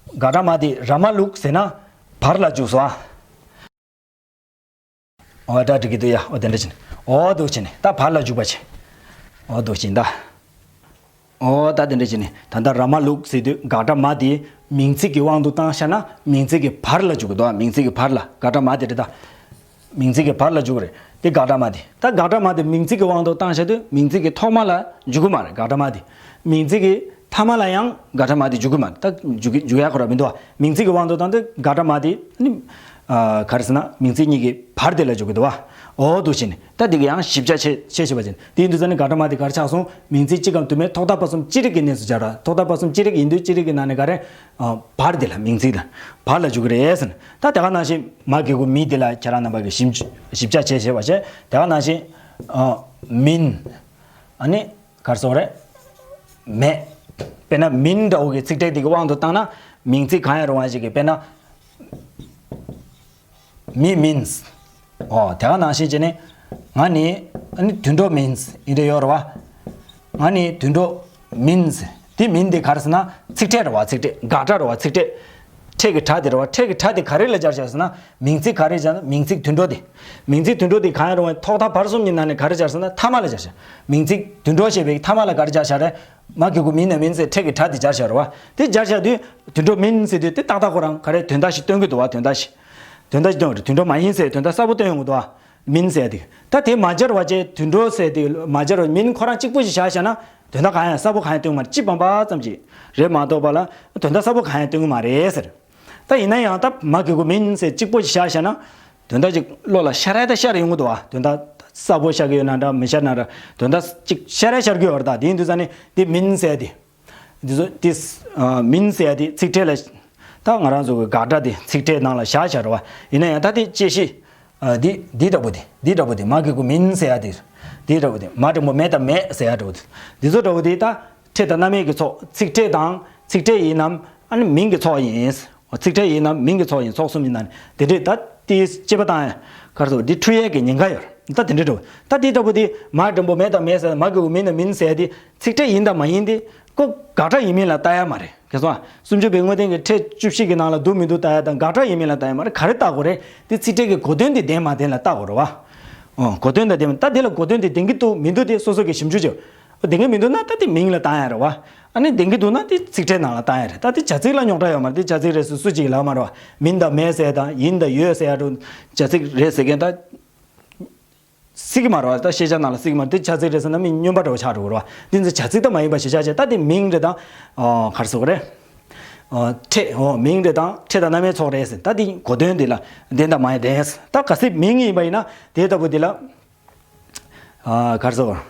དགག་སྒྲ་མ་དེ་ར་མ་ལུག་ཟེར་ན་བར་ལ་འཇུག་སོང་ཨ། འོ་ད་འགྲིག་གི་འདུག་ཡ། འོ་དེ་འདྲ་བྱས་ནས་འོ་འདུག་བྱས་ནས་ད་བར་ལ་འཇུག་པ་བྱས། འོ་འདུག་བྱས་ད། འོ་ད་དེ་འདྲ་བྱས་ནས་ད་ལྟ་ར་མ་ལུག་ཟེར་དུས་དགག་སྒྲ་མ་དེ་མིང་ཚིག་གི་དབང་དུ་བཏང་བཞག་ན་མིང་ཚིག་གི་བར་ལ་འཇུག་གི་འདུག་མིང་ཚིག་གི་བར་ལ་དགག་སྒྲ་མ་དེ་རེད་ད། མིང་ཚིག་གི་བར་ལ་འཇུག་གི་རེད། དེ་དགག་སྒྲ་མ་དེ། ད་དགག་སྒྲ་མ་དེ་མིང་ཚིག་གི་དབང་དུ་བཏང་བཞག་དུས་མིང་ཚིག་གི་ཐོག་མ་ལ་འཇུག་གི་མ་རེད་དགག་སྒྲ་མ་དེ། མིང་ཚིག་གི་ཐ་མ་ལ་ཡང་དགག་སྒྲ་མ་དེ་འཇུག་གི་མ་རེད། ད་འཇུག་གི་འཇུག་ཡ་ཁོ་ར་མི་འདུག་བ། མིང་ཚིག་གི་དབང་དུ་བཏང་དུས་དགག་སྒྲ་མ་དེ་ནི། ཨ་ག་རེ་ཟེར་ན་མིང་ཚིག་གཉིས་ཀྱི་བར་དེ་ལ་འཇུག་གི་འདུག་བ། འོ་འདུག་བྱས་ནས་ད་དེ་གི་ཡང་ཞིབ་ཆ་ཆེ་ཆེ་ཞེས་པ་ཅན་དེ་ཡིན་དུས་ཙ་ནི་དགག་སྒྲ་མ་དེ་ག་རེ་ཆགས་སོང་། མིང་ཚིག་གཅིག་གམ་དུ་མའི་ཐོག་མཐའ་བར་གསུམ་ཅི་རིགས་ཀྱི་གནས་སུ་སྦྱར་བ། ཐོག་མཐའ་བར་གསུམ་ཅི་རིགས་ཡིན་དུས་ཅི་རིགས་ཀྱི་ནང་ནས་ག་རེ། ཨ་བར་དེ་ལ་མིང་ཚིག་དང་བར་ལ་འཇུག་གི་རེད་ཟེར་ན། ད་དེ་ག་ནང་བཞིན་མ་གི་གུ་མི་དེ་ལ་ཁྱེད་རང་རྣམ་པ་གི་ཞིབ་ཞིབ་ཆ་ཆེ་ཞེས་པ་བྱས་དེ་ག་ནང་བཞིན་ཨ་མིན། ཨ་ནི་ག་རེ་ཟེར་དགོས་རེད། མེད། དཔེར་ན་མིན་འདྲ་བོ་གི་ཚིག་ཕྲད་དེ་གི་དབང་དུ་བཏང་ན་མིང་ཚིག་གང་ཡང་རུང་བ་ཞིག་གི་དཔེར་ན། མི་མིན། ཨོ་དེ་ག་ནང་བཞིན་བྱས་ནས་ང་ནི་ཨ་ནི་དུད་འགྲོ་མིན་ཡིན་འདྲ་ཡོད་རེད་བ། ང་ནི་དུད་འགྲོ་མིན། དེ་མིན་དེ་ག་རེ་ཟེར་ན་ཚིག་ཕྲད་རེད་བ། ཚིག་ཕྲད་དགག་སྒྲ་རེད་བ། ཚིག་ཕྲད། ཕྲད་ཀྱི་སྒྲ་དེ་རེད་བ། ཕྲད་ཀྱི་སྒྲ་དེ་ག་རེ་ལ་སྦྱར་བྱ་ཟེར་ན་མིང་ཚིག་ག་རེ་སྦྱར་ན་མིང་ཚིག་དུད་འགྲོ་དེ། མིང་ཚིག་དུད་འགྲོ་དེ་གང་ཡང་རུང་བའི་ཐོག་མཐའ་བར་གསུམ་གྱི་ནང་ནས་ག་རེ་སྦྱར་ཟེར་ན་ཐ་མ་ལ་སྦྱར་བྱ། མིང་ཚིག་དུད་འགྲོ་ཞེས་པའི་ཐ་མ་ལ་ག་རེ་སྦྱར་བྱ་རེད། མ་གི་གུ་མིན་ན་མིན་ཟེར་ཕྲད་ཀྱི་སྒྲ་དེ་སྦྱར་བྱ་རེད་བ། དེ་སྦྱར་བྱ་དུས་དུད་འགྲོ་མིན་ཟེར་དུས་དེ་ཏག་ཏག་ཁོ་རང་ག་རེ་དོན་དག་ཞིག་སྟོན་གྱི་འདུག་བ། དོན་དག་ཞིག་དོན་དག་ཅིག་སྟོན་པ་རེད། དུད་འགྲོ་མ་ཡིན་ཟེར་དོན་དག་གསལ་པོ་སྟོན་ཡོང་གི་འདུག་ཨ། མིན་ཟེར་དེ། ད་དེ་མ་སྦྱར་བ་བྱས་དུད་འགྲོ་ཟེར་དེ་མ་སྦྱར་བ་མིན་ཁོ་རང་གཅིག་པུ་ཞིག་བཞག་བཞག་ན་དོན་དག་གང་ཡང་གསལ་པོ་གང་ཡང་སྟོན་མ་རེད། གཅིག་པ་པ་ཙམ་ཅིག་རེད་མ་གཏོགས་པ་ལ་དོན་དག་གསལ་པོ་གང་ཡང་སྟོན་གི་མ་རེད་ཟེར། ད་ཡིན་ན་ཡང་ད་མ་གི་གུ་མིན་ཟེར་གཅིག་པོ་ཞིག་བཞག་བཞག་ན་དོན་དག་ཅིག་བློ་ལ་ཤར་ཡ་ད་ཤར་ཡོང་གི་འདུག་ཨ། དོན་དག་གསལ་པོ་ཤར་གི་ཡོད་ན་འདྲ་མི་ཤར་ན་འདྲ་དོན་དག་ཅིག་ཤར་ཡ་ཤར་གི་ཡོད་རེད། ད་དེ་ཡིན་དུས་ཙང་ནས་དེ་མིན་ཟེར་དེ། འདི་ཚོ་ཏིས། ཨ། མིན་ཟེར་ཡ་དེ་ཚིག་ཕྲད་ལ། ད་ང་རང་ཚོ་གི་དགག་སྒྲ་དེ་ཚིག་ཕྲད་ནང་ལ་བཞག་བཞག་རེད་བ། ཡིན་ན་ཡང་ད་དེ་དཔྱད་གཞི། ཨ། འདི་འདི་འདྲ་པོ་དེ་འདི་འདྲ་པོ་དེ་མ་གི་གུ་མིན་ཟེར་ཡ་དེ། འདི་འདྲ་པོ་དེ་མ་འགྲེང་བུ་མེ་དང་མེད་ཟེར་ཡ་འདྲ་པོ་དེ། འདི་ཚོ་འདྲ་པོ་དེ་ད་ཕྲད་དང་རྣམ་དབྱེ་གི་ཚོགས་ཚིག་ཕྲད་དང་ཚིག་ཕྲད་ཡིན་ནམ་ཨ་ནི་མིང་གི་ཚོགས་ཡིན། ཚིག་ཕྲད་ཡིན་ནམ་མིང་གི་ཚོགས་ཡིན་ཚོགས་གསུམ་ཡིན་ན་ནི་དེ་འདྲས་ད་དེ་དཔྱད་པ་བཏང་ཡ་ག་རེ་ཟེར་དགོས་འདི་འཁྲུལ་ཡས་ཀྱི་ཉེན་ཁ་ཡོད་རེད། ད་དེ་འདྲས་འདྲ་པོ་ད་དེ་འདྲ་པོ་དེ་མ་འགྲེང་བུ་མེ་དང་མེད་ཟེར་མ་གི་གུ་མིན་དང་མིན་ཟེར་དེ། ཚིག་ཕྲད་ཡིན་དང་མ་ཡིན་ཏེ། ཁོ་དགག་སྒྲ་ཡིན་མིན་ལ་ལྟ་ཡ་མ་རེད། གལ་སྲིད་སུམ་ཅུ་པའི་དངོས་བསྟན་གྱི་ཕྲད་བཅུ་བཞི་གི་ནང་ལ་འདུག་མི་འདུག་ལྟ་ཡ་དང་དགག་སྒྲ་ཡིན་མིན་ལ་ལྟ་ཡ་མ་རེད། ག་རེ་ལྟ་དགོས་རེད། དེ་ཚིག་ཕྲད་ཀྱི་གོ་དོན་དེ་ལྡན་མ་ལྡན་ལ་ལྟ་དགོས་རེད་བ། ཨོ། གོ་དོན་དང་ལྡན་མ་ད་དེ་ལ་གོ་དོན་དེ་ལྡན་གྱི་འདུག་མི་འདུག་དེ་སོ་སོ་གིས་ཞིབ་འཇུག་བྱེད། ལྡན་གྱི་མི་འདུག་ན་ད་དེ་མིང་ལ་ལྟ་ཡ་རེད་བ། ཨ་ནི་ལྡན་གྱི་འདུག་ན་དེ་ཚིག་ཕྲད་ནང་ལ་ལྟ་ཡ་རེད། ད་དེ་བྱ་ཚིག་ལ་རྙོག་དྲ་ཡོད་མ་རེད། དེ་བྱ་ཚིག་རེད་ཟེར་སུ་གཅིག་ལབ་མ་རེད་བ། མིན་དང་མེད་ཟེར་ཡ་དང་ཡིན་དང་ཡོད་ཟེར་ཡ་དང་བྱ་ཚིག་རེད་ཟེར་མཁན་ད། སྲིད་ཀྱི་མ་རེད་བ། ད་ཤེས་བྱ་ནང་ལ་སྲིད་ཀྱི་མ་རེད། དེ་བྱ་ཚིག་རེད་ཟེར་ན་མི་སྨྱོན་པ་འདྲ་བོ་ཆགས་འགྲོ་གི་རེད་བ། འདི་ཚོ་བྱ་ཚིག་ད་མ་ཡིན་པ་ཞིག་ཆགས་བྱས་ད་དེ་མིང་རེད་དང་། ཨ། ག་རེ་ཟེར་དགོས་རེད། ཨ། ཕྲད། ཨོ། མིང་རེད་དང་ཕྲད་དང་རྣམ་དབྱེ་ཚོགས་རེད་ཟེར། ད་དེ་གོ་དོན་འདི་ལ་ལྡན་དང་མ་ཡིན་ལྡན་ཟེར། ད་གལ་སྲིད་མིང་ཡིན་པ་ཡིན་ན་དེ་ལྟ་བུ་འདི་ལ། ཨ། ག་རེ་ཟེར་དགོས་རེད།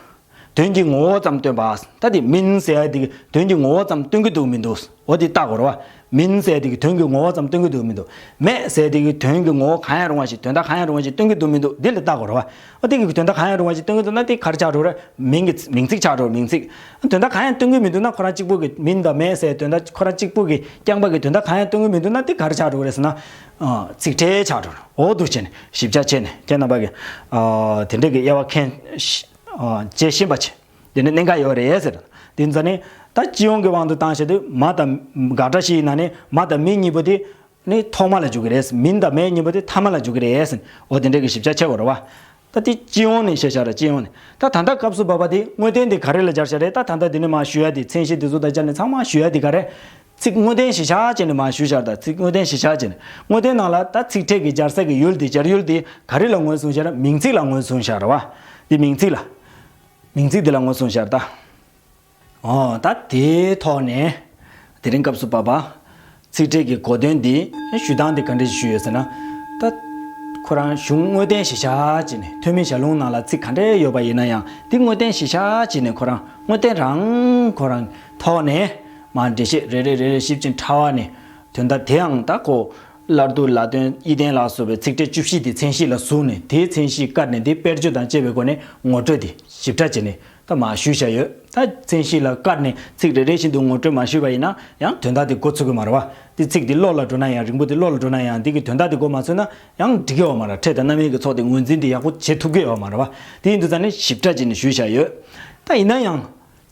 དོན་གྱི་ངོ་བོ་ཙམ་སྟོན་པ། ད་དེ་མིན་ཟེར་ཡ་དེ་གི་དོན་གྱི་ངོ་བོ་ཙམ་སྟོན་གྱི་འདུག་མི་འདུག་འོ་དེ་ལྟ་དགོས་རེད་བ། མིན་ཟེར་དེ་གི་དོན་གྱི་ངོ་བོ་ཙམ་སྟོན་གྱི་འདུག་མི་འདུག་མེད་ཟེར་དེ་གི་དོན་གྱི་ངོ་བོ་གང་ཡང་རུང་བ་ཞིག་དོན་དག་གང་ཡང་རུང་བ་ཞིག་སྟོན་གྱི་འདུག་མི་འདུག་འདི་ལ་ལྟ་དགོས་རེད་བ། འོ་དེ་གི་དོན་དག་གང་ཡང་རུང་བ་ཞིག་སྟོན་གྱི་འདུག་ན་དེ་ག་རེ་ཆགས་འགྲོ་རེད། མིང་གི་མིང་ཚིག་ཆགས་འགྲོ་མིང་ཚིག་དོན་དག་གང་ཡང་སྟོན་གྱི་མི་འདུག་ན་ཁོ་རང་གཅིག་པུ་གི་མིན་དང་མེད་ཟེར་དོན་དག་ཁོ་རང་གཅིག་པུ་གི་རྐྱང་པ་གི་དོན་དག་གང་ཡང་སྟོན་གྱི་མི་འདུག་ན་དེ་ག་རེ་ཆགས་འགྲོ་རེད་ཟེར་ན། ཨ། ཚིག་ཕྲད་ཆགས་འགྲོ་རེད། འོ་འདུག་བྱས་ནས་ཞིབ་ཆ་བྱས་ནས་ཁྱེད་རྣམ་པ་གི། ཨ། དེ་འདྲ་གི་དབྱེ་བ་མཁྱེན། ཨ། བྱེད་ཤེས་པ་བྱེད། དེ་ནི་གནད་འགག་ཡོད་རེད་ཟེར། དེ་ཙང་ནི་ད་སྤྱི་ཡོངས་ཀྱི་དབང་དུ་བཏང་བྱས་དུས་མ་དང་། དགག་སྒྲ་བཞི་ཡི་ནང་ནས་མ་དང་མིན་གཉིས་པོ་དེ་ནི་ཐོག་མ་ལ་འཇུག་གི་རེད། མིན་དང་མེད་གཉིས་པོ་དེ་ཐ་མ་ལ་འཇུག་གི་རེད་ཟེར། འོ་དེ་འདྲ་གི་ཞིབ་ཆ་བྱེད་དགོས་རེད་བ། ད་དེ་སྤྱི་ཡོངས་ནས་བཤད་བཞག་རེད། སྤྱི་ཡོངས་ནས་ད་ད་ལྟ་སྐབས་སུ་བབ་པ་དེ་དངོས་བསྟན་དེ་ག་རེ་ལ་སྦྱར་བཞག་རེད། ད་ད་ལྟ་དེ་ནི་མ་ཞུ་ཡ་དེ་མཚན་གཞི་དེ་ཚོ་དང་སྦྱར་ནས་ཚང་མ་ཞུ་ཡ་དེ་ག་རེ། ཚིག་དངོས་བསྟན་གཞི་བཞག་བྱས་ནས་མ་ཞུས་བཞག་ད་ཚིག་དངོས་བསྟན་གཞི་བཞག་བྱས་ནས་དངོས་བསྟན་ནང་ལ་ད་ཚིག་ཕྲད་ཀྱི་སྦྱར་ས་ཀྱི་ཡུལ་དེ་སྦྱར་ཡུལ་དེ་ག་རེ་ལ་ངོས་བཟུང་བཞག་ར། མིང་ཚིག་ལ་ངོས་བཟུང་བཞག་ར་བ། དེ་མིང་ཚིག་ལ། མིང་ཚིག་དེ་ལ་ངོས་བཟུང་བཞག་ད། ཨོ་ད་དེའི་ཐོག་ནས་དེ་རིང་སྐབས་སུ་བབ་པ། ཚིག་ཕྲད་ཀྱི་གོ་དོན་འདི་ཞུ་སྟངས་དེ་ག་འདྲ་ཞིག་ཞུས་ཡོད་ཟེར་ན། ད་ཁོ་རང་གཞུང་དངོས་བསྟན་གཞི་བཞག་བྱས་ནས་ཐོན་མིའི་ཞལ་ལུང་ནང་ལ་ཚིག་ག་འདྲ་ཡོད་པ་ཡིན་ན་ཡང་དེ་དངོས་བསྟན་གཞི་བཞག་བྱས་ནས་ཁོ་རང་དངོས་བསྟན་རང་ཁོ་རང་ཐོག་ནས་མར་འགྲེལ་བཤད་རེ་རེ་རེ་རེ་ཞིབ་ཅིང་ཕྲ་བ་ནས་དོན་དག་དེའང་ད་ཁོ་སླར་བསྡུ་ལ་དོན་དབྱེ་ལྡན་ལ་སོགས་པའི་ཚིག་ཕྲད་བཅུ་བཞི་དེ་མཚན་གཞི་ལ་བཟུང་ནས་དེའི་མཚན་གཞི་བཀར་ནས་དེའི་དཔེར་བརྗོད་དང་བཅས་པའི་སྒོ་ནས་ངོ་སྤྲོད་དེ་ཞིབ་ཕྲ་བྱས་ནས། ད་མར་ཞུས་བཞག་ཡོད། ད་མཚན་གཞི་ལ་བཀར་ནས་ཚིག་རེ་རེ་བཞིན་དུ་ངོ་སྤྲོད་མ་ཞུས་པ་ཡིན་ན་ཡང་དོན་དག་དེ་གོ་ཚུགས་ཀྱི་མ་རེད་བ། དེ་ཚིག་དེ་བློ་ལ་འགྲོ་ན་ཡང་རིང་པོ་དེ་བློ་ལ་འགྲོ་ན་ཡང་འདི་གི་དོན་དག་དེ་གོ་མ་ཚུགས་ན་ཡང་འགྲིག་གི་ཡོད་མ་རེད། ཕྲད་དང་རྣམ་དབྱེ་གི་ཚོགས་དེ་ངོས་འཛིན་དེ་ཡག་པོ་བྱེད་ཐུབ་ཀྱི་ཡོད་མ་རེད་བ། དེ་ཡིན་དུས་ཙང་ནས་ཞིབ་ཕྲ་བྱས་ནས་ཞུས་བཞག་ཡོད། ད་ཡིན་ན་ཡང་།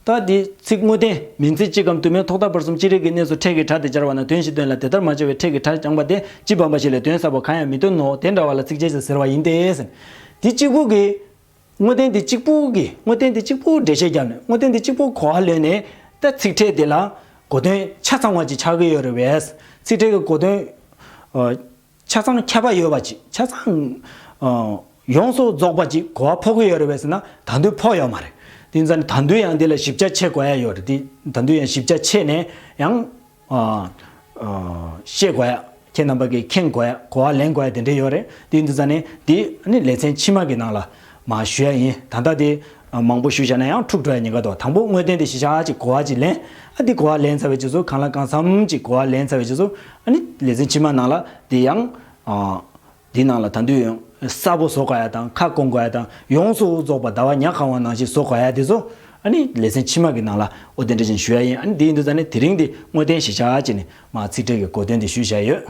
ད་དེ་ཚིག་དངོས་བསྟན་མིང་ཚིག་གཅིག་གམ་དུ་མའི་ཐོག་མཐའ་བར་གསུམ་ཅི་རིགས་ཀྱི་གནས་སུ་ཕྲད་ཀྱི་སྒྲ་དེ་སྦྱར་བ་ན་དོན་བཞིན་སྟོན་ལ་དེ་ལྟར་མ་སྦྱར་བའི་ཕྲད་ཀྱི་སྒྲ་རྐྱང་པ་དེ་སྤྱི་བམ་པ་ཞིག་ལས་དོན་གསལ་པོ་གང་ཡང་མི་སྟོན་ནོ། དེ་འདྲ་བ་ལ་ཚིག་ཕྲད་ཟེར་ཟེར་བ་ཡིན་ཏེ། དེ་གཅིག་པུ་གི་དངོས་བསྟན་དེ་གཅིག་པུ་གི་དངོས་བསྟན་དེ་གཅིག་པུ་འགྲེལ་བཤད་བརྒྱབ་ནས་དངོས་བསྟན་དེ་གཅིག་པུ་གོ་བ་ལེན་ནས་ད་ཚིག་ཕྲད་དེ་ལ་གོ་དོན་ཆ་ཚང་བ་ཅིག་ཆགས་ཀྱི་ཡོད་རེད་བས། ཚིག་ཕྲད་ཀྱི་གོ་དོན་ཆ་ཚང་ཁྱབ་པ་ཡོད་པ་ཅིག་ཆ་ཚང་ཡོངས་སུ་རྫོགས་པ་ཅིག་གོ་བ་ཕོག་གི་ཡོད་རེད་བས་ཟེར་ན་ད་དུང་ཕོག་ཡོད་མ་རེད། དེ་ཙང་ད་དུང་ཡང་འདི་ལ་ཞིབ་ཆ་བྱེད་དགོས་ཡ་ཡོད་རེད། དེ་ད་དུང་ཡང་ཞིབ་ཆ་བྱས་ནས་ཡང་། ཨ། ཨ། ཤེས་དགོས་ཡ། ཁྱེད་རྣམ་པ་གིས་མཁྱེན་དགོས་ཡ། གོ་བ་ལེན་དགོས་ཡ་དེ་འདྲ་ཡོད་རེད། དེ་ཡིན་དུས་ཙང་ནས་དེ་ནི་ལེ་ཚན་ཕྱི་མ་གི་ནང་ལ་མར་ཞུ་ཡ་ཡིན། ད་ལྟ་དེ་མང་པོ་ཞུས་བཞག་ན་ཡང་འཁྲུག་འགྲོ་ཡ་ཉེན་ཁ་འདུག་དང་པོ་དངོས་བསྟན་དེ་གཞི་བཞག་ཅིག་གོ་བ་ཅིག་ལེན། ཨ། དེ་གོ་བ་ལེན་ཚར་བའི་རྗེས་སུ་གང་ལ་གང་འཚམ་ཅིག་གོ་བ་ལེན་ཚར་བའི་རྗེས་སུ་ཨ་ནི་ལེ་ཚན་ཕྱི་མ་ནང་ལ་དེ་ཡང་། ཨ། དེ་ནང་ལ་ད་དུང་ཡང་གསལ་པོ་བཟོ་དགོས་ཡ་དང་ཁ་སྐོང་དགོས་ཡ་དང་ཡོངས་སུ་རྫོགས་པ་ཟླ་བ་ཉ་གང་བ་ནང་བཞིན་བཟོ་དགོས་ཡ་དེ་ཚོ་ཨ་ནི་ལེ་ཚན་ཕྱི་མ་གི་ནང་ལ་འོ་དེ་འདྲ་ཅིག་ཞུ་ཡ་ཡིན། ཨ་ནི་དེ་ཡིན་དུས་ཙང་ནས་དེ་རིང་འདི་དངོས་བསྟན་གཞི་བཞག་ཅིག་ནས་མར་ཚིག་ཕྲད་ཀྱི་གོ་དོན་དེ་ཞུས་བཞག་ཡོད།